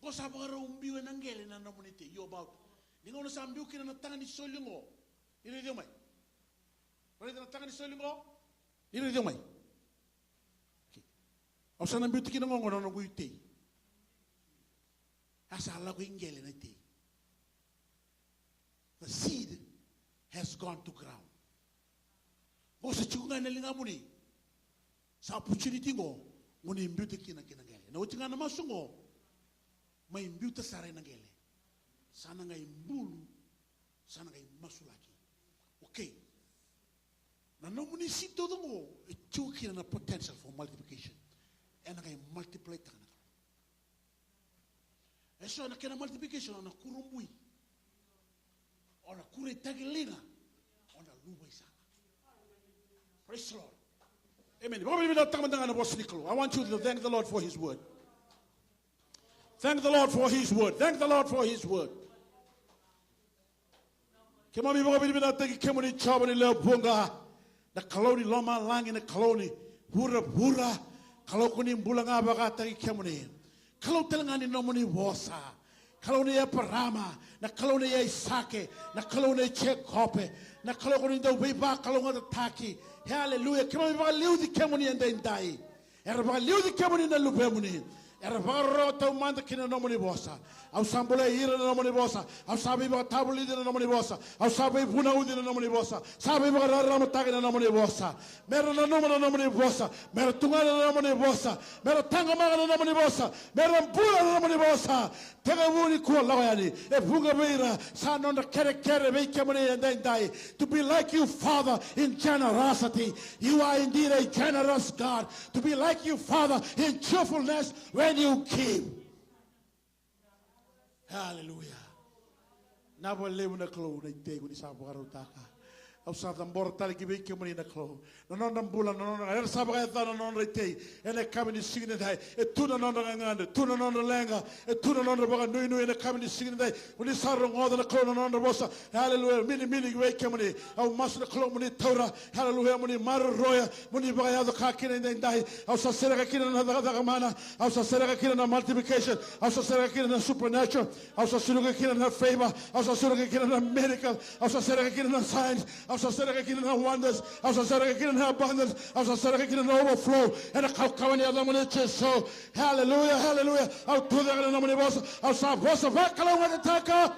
Qo sa vakarau biu ena qele na nomuni itei, io, about. Ni gauna sa biu kina na taga ni soli qo. Ni raici au mai. Raica na taga ni soli qo. Ni raici au mai. Okay. Au sa na biuta kina qo, qo na noqu itei. A sa lako i qele na itei. The seed has gone to ground. Qo sa tiko ga ena ligamuni. Sa opportunity qo, mo ni biuta kina ki na qele. Na oti ga na masu qo, mai biuta sara ena qele. Sa na qai bulu, sa na qai masulaki. Okay. Na nomuni seed taucoko qo, e tiko kina na potential for multiplication. Ena qai multiply taka na Kalou. E so na kena multiplication, o na kurabui. O na kureitaki liga. O na luva i sala. Praise the Lord. Amen. Vakavinavinakataka mada ga na vosa ni Kalou. I want you to thank the Lord for his word. Thank the Lord for his word. Thank the Lord for his word. Keimami vakavinavinakataki kemuni Jiova ni lewe vuqa. Na Kalou ni lomalagi, na Kalou ni vuravura. Kalou ko ni bula ga vakataki kemuni. Kalou tale ga ni nomuni vosa. Kalou nei Eparama, na Kalou nei Aisake, na Kalou nei Jekope, na Kalou ko ni dau veivakalougatataki. Haleluya. Keimami vakaliuci kemuni edaidai. Era vakaliuci kemuni na luvemuni. Era vakarorogo taumada ki na nomuni vosa. Au sa bolei ira na nomuni vosa. Au sa veivakatavulici na nomuni vosa. Au sa veivunauci na nomuni vosa. Sa veivakararamataki na nomuni vosa. Mera nanuma na nomuni vosa. Mera tugana na nomuni vosa. Mera taqomaka na nomuni vosa. Mera bula na nomuni vosa. Tekivu nikua lako yani. E vuqa vei ira sa nodra kerekere vei kemuni edaidai. To be like you, Father, in generosity. You are indeed a generous God. To be like you, Father, in cheerfulness when you give. Hallelujah. Vinaka vakalevu na Kalou na itei ko ni sa vakarautaka. Au sa cabora tale ki vei kemuni na Kalou. Na nodra bula, na nodra, era sa vakayacana na nodra itei. Ena yakavi ni siga nidai, e tu na nodra gagadre, e tu na nodra leqa, e tu na nodra vakanuinui ena yakavi ni siga nidai. Ko ni sa rogoca na Kalou na nodra vosa. Hallelujah. Minimini ki vei kemuni. Au masu na Kalou mo ni taura. Hallelujah. Mo ni maroroya. Mo ni vakayaco ka kina edaidai. Au sa sereka kina na cakacaka mana. Au sa sereka kina na multiplication. Au sa sereka kina na supernatural. Au sa sereka kina na favor. Au sa sereka kina na miracle. Au sa sereka kina na signs. Au sa sereka kina na wonders. Au sa sereka kina na abundance. Au sa sereka kina na overflow. Ena kaukauwa ni yacamuni Jisu. Hallelujah, hallelujah. Au tucake na nomuni vosa. Au sa vosa vakalougatataka.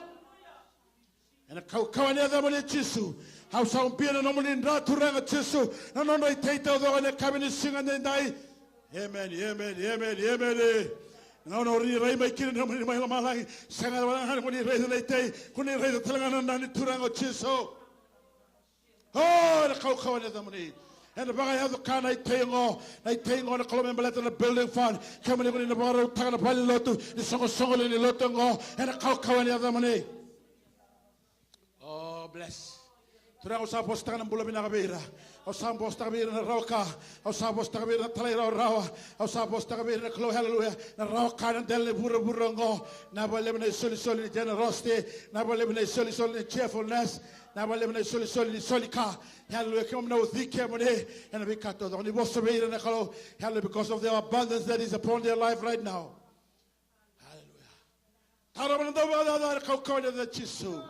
Ena kaukauwa ni yacamuni Jisu. Au sa ubia na nomuni dra Turaga Jisu. Na nodra itei taucoko ena yakavi ni siga nidai. Amen, amen, amen, amen. Na gauna o ni rai mai kina na nomuni mai lomalagi. Sega wale ga ni ko ni raica na itei. Ko ni raica tale ga na dra ni Turaga o Jisu. O, ena kaukauwa ni yacamuni. Ena vakayaco ka na itei oqo. Na itei oqo na Kalou me baleta na building fund. Kemuni ko ni na vakarautaka na valenilotu. Ni soqosoqo lewe ni lotu oqo. Ena kaukauwa ni yacamuni. Oh, bless. Turaga, au sa vosataka na bula vinaka vei ira. Au sa vosataka vei ira na rawa ka. Au sa vosataka vei ira na talairawarawa. Au sa vosataka vei ira na Kalou, hallelujah, na rawa ka na dela ni vuravura oqo. Na vakalevu na isolisoli ni generosity. Na vakalevu na isolisoli ni cheerfulness. Na vakalevu na isolisoli ni soli ka. Hallelujah, keimami na uci kemuni ena veika taucoko. Ni vosa vei ira na Kalou. Hallelujah, because of the abundance that is upon their life right now. Hallelujah. Tarova na dauvakacaca ena kaukauwa ni yaca i Jisu.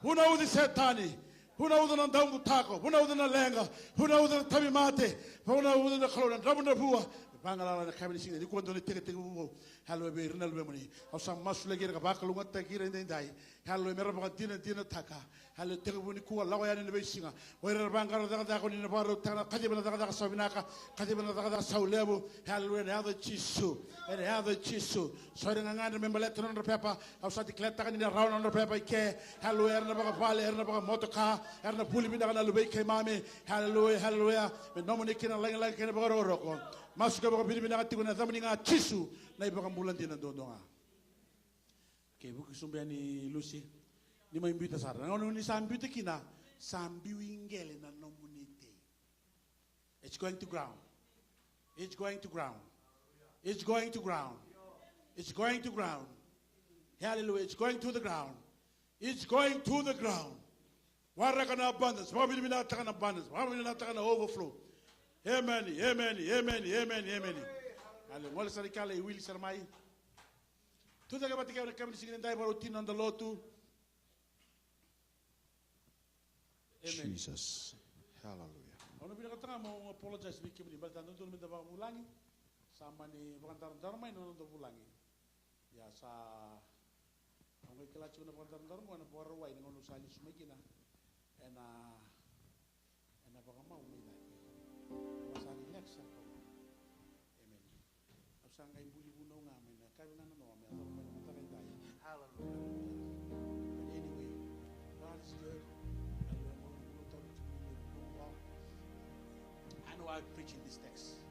Vunauci Setani. Vunauca na daubutako. Vunauca na leqa. Vunauca na tauvimate. Vunauca na Kalou na dravudravua. Vagalala ena yakavi ni siga nikua, dua na itekitekivu vou. Hallelujah, vei ira na luvemuni. Au sa masulaki ira ka vakalougatataki ira edaidai. Hallelujah, mera vakadinadinataka. Hallelujah, tekivu nikua lako yani ena veisiga. O ira era vaqara cakacaka, o ni na vakarautaka na kaciva na cakacaka sa vinaka, kaciva na cakacaka sa ulevu. Hallelujah, ena yaca i Jisu. Ena yaca i Jisu. So era gagadre me baleta na nodra pepa. Au sa declare-taka ni na rawa na nodra pepa i ke. Hallelujah, era na vakavale, era na vakamotoka, era na vuli vinaka na luvei keimami. Hallelujah, hallelujah. Me nomuni kina na lagilagi kei na vakarokoroko. Masu ka vakavinavinaka tiko ena yacamuni ga Jisu, na iVakabula dina duadua ga. Ke vuki sobu yani Lucy. Ni mai biuta sara. Na gauna ni sa biuta kina, sa biu i qele na nomuni tei. It's going to ground. It's going to ground. It's going to ground. It's going to ground. Hallelujah. It's going to the ground. It's going to the ground. Waraka na abundance. Vakavinavinakataka na abundance. Vakavinavinakataka na overflow. Amen. Amen. Amen. Amen. Amen. Hallelujah. Gole sara i kala i wili sara mai. Tucake vata kei au ena yakavi ni siga nidai, vakarau tini na noda lotu. Amen. Jesus. Hallelujah. Au na vinakata ga meu apologize vei kemuni baleta dodonu meda vakavulagi. Sa mani vakadaradara mai na noda vulagi. Ia sa, au qai kila tiko na vakadaradara qo ena Vakarauwai na gauna au sa lesu mai kina. Ena Ena vakamau mai cake. Au sa relax sara tu. Amen. Au sa qai buli vunau ga mai na yakavi ga nanoa me yacova mai na mataka edai. Hallelujah. But anyway, God is good. Hallelujah. Mo ni vunau tale tiko mai vunau. I know I'm preaching this text.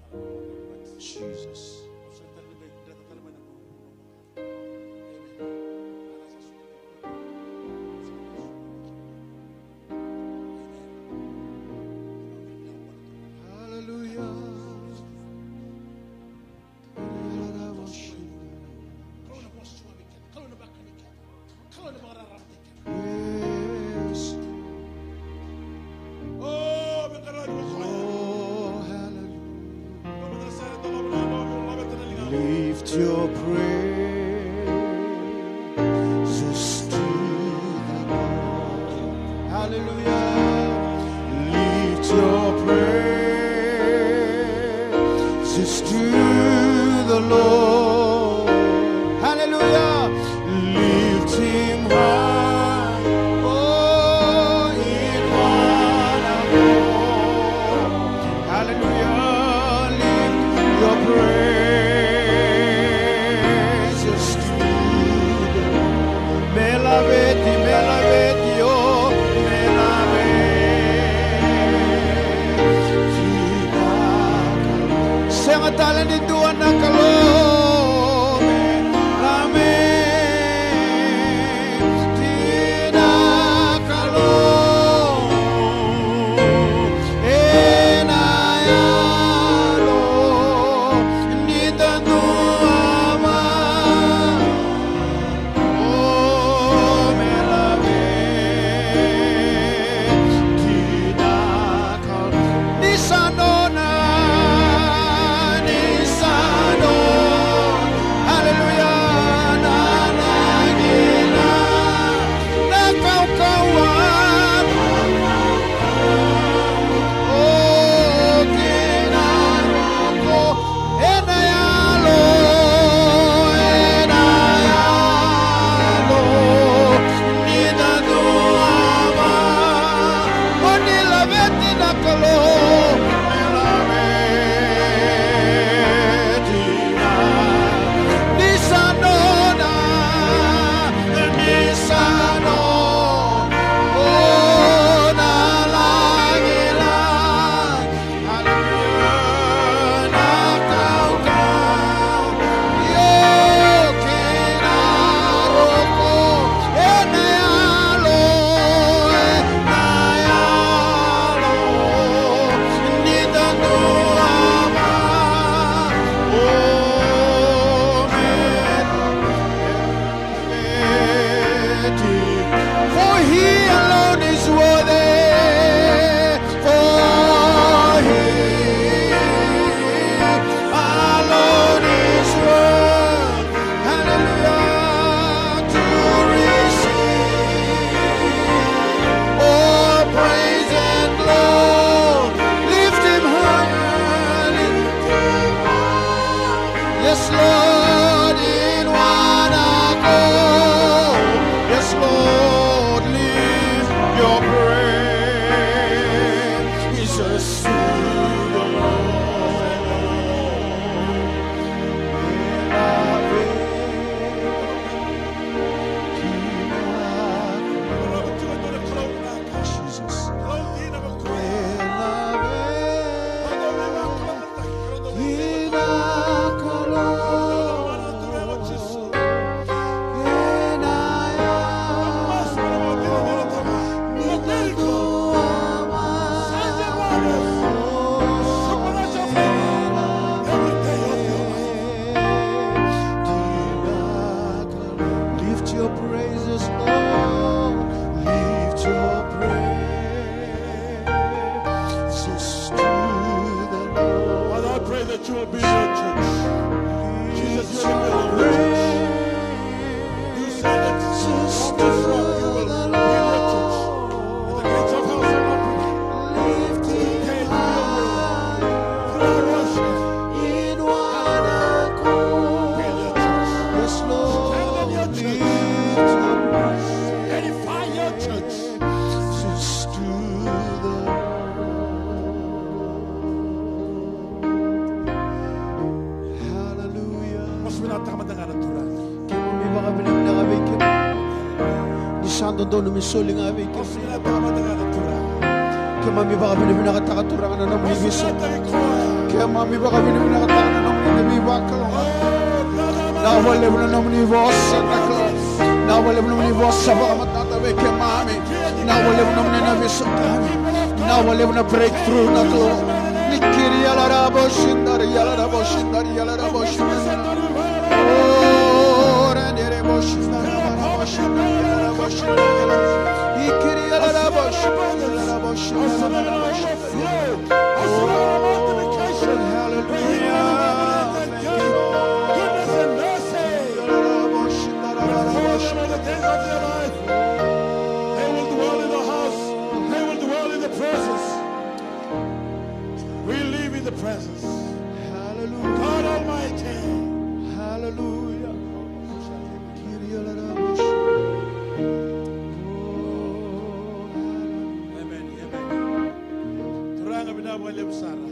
Hallelujah. But Jesus. Au sa tale ni qai dreta tale mai na vunau. Hallelujah. Yes. Oh, hallelujah. Lift your praises to the Lord. Hallelujah. Lift your praises to the Lord. Hallelujah. Lift him high. Oh, in one accord. Hallelujah. Lift your praises to the Lord. Me laveti, me laveti, oh, me laveti. Sega tale ni dua na Kalou, me laveti na Kalou. Ena yalo ni dua vata. Oh, me laveti na Kalou. Ni sa nona, ni sa nona. Hallelujah, na lagilagi, na kaukauwa. Oh, kei na rogo. Ena yalo, ena yalo ni dua vata. Mo ni laveti na Kalou, me laveti na, ni sa nona, ni sa nona, oh, na lagilagi. Hallelujah, na kaukauwa, io kei na rogo, ena yalo, ena yalo ni dua vata. Oh, me For he alone is worthy. For he alone is worthy. Hallelujah. To receive all praise and glory. Lift him high. Lift him high. Yes, Lord, in one accord. Yes, Lord, lift your praises to the Lord. Jesus. Lift your praises, Lord. Lift your praises to the Lord. Father, I pray that you will be in your church. Jesus, you will be in your church. You said that from this rock you will be in your church. And the gates of hell shall not prevail. Lift him high. Through our worship. In one accord. Be in your church. Yes, Lord. Stand in your church. Lift him high. Edify your church. Just to the Lord. Hallelujah. Mo sa vinakataka mada ga na Turaga. Keimami vakavinavinaka vei kemuni. Ni sa dodonu me soli ga vei kemuni. Mo sa vinakataka mada ga na Turaga. Keimami vakavinavinakataka Turaga na nomuni veiso. Mo sa vinakataka koya. Keimami vakavinavinakataka na nomuni veivakalougatataki. Oh, na, na, na, na. Vinaka vakalevu na nomuni vosa na Kalou. Vinaka vakalevu na nomuni vosa vakamatata vei keimami. Vinaka vakalevu na nomuni na veisotavi. Vinaka vakalevu na breakthrough na Kalou. Ni kiri yalarabo shindari yalarabo shindari yalarabo shindari. Oh, rendere bo shindari yalarabo shindari yalarabo shindari. Ni kiri yalarabo shindari yalarabo shindari yalarabo shindari. Oh, hallelujah. Goodness and mercy will follow them all the days of their life. They will dwell in the house. They will dwell in the presence. We live in the presence. Hallelujah. God Almighty. Hallelujah. Kyrie la la. Amen, amen. Turaga, vinaka vakalevu sara.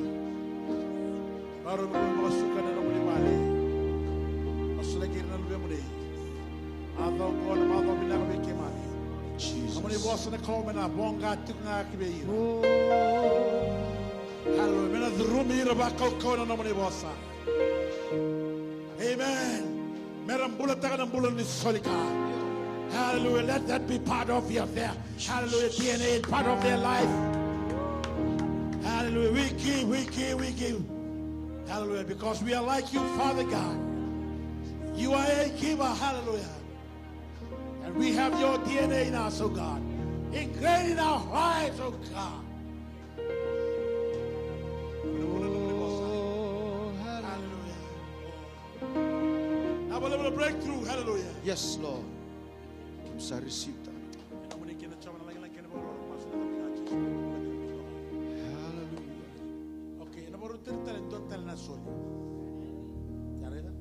Varau me vakasuka na nomuni vale. Masulaki ira na luvemuni. Macawa oqo na macawa vinaka vei keimami. Jesus. Nomuni vosa na Kalou me na voqa tiko ga ki vei ira. Hallelujah. Me na curumi ira vakaukauwa na nomuni vosa. Amen. Me ra bulataka na bula ni soli ka. Hallelujah. Let that be part of your, their, hallelujah, D N A, part of their life. Hallelujah. We give, we give, we give. Hallelujah. Because we are like you, Father God. You are a giver. Hallelujah. And we have your D N A in us, oh God. Ingrained in our lives, oh God. Oh, hallelujah. Now, a little breakthrough. Hallelujah. Yes, Lord. Keimami sa receive that. Hallelujah. Okay, ena vakarau tale, dua tale na soli. Ya raica?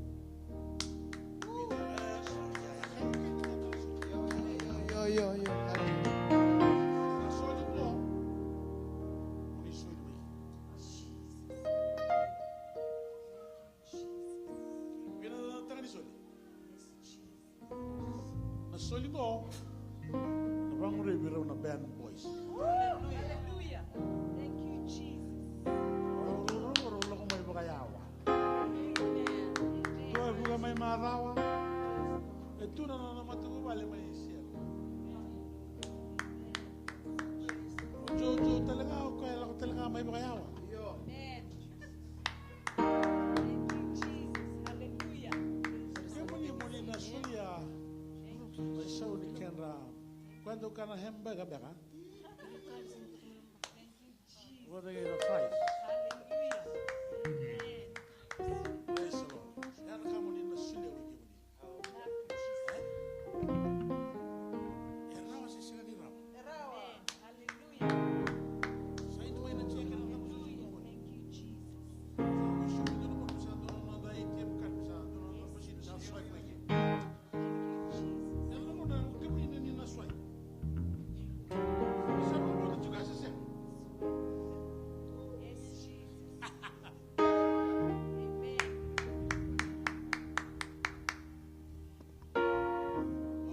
Io, io, io. Na soli qo na vakamuria vei rau na band boys. Hallelujah. Thank you, Jesus. Rau, rau, rau, rau lako mai vakayawa. Amen. Dua e vuka mai macawa. E tu na nona matavuvale mai Seattle. O Jojo tale ga, o koya e lako tale ga mai vakayawa. Amen. Thank you, Jesus. Hallelujah. Kemuni mo ni na solia na isau ni kedra. Koya dau kana hamburger beka. Thank you, Jesus. Vata kei na fries. Hallelujah. Amen. Praise the Lord. Ya na ka mo ni na solia vei kemuni.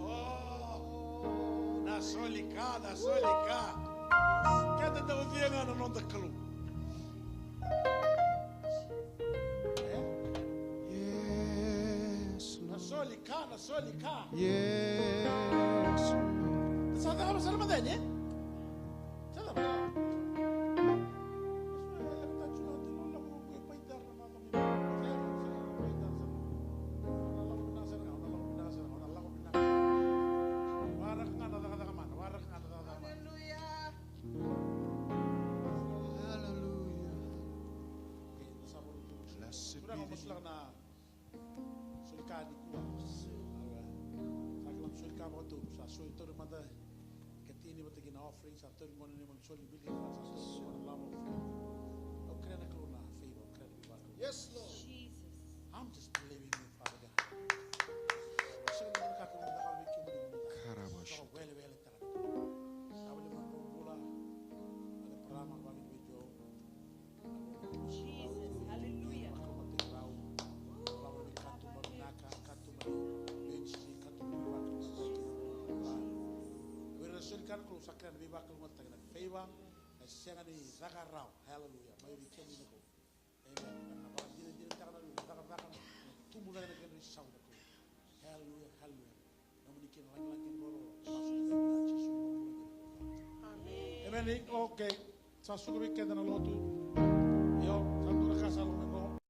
Oh, na soli ka, na soli ka. Keda dau cia ga na noda Kalou. E? Yes, Lord. Na soli ka, na soli ka. Yes, Lord. Sa cava, sa na madani, e? Sa cava? Hallelujah. Hallelujah. Blessed be the name. Soli ka nikua. Sa kila soli ka vakatolu, sa soli tolu mada. Ka tini vata kei na offering, sa tolu gona ni mami soli bili, sa tolu gona lama. Au kere na Kalou na favor, au kere na favor. Yes, Lord. Jesus. I'm just believing you, Father God. Sega ni kakua ni cakava vei kemuni. Karabashi. Sa wele wele tara. Sa wele ma bula. Ada parama vavini vei Joe. Jesus, hallelujah. Vei ira na soli ka na Kalou sa kaya na veivakalougatataki na favor, na sega ni caka rawa. Hallelujah. Mai vei kemuni na Kalou. Amen. Na vakadinadinataka na cakacaka, na tubu cake na kena isau na Kalou. Hallelujah, hallelujah. Nomuni kina lagilagi kina voro, masu na Jisu. Amen. Amen. Okay. Sa suka vei keda na lotu.